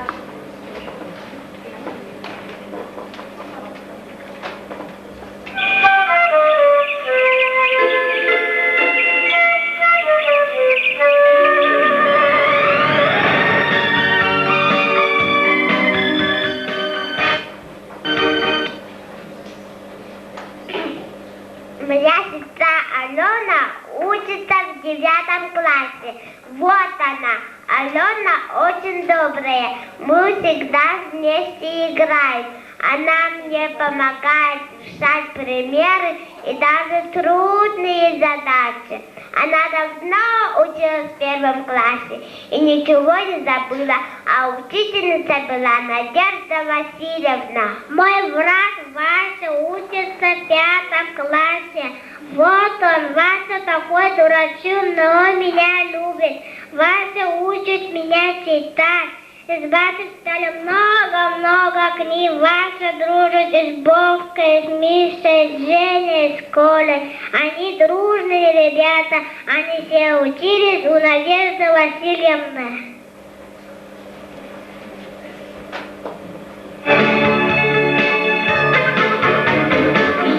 Speaker 12: Моя сестра Алена учится в девятом классе. Вот она. Алена очень добрая. Мы всегда вместе играем. Она мне помогает решать примеры и даже трудные задачи. Она давно училась в первом классе и ничего не забыла, а учительница была Надежда Васильевна. Мой брат Вася учится в пятом классе. Вот он, Вася такой дурачок, но он меня любит. Вася учит меня читать. Из Васи стали много-много книг. Вася дружит и с Бобкой, и с Мишей, с Женей, с Колей. Они дружные ребята. Они все учились у Надежды Васильевны.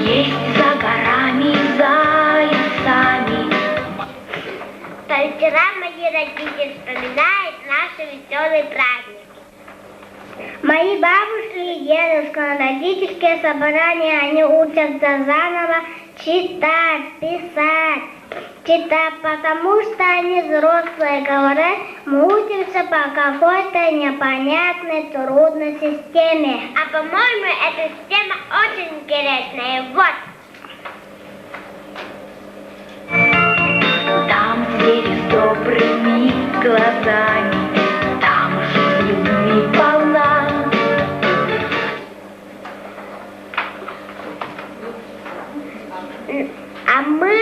Speaker 16: Есть за горами, за лесами.
Speaker 12: По вечерам мои родители вспоминают наш веселый праздник. Мои бабушки и дедушка на родительские собрания, они учатся заново читать, писать, читать, потому что они взрослые, говорят, мы учимся по какой-то непонятной трудной системе. А по-моему, эта система очень интересная. Вот.
Speaker 16: Там звери с добрыми глазами, там жизнь людьми полна.
Speaker 12: А мы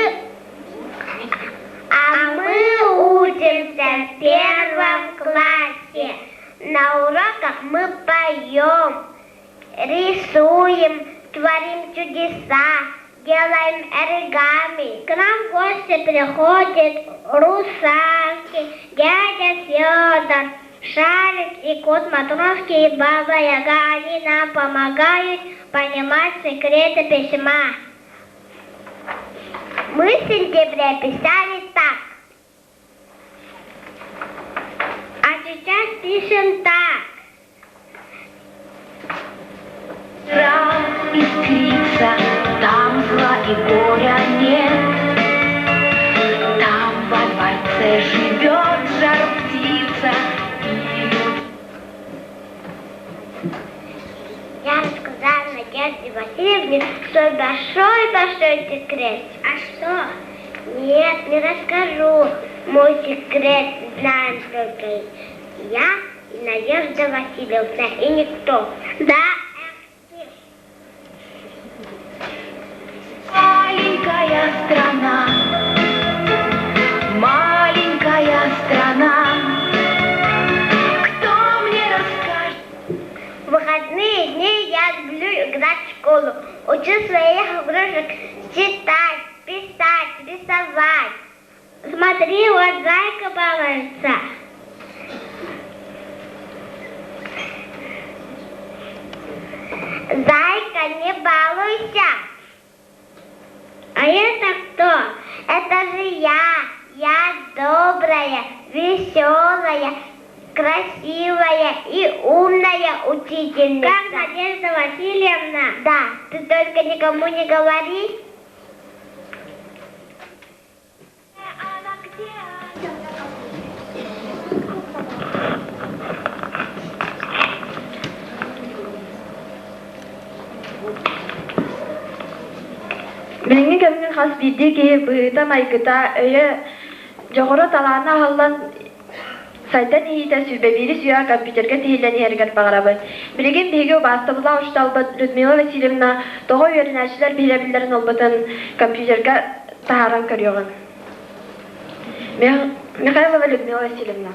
Speaker 12: учимся в первом классе. На уроках мы поем, рисуем, творим чудеса, делаем оригами. К нам в гости приходят русалки, дядя Федор, Шарик и кот Матроски и Баба Яга. Они нам помогают понимать секреты письма. Мы в сентябре писали так. А сейчас пишем так.
Speaker 16: Раз искрится, там зла и горя нет. Там во дворце живет жар-птица.
Speaker 12: Я рассказала Надежде Васильевне свой большой-большой секрет. А что? Нет, не расскажу. Мой секрет знаем только я и Надежда Васильевна, и никто. Да,
Speaker 16: Маленькая страна, маленькая страна. Кто мне расскажет?
Speaker 12: В выходные Я люблю играть в школу, учу своих игрушек читать, писать, рисовать. Смотри, вот зайка балуется. Зайка, не балуйся. А это кто? Это же я. Я добрая, веселая, красивая и умная учительница. Как Надежда Васильевна? Да, ты только никому не говори.
Speaker 7: Билиҥҥи кэмҥэ хас биирдии киһи быһыыта-майгыта, өйө, дьоҕура талаана аһыллан сайдан иһиитэ сүүрбэбиирис үйэҕэ компьютерга тиһиллэн иһэригэр баҕарабын. Билигин биһиги убаастабыллаах учууталбыт Людмила Васильевна тоҕо үөрэнээччилэр биһирэбиллэрин ылбытын компьютерга таһааран көрүөҕүҥ. Михайлова Людмила Васильевна.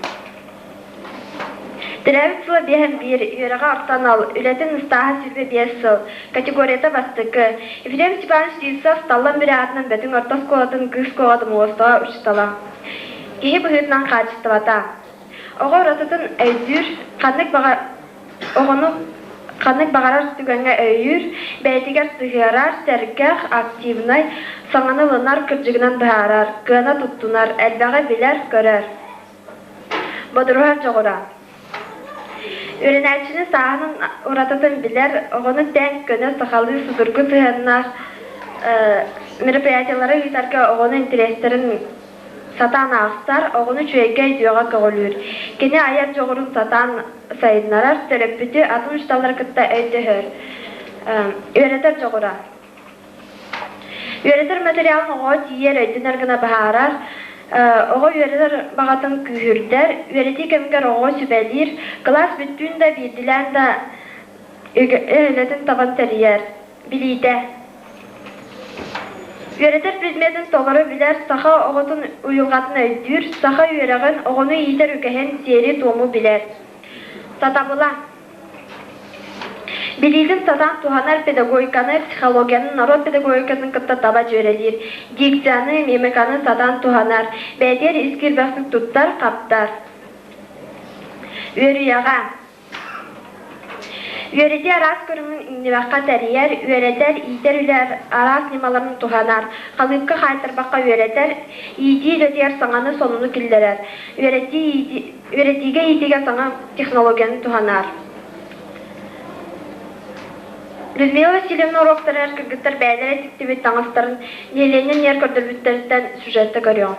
Speaker 7: Төрөөбүт сыла биэһэн биир, үөрэҕэ орто анал, үлэтин ыстааһа 25 сыл, категорията бастакы. Ефрем Степанович Сивцев Таллан Бүрэ аатынан Бөтүҥ орто оскуолатын кыыс куоҕа Муостаҕа учуутала. Киһи быһыытынан хаачыстыбата. Оҕо уратытын өйдүүр, ханнык баҕа оҕону ханнык баҕарар түгэҥҥэ өйүүр, бэйэтигэр сыһыарар, сэргэх, активнай, саҥаны ылынар, кырдьыгынан быһаарар, кыана туттунар, элбэҕи билэр-көрөр. Бодоруһар дьоҕура. Үөрэнээччини сааһынан уратытын билэр, оҕону тэҥ, көнө сахалыы судургу сыһыаннаах мероприятиелары ыытарга оҕону интэриэстэрин сатаан аахсар, оҕону үчүгэйгэ үтүөҕэ көҕүлүүр. Кини айар дьоҕурун сатаан сайыннарар, төрөппүтү атын учууталлары кытта өйдөһөр. Үөрэтэр дьоҕура. Үөрэтэр материалын оҕоҕо тиийэр, өйдөнөр гына быһаарар, оҕо үөрэтэр баҕатын күүһүрдэр, үөрэтии кэмигэр оҕоҕо сүбэлиир, кылаас бүттүүн да биирдилээн да үлэтин табан тэрийэр, билиитэ. Үөрэтэр предметин толору билэр, саха оҕотун уйулҕатын өйдүүр, саха үөрэҕин, оҕону иитэр үгэһин, сиэри-туому билэр. Сатабыла. Билиитин сатаан туһанар педагогиканы, психологияны норуот педагогикатын кытта таба дьүөрэлиир, дикцияны, мимиканы сатаан туһанар, бэйэтигэр ис киирбэхтик туттар, хаптар. Үөрүйэҕэ. Үөрэтии араас көрүҥүн иҥнибэххэ тэрийэр, үөрэтэр, иитэр үлэ араас ньымаларын туһанар, халыыпка хаайтарбакка үөрэтэр, иитии үлэтигэр саҥаны, сонуну киллэрэр, үөрэтии үөрэтиигэ иитиигэ саҥа технологияны туһанар. Людмила Васильевна уруоктарыгар кыргыттар бэйэлэрэ тиктибит таҥастарын нэһилиэнньэ ньиэр көрдөрбүттэриттэн сюжетта көрүөҕүҥ.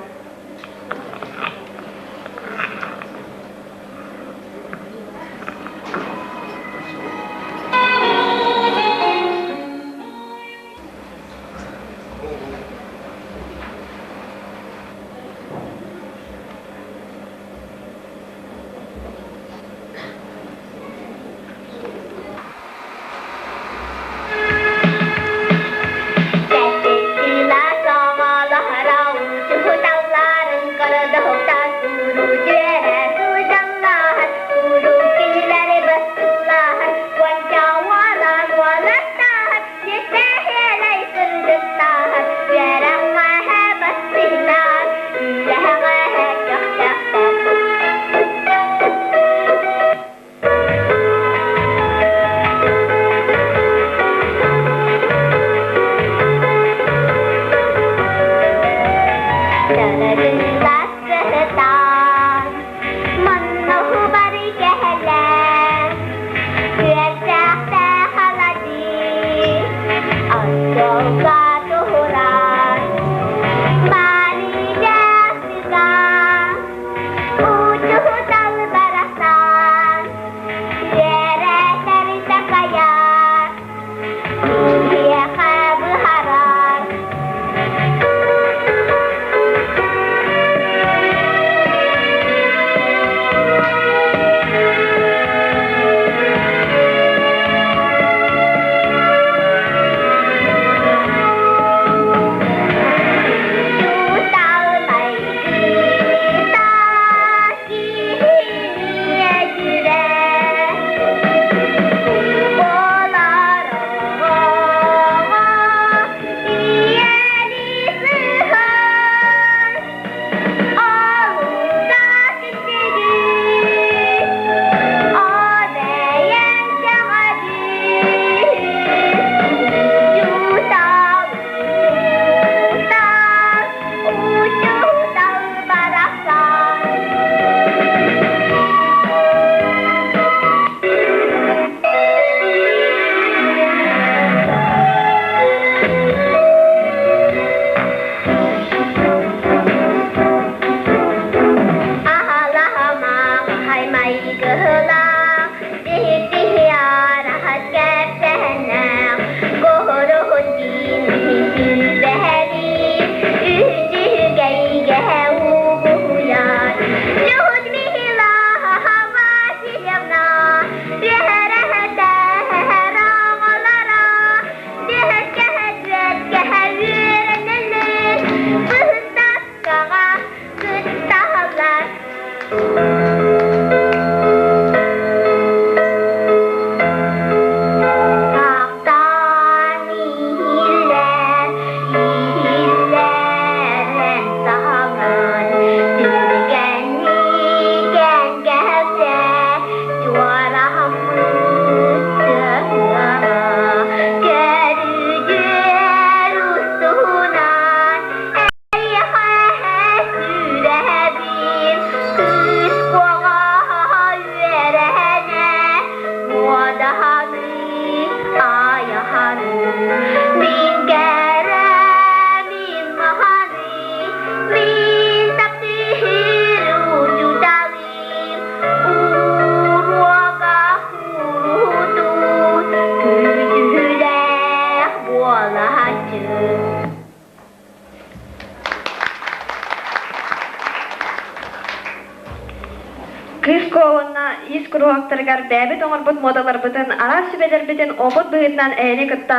Speaker 7: куруһуоктарыгар бэйэбит оҥорбут муодаларбытын, араас сүбэлэрбитин опыт быһыытынан эһини кытта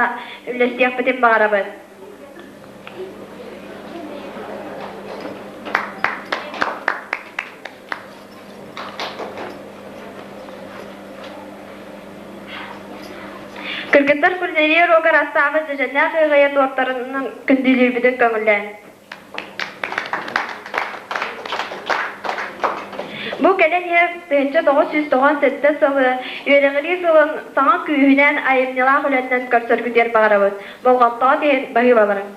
Speaker 7: үллэстиэхпитин баҕарабыт. Кыргыттар кулинария уруогар астаабыт дьэдьэннээх ыаҕайа туортарынан күндүлүүрбүтүн көҥүллээн. Бу кэлэн иһэр 1997 сылы үөрэҕирии сылын саҥа күүһүнэн айымньылаах үлэннэн көрсөргүтүгэр баҕарабыт. Болҕомтоҕут иһин баһыыбаларыҥ.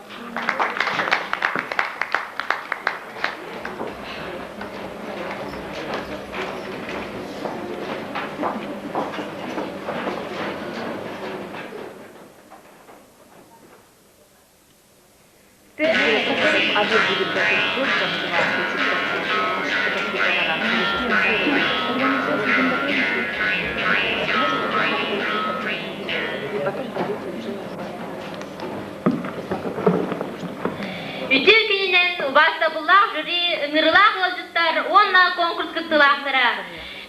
Speaker 1: Үтүө күнүнэн убаастабыллаах жюри, ыҥырыылаах ыалдьыттар уонна конкурс кыттыылаахтара.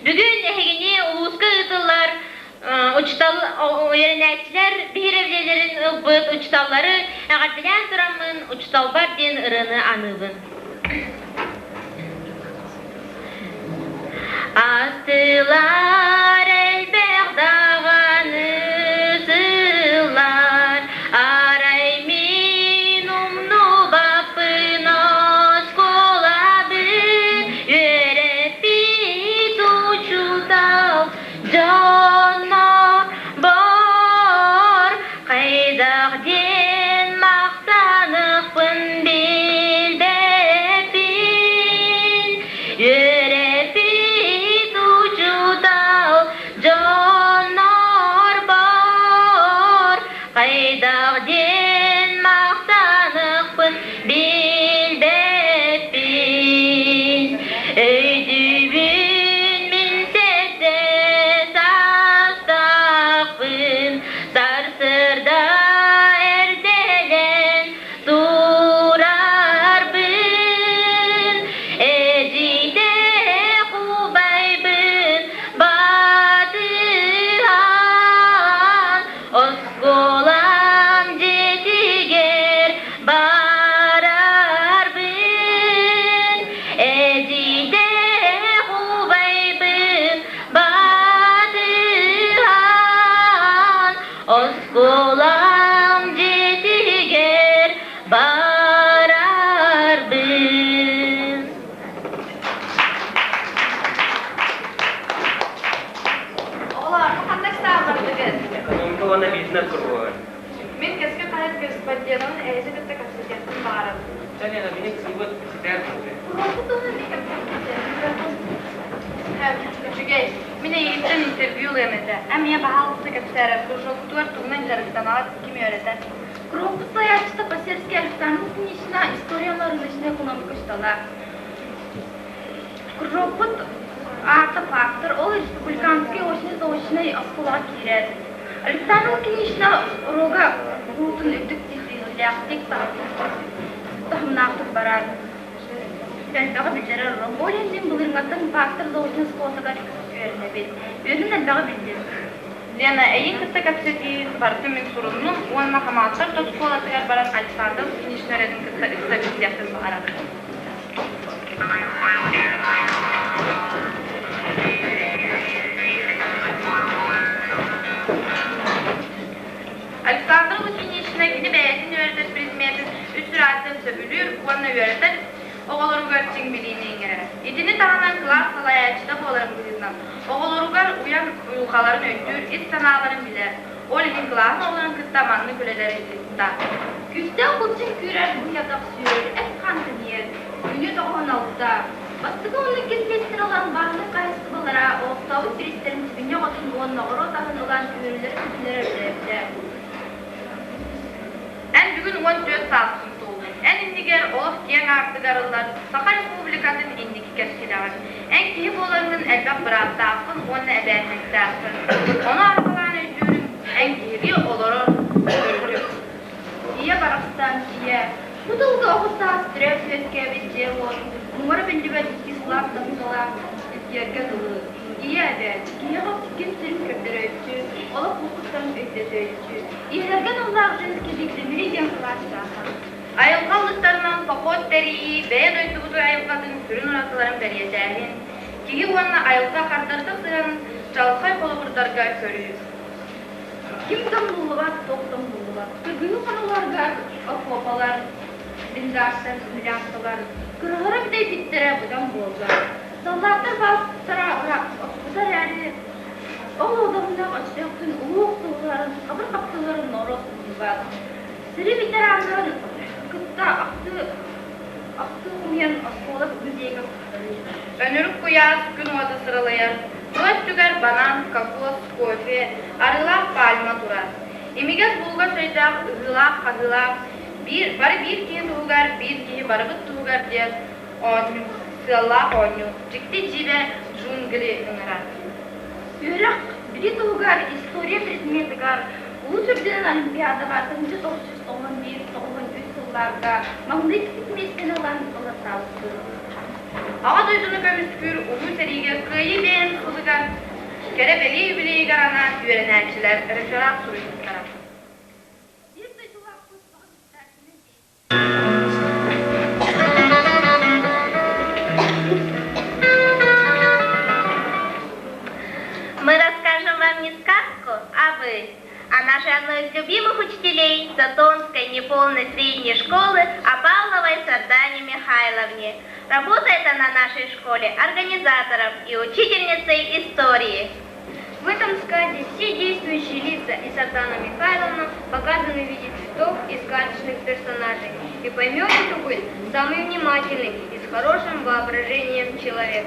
Speaker 1: Бүгүн эһигини улууска ыытыллар учуутал үөрэнээччилэр биһирэбилэлэрин ылбыт учууталлары эҕэрдэлээн тураммын «Учууталбар» диэн ырыаны аныыбын. Астылар элбэх даҕаны сыллар, арай мин умнубаппын оскуолабын үөрэппит учуутал дьоннор бор хайдах диэн махтаныахпын билбэппин үөрэппит учуутал дьоннор бор хайдах диэн махтаныахпын билбэппин өйдүүбүн мин сэтэ саастаахпын сарсыарда эрдэлэн турарбын эдьиийдээх убайбын батыһан оскуолам дьиэтигэр барарбын эдьиийдээх убайбын батыһан оскуолам дьиэтигэр барарбын.
Speaker 17: Оҕолор, ханна ыстааллардыгыт?
Speaker 2: Экономика уонна бизнес куруһуога.
Speaker 17: Мин кэскил хаһыат корреспонденын эһиги кытта кэпсэтиэхпин баҕарабын.
Speaker 2: Чэ, Лена, мини кысыыбыт ситээр курдук.
Speaker 17: Куруһуокпут туһунан Үчүгэй. Мин эйигиттэн интервью ылыам этэ. Эмиэ баһаалыста кэпсээрэр, кружоккутугар тугунан дьарыктанаҕыт, ким үөрэтэр?
Speaker 18: Кружокпут салайааччыта Посельская Александра Лукинична историяны рыночная экономика учуутала. Кружокпут аата фактор, ол республиканский очно-заочнай оскуолаҕа киирэр. Александра Лукинична уруога куруутун үрдүк ситиһиилээхтик таһымнаахтык барар. Элбэҕи биллэрэр Ол иһин былырыҥҥаттан фактор заочнай оскуолатыгар үөрэнэбин. Үөрүн элбэҕи биллим.
Speaker 17: Лена, эйигин кытта кэпсэтии барытын мин суруннум уонна Хамаҕаттар оскуолатыгар баран Александр Лукинична эрэтин кытта ыкса билсиэхпин баҕарабын. Александра Лукинична кини бэйэтин үөрэтэр предметин үс сүрэҕиттэн сөбүлүүр уонна үөрэтэр оҕолоругар чиҥ билиини иҥэрэр. Итини таһынан кылаас салайааччыта буоларын быһыытынан оҕолоругар уйан уйулҕаларын өйдүүр, ис санааларын билэр. Ол иһин кылааһын оҕолорун кытта маннык үлэлэри ыытта.
Speaker 18: Күүстээх булчун күүрэр быһыйатах сүүрэр, эт-хаан тэнийэр, күнү тоҕоһун алта. Бастакы уонна иккис миэстэни ылан бааһынай хаһаайыстыбалара олохтообут бириистэрин сибинньэ оҕотун уонна оҕуруот аһын ылан үөрүүлэрэ-көтүүлэрэ үрдээбитэ.
Speaker 17: Эн бүгүн 14 сааскын туоллуҥ. Эн иннигэр олох киэҥ аартыгар ыллар Саха Республикатын инники кэскилэҕин. Эн киһи буолаҥҥын элбэх бырааптааххын уонна эбээһинэстээххин. Ону арҕалаан өйдүүрүҥ, эн киһилии олорор төрүтүҥ.
Speaker 18: Ийэ барахсан, ийэ, бу тылга оҕо саас төрөөт үөскээбит дьиэ-уот, муҥура биллибэт икки сылаас таптала илгиэргэ дылы. Ийэ эбээт, киһи суолталарын өйдөтөөччү. Ийэлэргэ аналлаах Женский биирдэмири диэн кылаастааха.
Speaker 17: Айылҕа ыллыктарынан поход тэрийии, бэйэ дойдубутугар айылҕатын сүрүн уратыларын бэлиэтээһин, киһи уонна айылҕа хардарыта сыһыанын чаҕылхай холобурдарга көрүү.
Speaker 18: Ким да умнуллубат, туох да умнуллубат. Кыргыһыы хонууларыгар окуопалар, блиндажтар, землянкалар кырыһыра бүтэйбиттэрэ быдан буолла. Саллааттар баастара охсубута эрээри, ол одомноох өстөөхтүн улуу охсуһууларын, хабыр хаптыыларын норуот умнубат. Сэрии ветераннарын кытта ахтыы ахтыы хомуйан оскуола музейыгар туттарыы.
Speaker 17: Өнүрүк куйаас күн уота сыралыйар, тыл өттүгэр банан, кокос, кофе, арыылаах пальма турар. Имигэс булгас өйдөөх, ыһыылаах-хаһыылаах, биир, бары биир киһи туһугар, биир киһи барыбыт туһугар диэн оонньуу, сыаллаах оонньуу, дьикти дьиибэ джунгли ыҥырар.
Speaker 18: Үөрэх билии туһугар история предметыгар улуус үрдүнэн олимпиадаҕа 1991-93 сылларга маҥнай иккис миэстэни ылан ылаттаабыппыт.
Speaker 17: Аҕа дойдуну көмүскүүр Улуу сэриигэ Кыайыы бэйэн сылыгар кэрэ бэлиэ юбилейыгар анаан үөрэнээччилэр реферат суруйбуттара.
Speaker 18: Биир дойдулаахпыт баҕа иитээччини
Speaker 12: Мы расскажем вам не сказку, а вы, а нашей одной из любимых учителей Затонской неполной средней школы Апаловой Сардане Михайловне. Работает она в нашей школе организатором и учительницей истории.
Speaker 19: В этом сказе все действующие лица и Сардана Михайловна показаны в виде цветов и сказочных персонажей. И поймет эту быль самый внимательный и с хорошим воображением человек.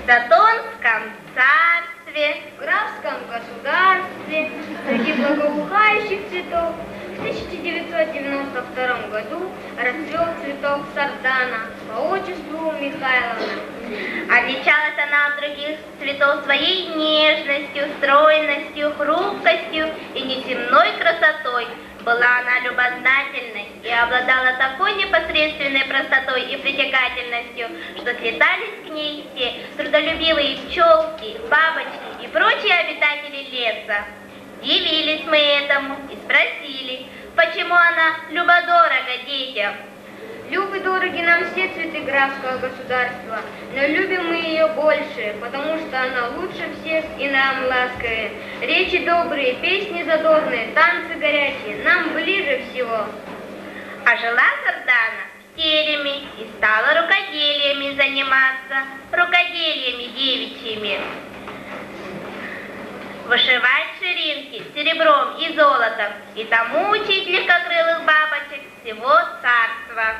Speaker 12: В Затонском царстве,
Speaker 19: в графском государстве, среди благоухающих цветов в 1992 году расцвел цветок сардана по отчеству Михайловна.
Speaker 12: Отличалась она от других цветов своей нежностью, стройностью, хрупкостью и неземной красотой. Была она любознательной и обладала такой непосредственной простотой и притягательностью, что слетались к ней все трудолюбивые пчелки, бабочки и прочие обитатели леса. Дивились мы этому и спросили, почему она любодорого детям.
Speaker 19: Любы дороги нам все цветы графского государства, но любим мы ее больше, потому что она лучше всех и нам ласковее. Речи добрые, песни задорные, танцы горячие, нам ближе всего.
Speaker 12: А жила Сардана в тереме и стала рукоделиями заниматься, рукоделиями девичьими. Вышивать ширинки серебром и золотом и тому учить легкокрылых бабочек всего царства.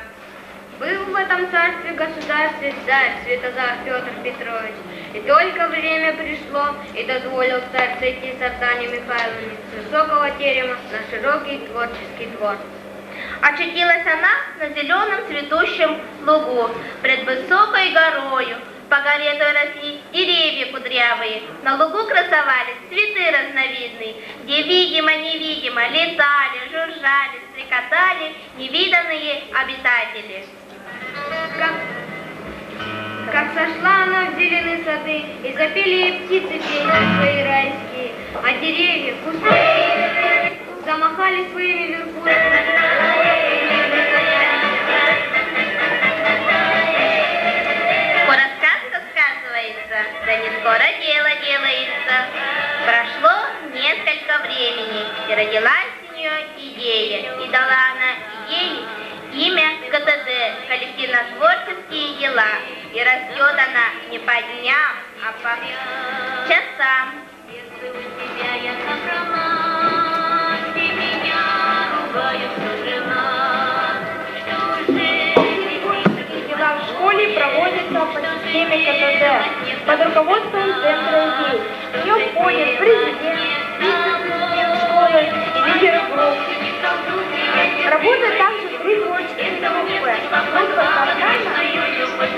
Speaker 19: Был в этом царстве-государстве царь Светозар Петр Петрович. И только время пришло, и дозволил царь сойти Сардане Михайловне с высокого терема на широкий творческий двор.
Speaker 12: Очутилась она на зеленом цветущем лугу пред высокой горою. По горе той росли деревья кудрявые, на лугу красовались цветы разновидные, где видимо-невидимо летали, жужжали, стрекотали невиданные обитатели.
Speaker 19: Как, как сошла она в зеленые сады, и запели ей птицы песни свои райские, а деревья, кусты замахали своими верхушками.
Speaker 12: Скоро сказка сказывается, да не скоро дело делается. Прошло несколько времени, и родилась у нее идея, и дала она идее имя КТД, коллективно-творческие дела. И растет она не по дням, а по часам.
Speaker 15: Если у тебя я забрала, ты меня ругают жена, что уже
Speaker 13: Дела в школе проводятся по системе КТД под руководством Центра идей. В нее входит президент, вице-президент школы и лидеры групп. Работают также три творческие группы. Группа «Сардана»,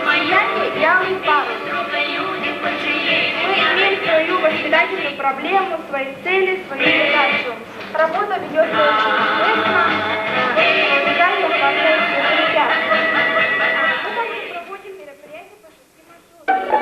Speaker 13: «Сияние» и «Алый парус». Мы имеем свою воспитательную проблему, свои цели, свою задачу. Работа ведется очень успешно, воспитание хватает всех ребят. Мы также проводим мероприятия по шести маршрутам.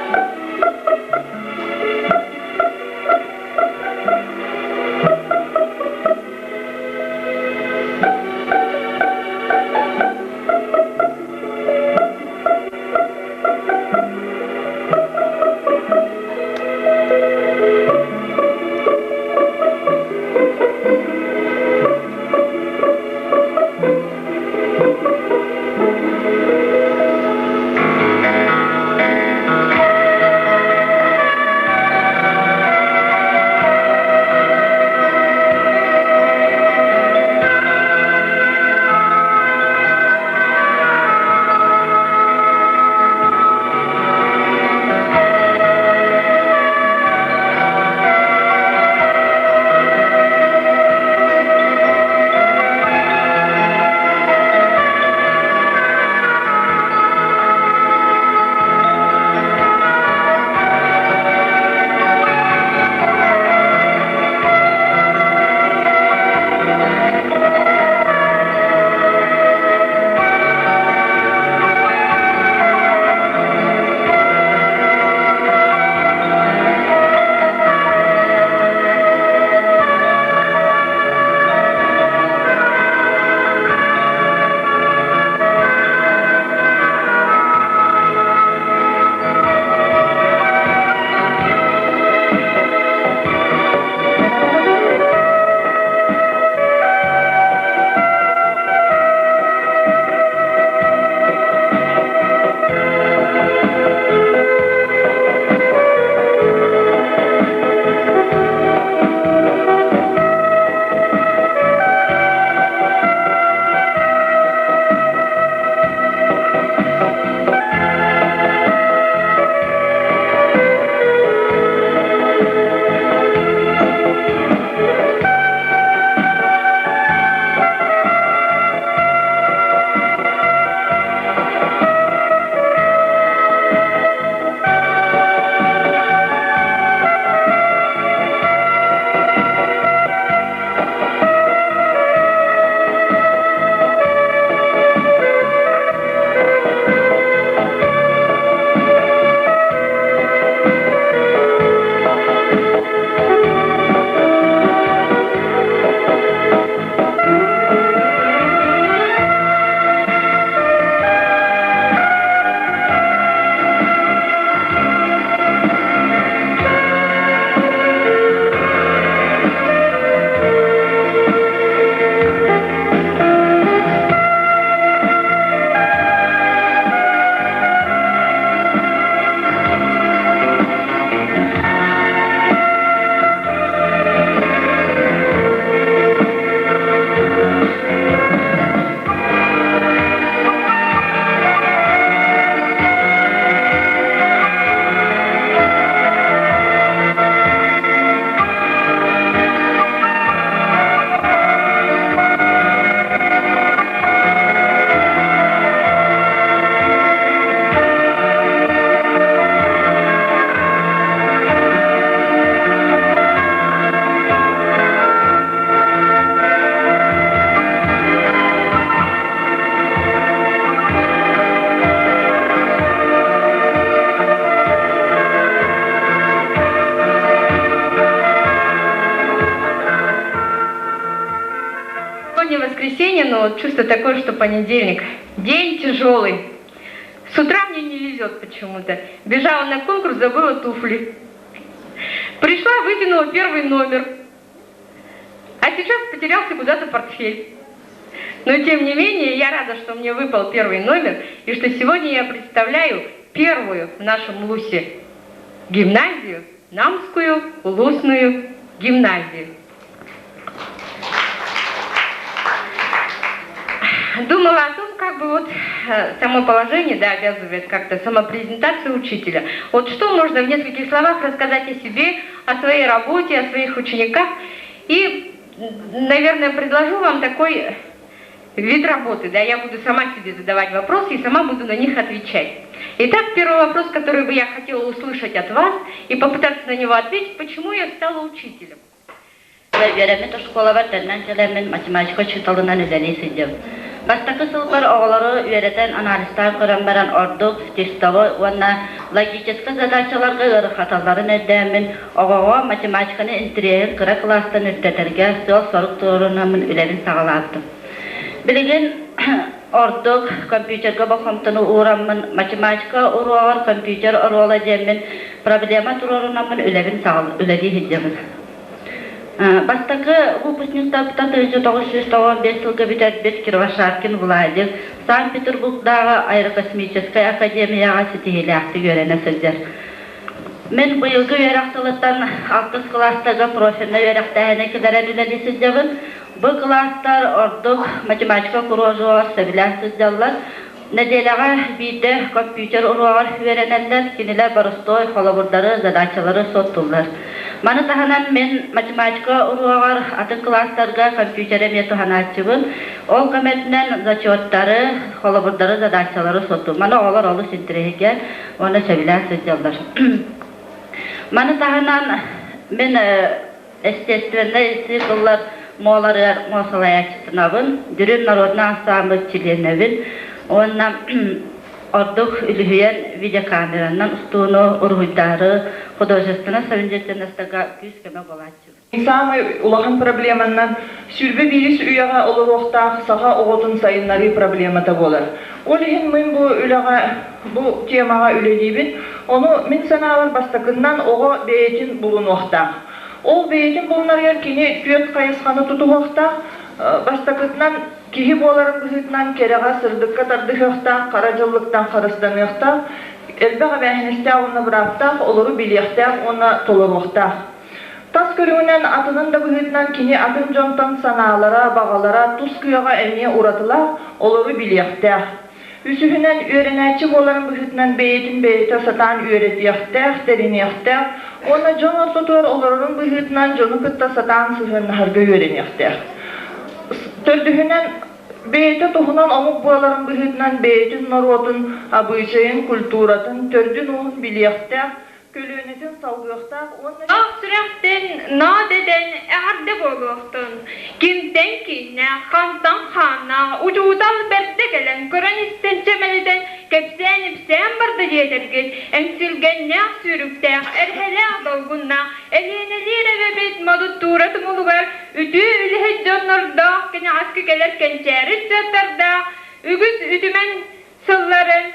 Speaker 20: Сегодня воскресенье, но чувство такое, что понедельник. День тяжелый. С утра мне не везет почему-то. Бежала на конкурс, забыла туфли. Пришла, вытянула первый номер. А сейчас потерялся куда-то портфель. Но тем не менее, я рада, что мне выпал первый номер, и что сегодня я представляю первую в нашем Лусе гимназию, Намскую улусную гимназию. Думала о том, как бы вот само положение, да, обязывает как-то самопрезентацию учителя. Вот что можно в нескольких словах рассказать о себе, о своей работе, о своих учениках. И, наверное, предложу вам такой вид работы. Да, я буду сама себе задавать вопросы и сама буду на них отвечать. Итак, первый вопрос, который бы я хотела услышать от вас и попытаться на него ответить, почему я стала учителем?
Speaker 21: Үөрэммит оскуолабар төннөн кэлэммин математика учууталынан үлэлии сылдьабын. Бастакы сылбар оҕолору үөрэтэн анализтаан көрөн баран ордук тестовой уонна логическай задачаларга ыарырҕаталларын өйдөөммүн оҕоҕо математиканы интэриэһин кыра кылаастан үрдэтэргэ сыал-сорук туруорунаммын үлэбин саҕалаабытым. Билигин ордук компьютерга болҕомтону уураммын математика уруогар компьютер оруола диэммин проблема туруорунаммын үлэбин үлэлии сылдьабын. Бастакы выпускниктартан 1995 сылга бүтэрбит Кривошапкин Владик Санкт-Петербургдааҕы аэрокосмическай академияҕа ситиһиилээхтик үөрэнэ сылдьар. Мин быйылгы үөрэх сылыттан алтыс кылаастарга профильнай үөрэхтээһини киллэрэн үлэлии сылдьабын. Бу кылаастар ордук математика куруһуогар сөбүлээн сылдьаллар. Нэдиэлэҕэ биирдэ компьютер уруогар үөрэнэллэр, кинилэр боростуой холобурдары, задачалары суоттууллар. Маны таһынан мин математика уруогар атын кылаастарга компьютеры эмиэ туһанааччыбын. Ол көмөтүнэн зачеттары, холобурдары, задачалары суоттуум. Маны оҕолор олус интэриэһиргээн уонна сөбүлээн сылдьаллар. Маны таһынан мин естественнэй цикллар муоларыгар муосалайааччытынабын, Дүрүн народнай ансаамбыл чилиэнэбин уонна ордук үлүһүйэн видеокамеранан устууну уруһуйдаары художественнай совместительностьга күүс-көмө буолааччыбын.
Speaker 22: Саамай улахан проблеманнан сүүрбэ биирис үйэҕэ олоруохтаах саха оҕотун сайыннарыы проблемата буолар. Ол иһин мин бу үлэҕэ, бу темаҕа үлэлиибин. Ону мин санаабар бастакыннан оҕо бэйэтин булунуохтаах. Ол бэйэтин булунарыгар кини түөрт хайысханы тутуһуохтаах. Бастакытынан киһи буоларын быһыытынан кэрэҕэ, сырдыкка тардыһыахтаах, хара дьыллыктан харыстаныахтаах, элбэх эбээһинэстээх уонна бырааптаах, олору билиэхтээх уонна толоруохтаах. Тас көрүҥүнэн атынын да быһыытынан кини атын дьонтон санаалара, баҕалара, тус кыаҕа эмиэ уратылаах, олору билиэхтээх. Үсүһүнэн, үөрэнээччи буоларын быһыытынан бэйэтин бэйэтэ сатаан үөрэтиэхтээх, тэриниэхтээх уонна дьон ортотугар олорорун быһыытынан дьону кытта сатаан сыһыаннаһарга үөрэниэхтээх. Төрдүһүнэн, бэйэтэ туһунан омук буоларын быһыытынан бэйэтин норуотун абыычайын, культуратын, төрдүн-ууһун билиэхтээх, көлүөнэтин салгыахтаах уонна
Speaker 20: Ох сүрэхтэн ноот этэн эҕэрдэ буолуохтун! Кимтэн кииннээх, хантан хааннаах учуутал бэрдэ кэлэн көрөн-истэн чэмэлитэн кэпсээн-ипсээн барда диэтэргит, эҥсилгэннээх сүүрүктээх, эрһэлээх долгуннаах Элиэнэлиир эбэбит Модуттуура тумулугар үтүө үлэһит дьоннордоох кэнэҕэски кэлэр кэнчээри ыччаттардаах үгүс үтүмэн сылларын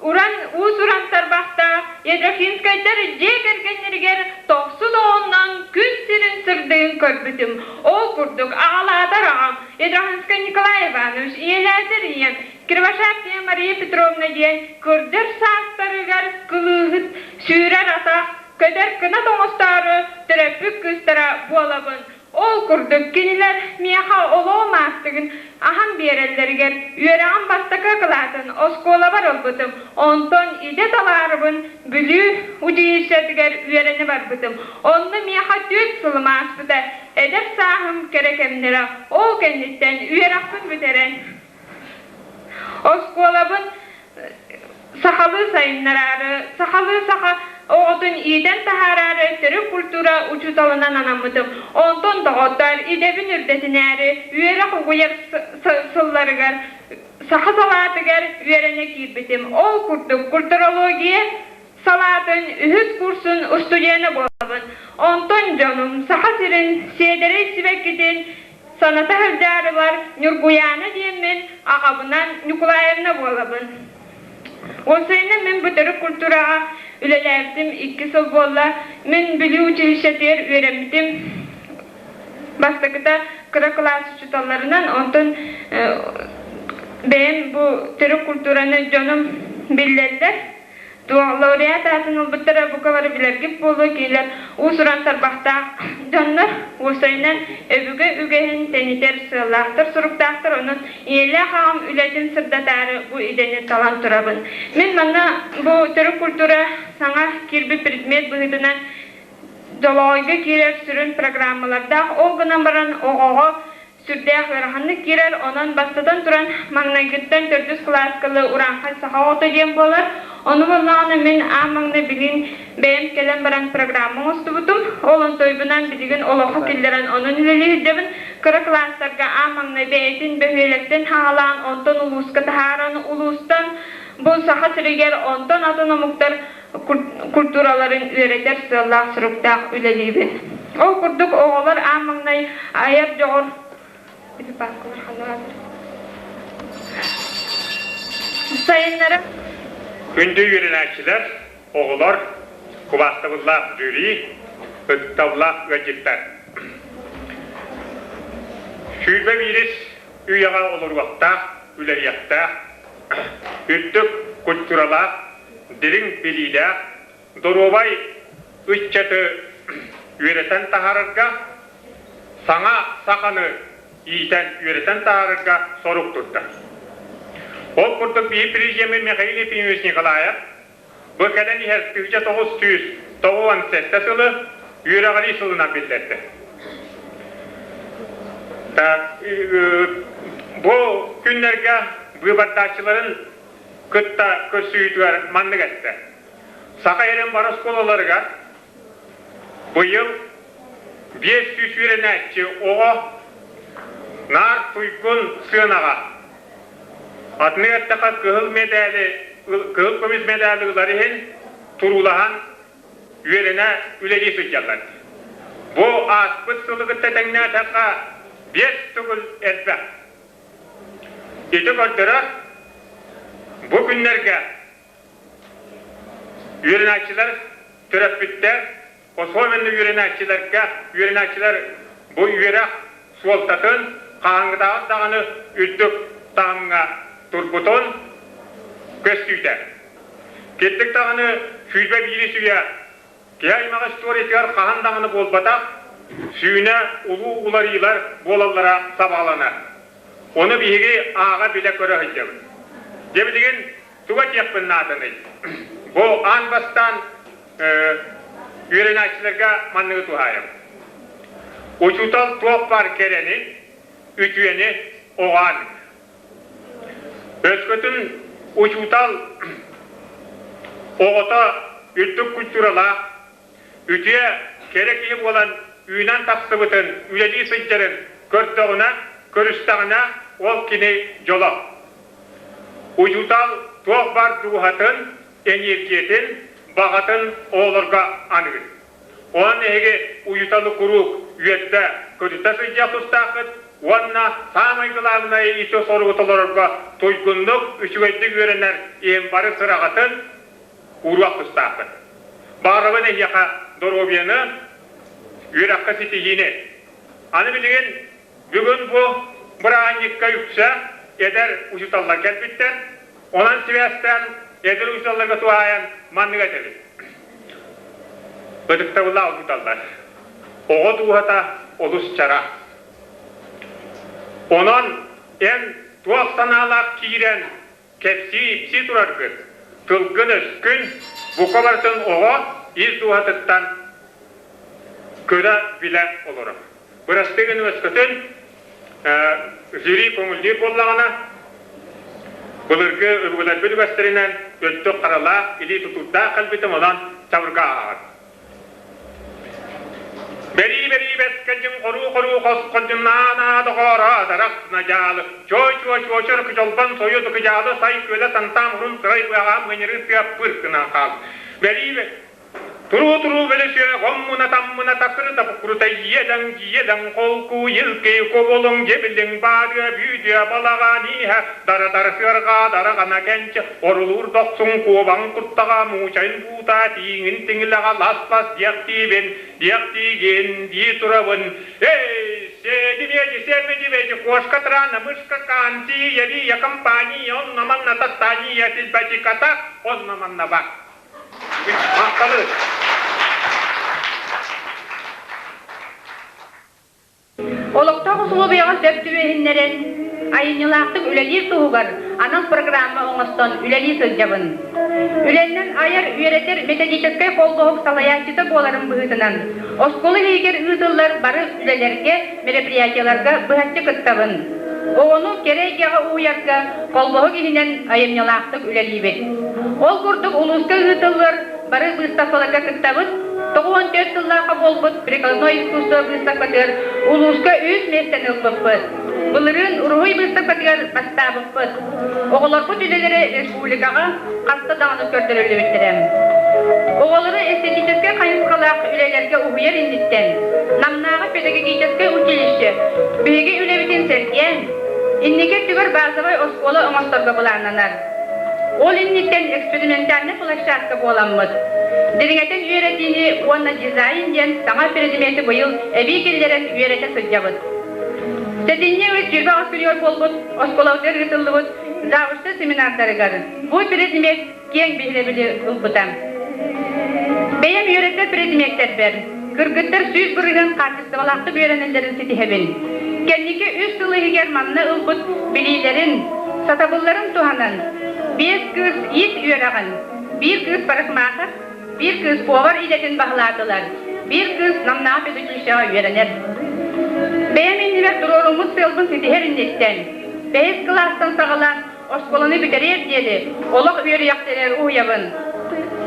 Speaker 20: уран уус-уран тарбахтаах Ядрохинскайдар дьиэ кэргэннэригэр тохсун оҕоннон күн сирин сырдыгын көрбүтүм. Ол курдук аҕалаатар аҕам Ядрохинскай Николай Иванович, ийэлээтэр ийэм Кривошапкина Мария Петровна диэн кырдьар саастарыгар кылыыһыт сүүрэр атах, көтөр кынат оҥостоору төрөппүт кыыстара буолабын. Ол курдук кинилэр миэхэ олоҕум аартыгын аһан биэрэллэригэр үөрэҕим бастакы акылаатын оскуолабар ылбытым, онтон идэ талаарыбын Бүлүү училищетыгар үөрэнэ барбытым. Онно миэхэ түөрт сылым ааспыта, эдэр сааһым кэрэ кэмнэрэ. Ол кэнниттэн үөрэхпин бүтэрэн оскуолабын сахалыы сайыннараары, сахалыы саха оҕотун иитэн таһаараары төрүт культура учууталынан анаммытым. Онтон доҕоттоор, идэбин үрдэтинээри үөрэх угуйар сылларыгар саха салаатыгар үөрэнэ киирбитим. Ол курдук культурология салаатын үһүс курсун устудьуона буолабын. Онтон дьонум Саха сирин сиэдэрэй сибэккитин. саната сылдьаарылар Ньургуйаана диэммин аҕабынан Ньукулаевна буолабын. Уопсайынан мин бу төрүт культураҕа үлэлээбитим икки сыл буолла. Мин Бүлүү училищетыгар үөрэммитим. Бастакыта кыра кылаас учууталларынан, онтон бэйэм бу төрүт культураны дьонум биллэллэр. Лауреат аатын ылбыттара бука бары билэргит буолуо, кинилэр уус-уран тарбахтаах дьоннор, уопсайынан өбүгэ үгэһин тэнитэр сыаллаахтар-соруктаахтар, онон ийэлээх аҕам үлэтин сырдатаары бу идэни талан турабын. Мин манна бу төрүт культура саҥа киирбит предмет быһыытынан долоҕойго киирэр сүрүн программалардаах, ол гынан баран оҕоҕо сүрдээх ыараханнык киирэр, онон бастатан туран маҥнайгыттан төрдүс кылааскалы урааҥхай саха оҕото диэн буолар. Ону буоллаҕына мин аан маҥнай билигин бэйэм кэлэн баран программа оҥостубутум. Ол онтойбунан билигин олоххо киллэрэн онон үлэлии сылдьабын. Кыра кылаастарга аан маҥнай бэйэтин бөһүөлэктэн саҕалаан, онтон улууска таһааран, улуустан бу Саха сиригэр, онтон атын омуктар культураларын үөрэтэр сыаллаах-соруктаах үлэлиибин. Ол курдук оҕолор аан маҥнай айар дьоҕур сайыннара
Speaker 4: Күндү үөрэнээччилэр, оҕолор, убаастабыллаах жюри, ытыктабыллаах ыалдьыттар. 21 үйэҕэ олоруохтаах, үлэлиэхтээх, үрдүк культуралаах дириҥ билиилээх, доруобай ыччаты үөрэтэн таһаарарга, саҥа саханы иитэн үөрэтэн таһаарарга сорук турда. Ол курдук биһи президеммит Михаил Ефимович Николаев бу кэлэн иһэр 1997 сылы үөрэҕирии сылынан биллэрдэ. Бу күннэргэ быыбардааччыларын кытта көрсүһүүтүгэр маннык эттэ. Саха сирин бары оскуолаларыгар быйыл 500 үөрэнээччи оҕо наар туйгун сыанаҕа атыны эттэххэ кыһыл медали кыһыл көмүс медали ылар иһин туруулаһан үөрэнэ үлэлии сылдьаллар. Бу ааспыт сылы кытта тэҥнээтэххэ биэс төгүл элбэх. Ити көрдөрөр, бу күннэргэ үөрэнээччилэр, төрөппүттэр, особенно үөрэнээччилэргэ, үөрэнээччилэр бу үөрэх суолтатын хаһааҥҥытааҕар даҕаны үрдүк таһымҥа турбутун көстүүтэ. Кирдик даҕаны 21 үйэ Киһи аймах историятыгар хаһан даҕаны буолбатах сүүнэ улуу уларыйыылар буолаллара сабаҕаланар. Ону биһиги ааҕа билэ-көрө сылдьабыт. Дьэ билигин тугу этиэхпин нааданый? Бу аан бастаан үөрэнээччилэргэ манныгы туһаайабын. Учуутал туох баар кэрэни, үтүөнү оҕоон Өскөтүн учуутал оҕото үрдүк культуралаах, үтүө, кэрэ киһи буолан үүнэн тахсыбытын, үлэлии сылдьарын көрдөҕүнэ, көрүстэҕинэ, ол кини дьоло. Учуутал туох баар дууһатын, эниэргийэтин, баҕатын оҕолорго аныыр. Онон эһиги уйуталы куруук үөрдэ көтүтэ сылдьыах тустааххыт уонна саамай главное ити соругу толорорго туйгуннук, үчүгэйдик үөрэнэр иһин бары сыраҕытын ууруох тустааххыт. Баҕарабын эһиэхэ доруобуйаны, үөрэххэ ситиһиини. Аны билигин бүгүн бу бырааһынньыкка үксэ эдэр учууталлар кэлбиттэр. Онон сибээстээн эдэр учууталларга туһаайан маннык этэбин. Ытыктабыллаах учууталлар, оҕо дууһата олус чараас. Онон эн туох санаалаах киирэн кэпсии-ипсии тураргын, тылгын-өскүн бука барытын оҕо ис дууһатыттан көрө-билэ олорор. Бырастыы гын өскөтүн жюри көҥүллүүр буоллаҕына, былыргы өбүгэлэрбит үгэстэринэн өттүк харалаах, илии тутуурдаах кэлбитим, онон чабырга ааҕар. Бэрии-бэрии бэскэлдьин хоруу-хоруу хосхолдьун наанаа доҕоро дарах надьаалы чуо-чуо-чуочар кычолбон сойу дукудьаалы сай күөлэ сантаам урун сырай быаҕаам мыньырыы тыа пыркынан хаал. Бэрии. Туруу-туруу бөлөсүө хоммуна таммына такырыта буккурута иэдэҥ дьиэдэҥ холку илкий кубулуҥ дьибилиҥ баарыа бүүдүө балаҕан ииһэ дара-дара сыарҕа дараҕана кэнчэ орулуур дохсун куобаҥ куртаҕа муучайын буута тииҥин тиҥилэҕэ лас-лас диэхтиибин диэхтиигин дии турабын эй седи-меди семеди-веди кошка трана мышка канти явия компания онно манна таттания тилбатиката онно манна ба Махталы.
Speaker 5: Олохтоох усулуобуйаҕа сөп түбэһиннэрэн, айымньылаахтык үлэлиир туһугар анал программа оҥостон үлэлии сылдьабын. Үлэннэн айар, үөрэтэр методическай холбоһук салайааччыта буоларым быһыытынан, оскуола иһигэр ыытыллар бары үлэлэргэ, мероприятиеларга быһаччы кыттабын. Оҕону кэрэ эйгэҕэ уһуйарга холбоһук иһинэн айымньылаахтык үлэлиибит. Ол курдук улууска ыытыллар бары быыстапкаларга кыттабыт. 94 сыллаахха буолбут прикладной искусство быыстапкатыгар улууска үс миэстэни ылбыппыт. Былырыын уруһуй быыстапкатыгар бастаабыппыт. Оҕолорбут үлэлэрэ республикаҕа хаста даҕаны көрдөрүллүбүттэрэ. Оҕолору эстетическэй хайысхалаах үлэлэргэ уһуйар инниттэн Намнааҕы педагогическай училище биһиги үлэбитин сэргээн, инники өттүгэр базовай оскуола оҥосторго былааннанар. Ол инниттэн экспериментальнай площадка буоламмыт, дириҥэтэн үөрэтиини уонна дизайн диэн саҥа предмети быйыл эбии киллэрэн үөрэтэ сылдьабыт. Сэтинньи ый 28 күнүгэр буолбут оскуолабытыгар ыытыллыбыт завучтар семинардарыгар бу предмет киэҥ биһирэбили ылбыта. Бэйэм үөрэтэр предметтэрбэр кыргыттар 100% хаачыстыбалаахтык үөрэнэллэрин ситиһэбин. Кэнники үс сыл иһигэр манна ылбыт билиилэрин, сатабылларын туһанан, биэс кыыс иис үөрэҕин, биир кыыс парикмахер, биир кыыс повар идэтин баһылаатылар, биир кыыс Намнааҕы педучилищеҕа үөрэнэр. Бэйэм иннибэр туруоруммут сыалбын ситиһэр инниттэн, бэһис кылаастан саҕалаан оскуоланы бүтэриэр диэри олох үөрүйэхтэригэр уһуйабын.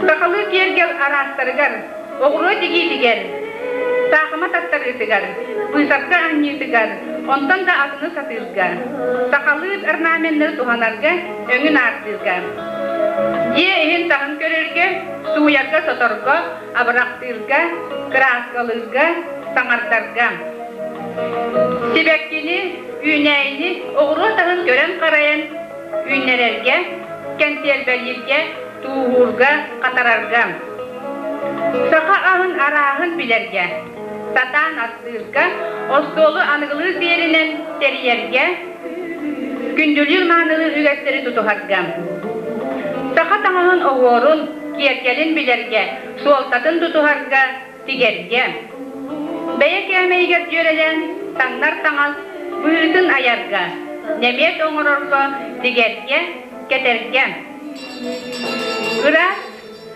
Speaker 5: Сахалыы киэргэл араастарыгар, оҕуруо тигиитигэр, саахыма таттарыытыгар, быысапка анньыытыгар, онтон да атыны сатыырга, сахалыы орнаменнары туһанарга, өҥүн ааттыырга. Дьиэ иһин-таһын көрөргө, сууйарга-соторго, абырахтыырга, кырааскалыырга, саҥардарга. Сибэккини, үүнээйини оҕуруот аһын көрөн-харайан үүннэрэргэ, кэнсиэрбэлииргэ, тууһуурга, хатарарга. Саха аһын арааһын билэргэ, сатаан астыырга, остуолу аныгылыы сиэринэн тэрийэргэ, күндүлүүр маанылыыр үгэстэри тутуһарга. Саха таҥаһын оһуорун, киэргэлин билэргэ, суолтатын тутуһарга, тигэргэ. Бэйэ кээмэйигэр дьүөрэлээн таҥнар таҥас быһыытын айарга, нэмиэт оҥорорго, тигэргэ, кэтэргэ. Ыраас,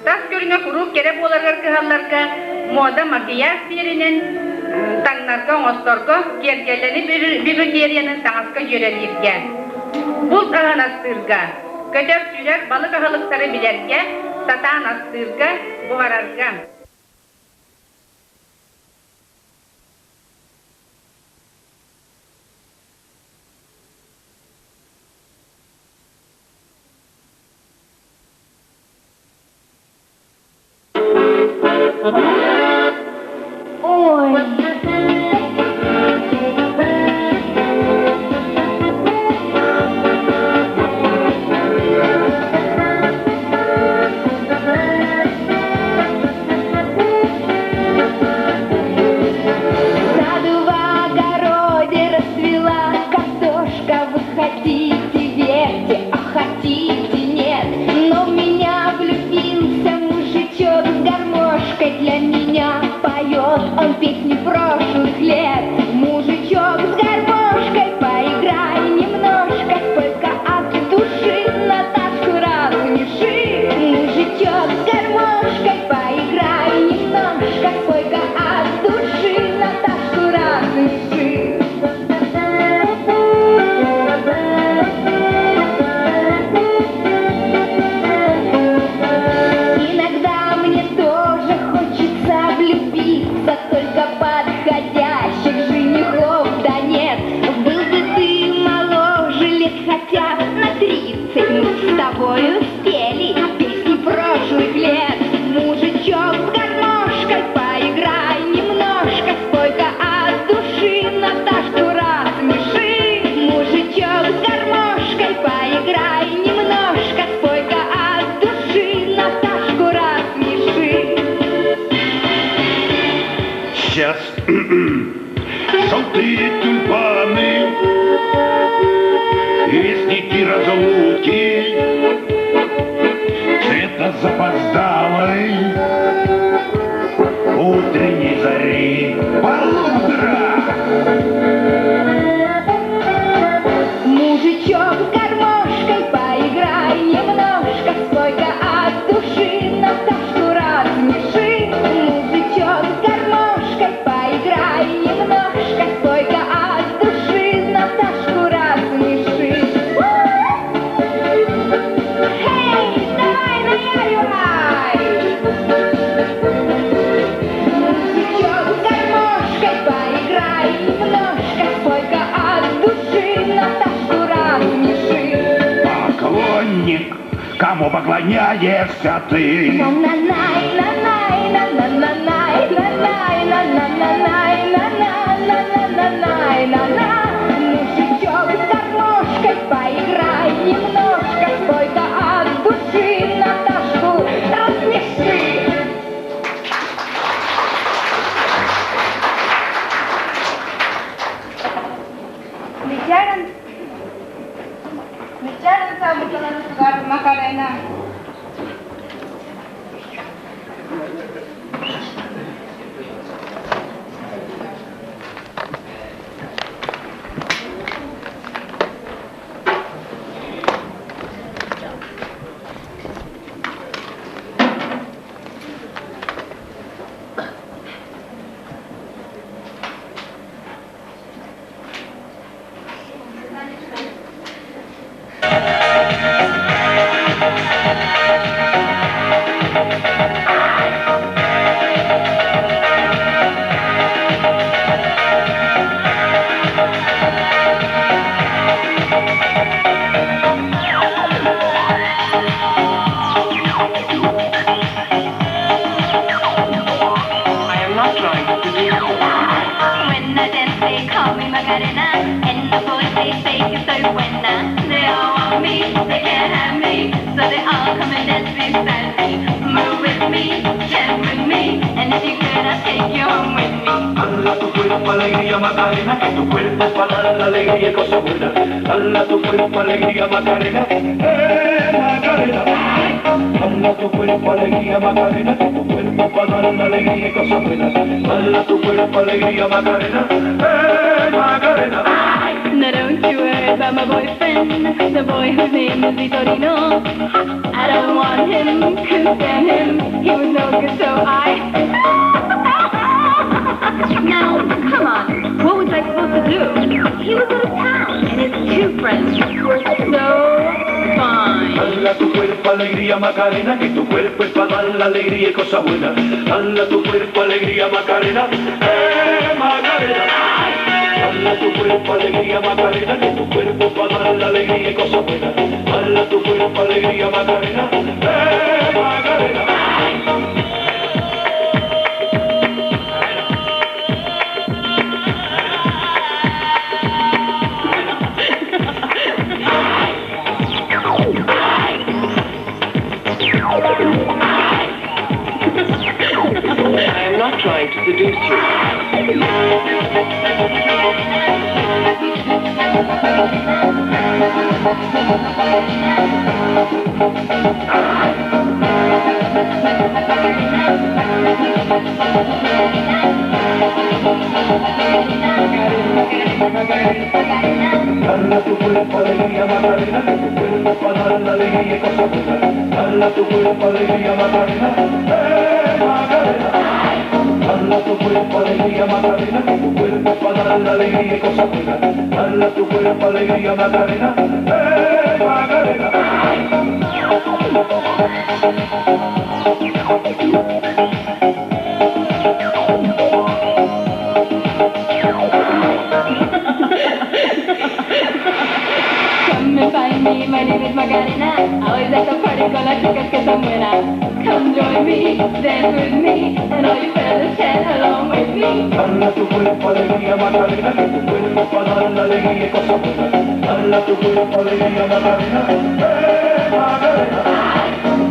Speaker 5: тас көрүҥэ куруук кэрэ буоларыгар кыһалларга муода макияж сиэринэн таҥнарга, оҥосторго, киэргэллэни бижутерияны таҥаска дьүөрэлииргэ, булт аһын астыырга, көтөр-сүүрэр балык аһылыктары билэргэ, сатаан астыырга, буһарарга.
Speaker 8: Ой!
Speaker 6: Запоздалой утренней зари. Полудра!
Speaker 16: Мужичок с гармошкой поиграй немножко, спой-ка от души, Наташку рассмеши. Мужичок с гармошкой поиграй немножко, спой-ка от души, Наташку рассмеши. Эй, давай наяривай! Мужичок с гармошкой поиграй немножко, спой-ка от души, Наташку рассмеши.
Speaker 6: Поклонник, кому поклоняешься ты?
Speaker 16: На-на-най, на-най, на-на-на-най, на-най, на-на-на-най, на-на-на-на-на-най, на-на. Мужичок с гармошкой поиграй немножко, спой-ка от души, Наташку рассмеши.
Speaker 5: Мичарин Мичарин саамыталар Макарена.
Speaker 9: I am not trying to seduce you.
Speaker 15: When I dance, they call me Macarena, and the boys they say que soy buena. They all want me, they can't have me, so they all come and dance beside me. Move with me, chant with me, and if you could, I'll take you home with me.
Speaker 23: Dala tu cuerpo alegría Macarena, que tu cuerpo es para dar la alegría y cosa buena. Dala tu cuerpo alegría Macarena, Macarena. Dala tu cuerpo alegría Macarena, que tu cuerpo para dar la alegría y cosa buena. Dala tu cuerpo alegría Macarena, Macarena.
Speaker 15: Now don't you worry about my boyfriend, the boy whose name is Vitorino. I don't want him, couldn't stand him, he was no good, so I. Now, come on, what was I supposed to do? He was out of town, and his two friends were so fine.
Speaker 23: Dala tu cuerpo alegría Macarena, que tu cuerpo es para dar la alegría y cosa buena. Dala tu cuerpo alegría Macarena, Macarena. Dala tu cuerpo alegría Macarena, que tu cuerpo para dar la alegría y cosa buena. Dala tu cuerpo alegría Macarena, Macarena.
Speaker 9: I am not trying to seduce you.
Speaker 23: Dala tu cuerpo alegría Macarena, que tu cuerpo para dar la alegría y cosa buena. Dala tu cuerpo alegría Macarena, Macarena. Dala tu cuerpo alegría Macarena, que tu cuerpo para dar la alegría y cosa buena. Dala tu cuerpo alegría Macarena, Macarena.
Speaker 15: Come and find me, my name is Macarena. Always at the party con las chicas que son buenas. Come join me, dance with me, and all you fellas chant along with me.
Speaker 23: Dala tu cuerpo alegría Macarena, que tu cuerpo para dar la alegría y cosa buena. Dala tu cuerpo alegría Macarena, Macarena.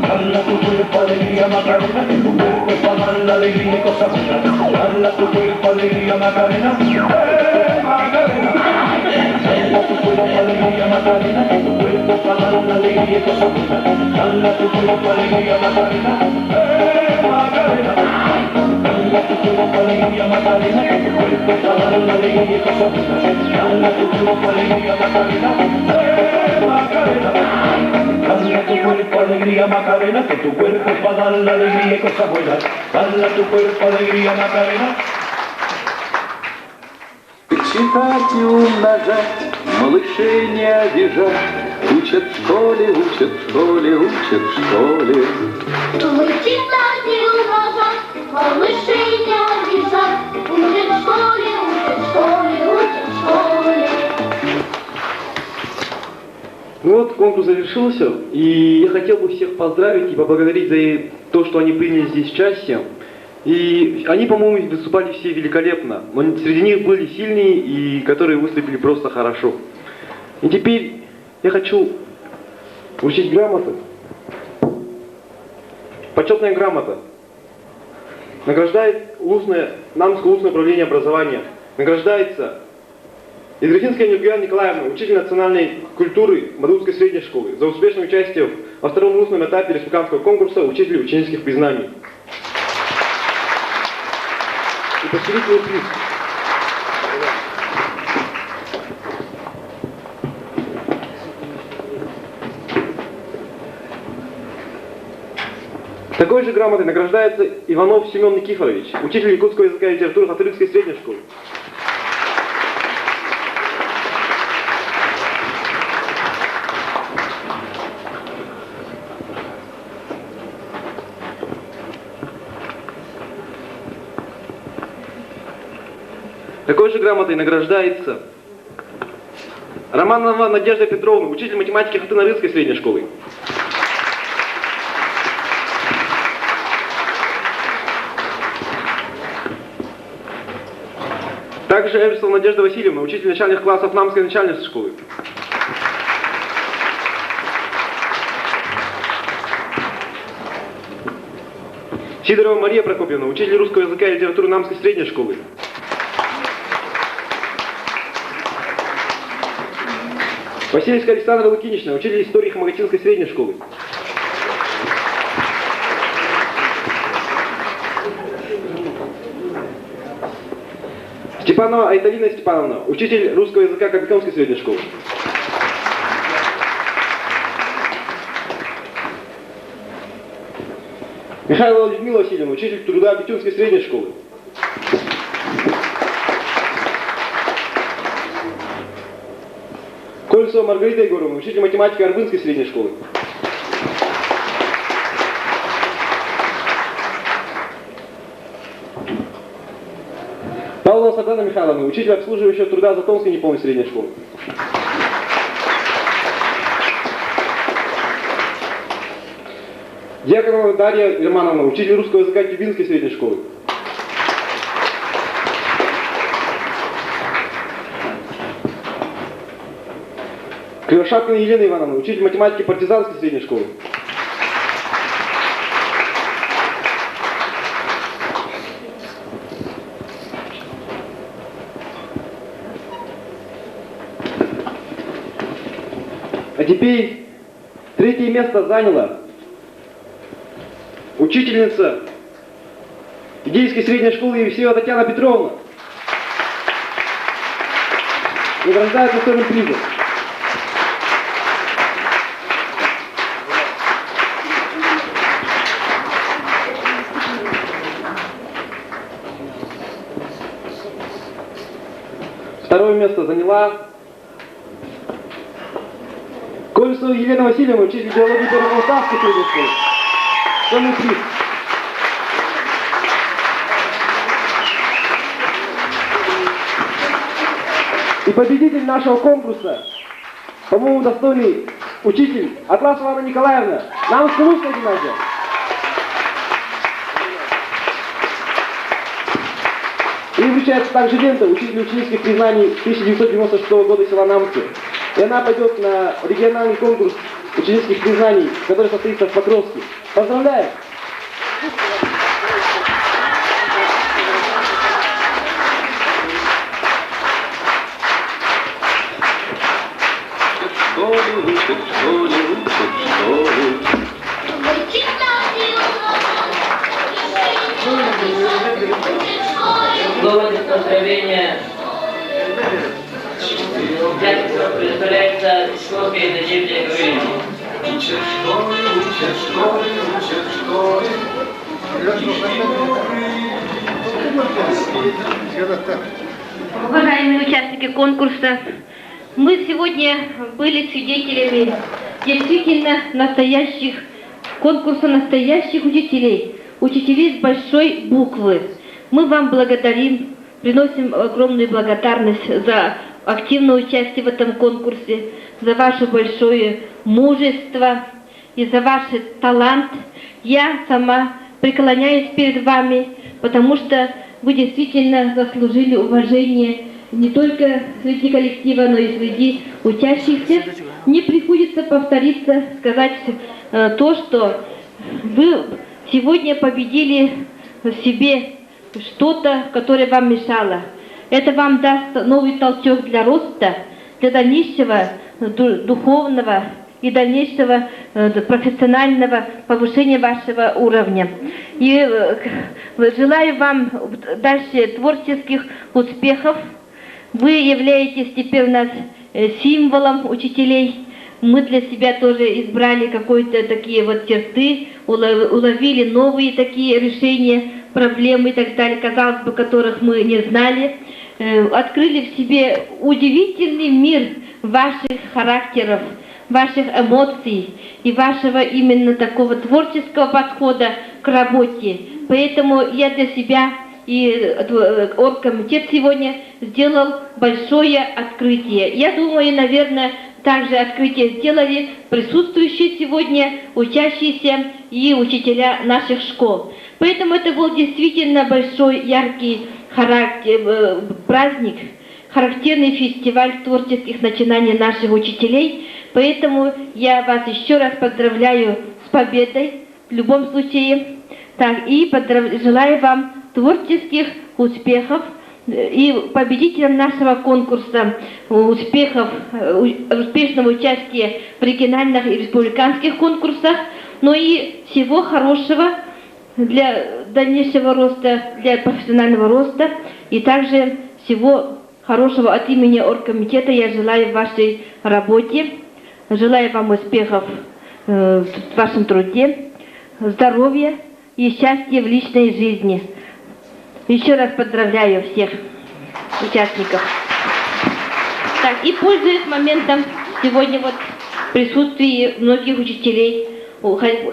Speaker 23: Dala tu cuerpo alegría Macarena, que tu cuerpo es para dar la alegría y cosa buena. Dala tu cuerpo alegría Macarena, Macarena. Dala tu cuerpo alegría Macarena, que tu cuerpo es para dar la Alegría y cosa buena. Dala tu cuerpo alegría, Macarena, Macarena. Dala tu cuerpo alegría, Macarena, que tu cuerpo para dar la alegría y cosa buena. Dala tu cuerpo alegría, Macarena, Macarena. Dala tu cuerpo alegría, Macarena, que tu cuerpo es para dar la alegría y cosa buena. Dala tu cuerpo alegría, Macarena.
Speaker 3: Читать и умножать, малышей не обижать. Учат в школе, учат в школе, учат в школе.
Speaker 8: Читать и умножать, малышей не обижать. Учат в школе, учат в школе, учат в школе.
Speaker 10: Ну вот, конкурс завершился, и я хотел бы всех поздравить и поблагодарить за то, что они приняли здесь участие. И они, по-моему, выступали все великолепно, но среди них были сильные и которые выступили просто хорошо. И теперь я хочу вручить грамоты. Почетная грамота. Награждает устное, Намское устное управление образования. Награждается Идрихинская Нюргуян Николаевна, учитель национальной культуры Мадутской средней школы, за успешное участие во втором устном этапе республиканского конкурса «Учитель ученических признаний». И поощрительный приз. Такой же грамотой награждается Иванов Семен Никифорович, учитель якутского языка и литературы Хатырыкской средней школы. Такой же грамотой награждается Романова Надежда Петровна, учитель математики Хатынарынской средней школы. Также Эверсова Надежда Васильевна, учитель начальных классов Намской начальной школы. Сидорова Мария Прокопьевна, учитель русского языка и литературы Намской средней школы. Васильевская Александра Лукинична, учитель истории Хамагатинской средней школы. Степанова Айталина Степановна, учитель русского языка Кобяконской средней школы. Михайлова Людмила Васильевна, учитель труда Бетюнской средней школы. Кольцова Маргарита Егоровна, учитель математики Арбынской средней школы. Павлова Светлана Михайловна, учитель обслуживающего труда Затонской неполной средней школы. Дьяконова Дарья Романовна, учитель русского языка Тюбинской средней школы. Кривошапкина Елена Ивановна, учитель математики партизанской средней школы. А теперь третье место заняла учительница Идейской средней школы Евсеева Татьяна Петровна. Награждается вторым призом. Второе место заняла Колесова Елена Васильевна, учитель биологии Первополтавской средней школы. Второй приз. И победитель нашего конкурса, по-моему, достойный учитель Атласова Анна Николаевна, Намская русская гимназия. И вручается также лента учитель ученических признаний 1996 года села Намцы. И она пойдет на региональный конкурс ученических признаний, который состоится в Покровске. Поздравляем!
Speaker 3: В школе, учат в школе,
Speaker 2: Удостоверение участников предоставляется Школской Надежде Гавриловне.
Speaker 3: Учат в школе, учат в школе, учат в школе.
Speaker 5: Уважаемые участники конкурса, мы сегодня были свидетелями действительно настоящих конкурса настоящих учителей, учителей с большой буквы. Мы вам благодарим, приносим огромную благодарность за активное участие в этом конкурсе, за ваше большое мужество и за ваш талант. Я сама преклоняюсь перед вами, потому что вы действительно заслужили уважение не только среди коллектива, но и среди учащихся. Мне приходится повториться, сказать то, что вы сегодня победили в себе что-то, которое вам мешало. Это вам даст новый толчок для роста, для дальнейшего духовного и дальнейшего профессионального повышения вашего уровня. И желаю вам дальше творческих успехов. Вы являетесь теперь у нас символом учителей. Мы для себя тоже избрали какие-то такие вот черты, уловили новые такие решения, проблемы и так далее, казалось бы, которых мы не знали. Открыли в себе удивительный мир ваших характеров, ваших эмоций и вашего именно такого творческого подхода к работе. Поэтому я для себя и оргкомитет сегодня сделал большое открытие. Я думаю, наверное, также открытие сделали присутствующие сегодня учащиеся и учителя наших школ. Поэтому это был действительно большой, яркий характер, праздник, характерный фестиваль творческих начинаний наших учителей. Поэтому я вас еще раз поздравляю с победой в любом случае. Так, и желаю вам творческих успехов и победителям нашего конкурса успехов, успешного участия в региональных и республиканских конкурсах, но и всего хорошего для дальнейшего роста, для профессионального роста, и также всего хорошего от имени оргкомитета я желаю вашей работе, желаю вам успехов в вашем труде, здоровья и счастья в личной жизни. Еще раз поздравляю всех участников. Так, и пользуясь моментом, сегодня вот в присутствии многих учителей,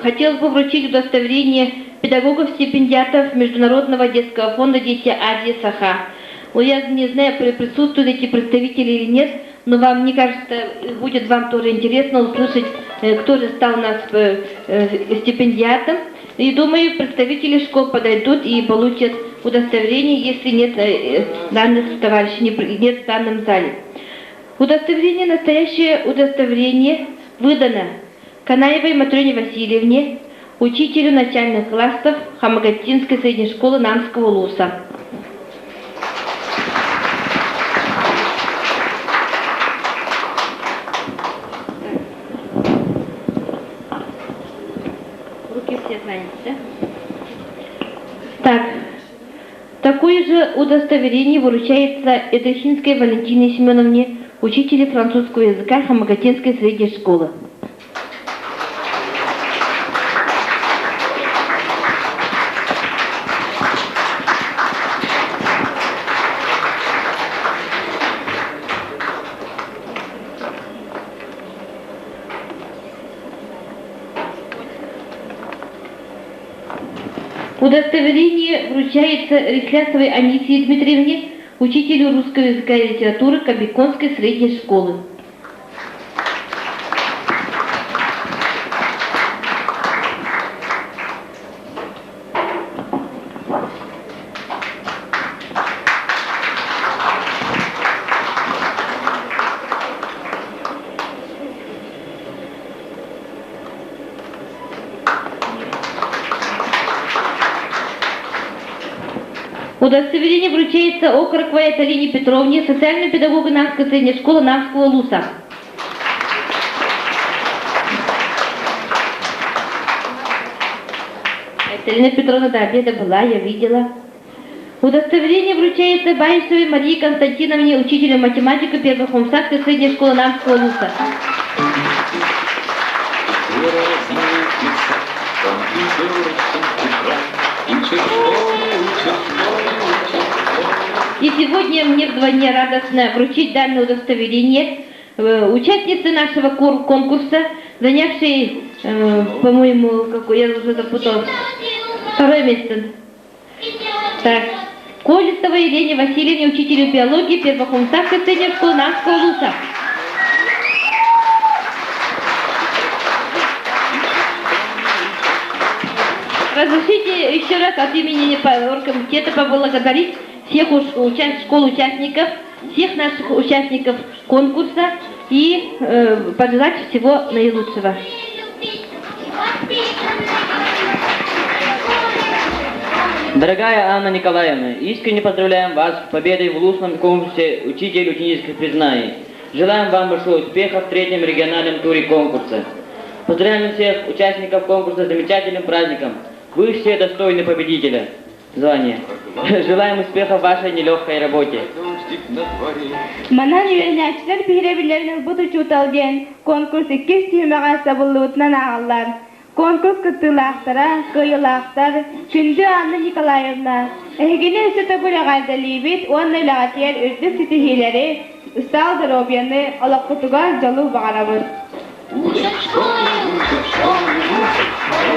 Speaker 5: хотелось бы вручить удостоверение педагогов-стипендиатов Международного детского фонда «Дети Азии Саха». Я не знаю, присутствуют эти представители или нет, но вам, мне кажется, будет вам тоже интересно услышать, кто же стал у нас стипендиатом. И думаю, представители школ подойдут и получат удостоверение, если нет данных товарищей, нет в данном зале. Удостоверение, настоящее удостоверение выдано Канаевой Матрёне Васильевне, учителю начальных классов Хамагаттинской средней школы Намского ЛУСа. Руки все заняты, да? Так, такое же удостоверение вручается Эдохинской Валентине Семеновне, учителю французского языка Хамагатинской средней школы. Удостоверение вручается Рехлясовой Анисии Дмитриевне, учителю русского языка и литературы Кобяконской средней школы. Удостоверение вручается Окороковой Айталине Петровне, социальному педагогу Намской средней школы Намского ЛУСа. Айталина Петровна до обеда была, я видела.
Speaker 1: Удостоверение вручается Баишевой Марии Константиновне, учителю математики первой Хомсакской средней школы Намского ЛУСа. И сегодня мне вдвойне радостно вручить данное удостоверение участнице нашего конкурса, занявшей, по-моему, какой, я уже запуталась, второе место. Так. Колесова Елене Васильевне, учителю биологии Первохомсакской средней школы Намского ЛУСа. Разрешите еще раз от имени оргкомитета поблагодарить всех школ участников, всех наших участников конкурса и пожелать всего наилучшего.
Speaker 2: Дорогая Анна Николаевна, искренне поздравляем вас с победой в улусном конкурсе «Учитель ученических признаний». Желаем вам большого успеха в третьем региональном туре конкурса. Поздравляем всех участников конкурса с замечательным праздником. Вы все достойны победителя звания. Желаем успеха в вашей нелегкой работе.
Speaker 1: Манан үөрэнээччилэр биһирэбиллэрин ылбыт учуутал диэн конкурс иккис түһүмэҕэ сабыллыбытынан ааҕыллар. Конкурс кыттыылаахтара, кыайыылаахтар Күндү Анна Николаевна, эһигини өссө төгүл эҕэрдэлиибит уонна үлэҕитигэр үрдүк ситиһиилэри, ыстаал доруобуйаны, олоххутугар дьолу баҕарабыт.
Speaker 3: Учат в школе, учат в школе, учат в школе.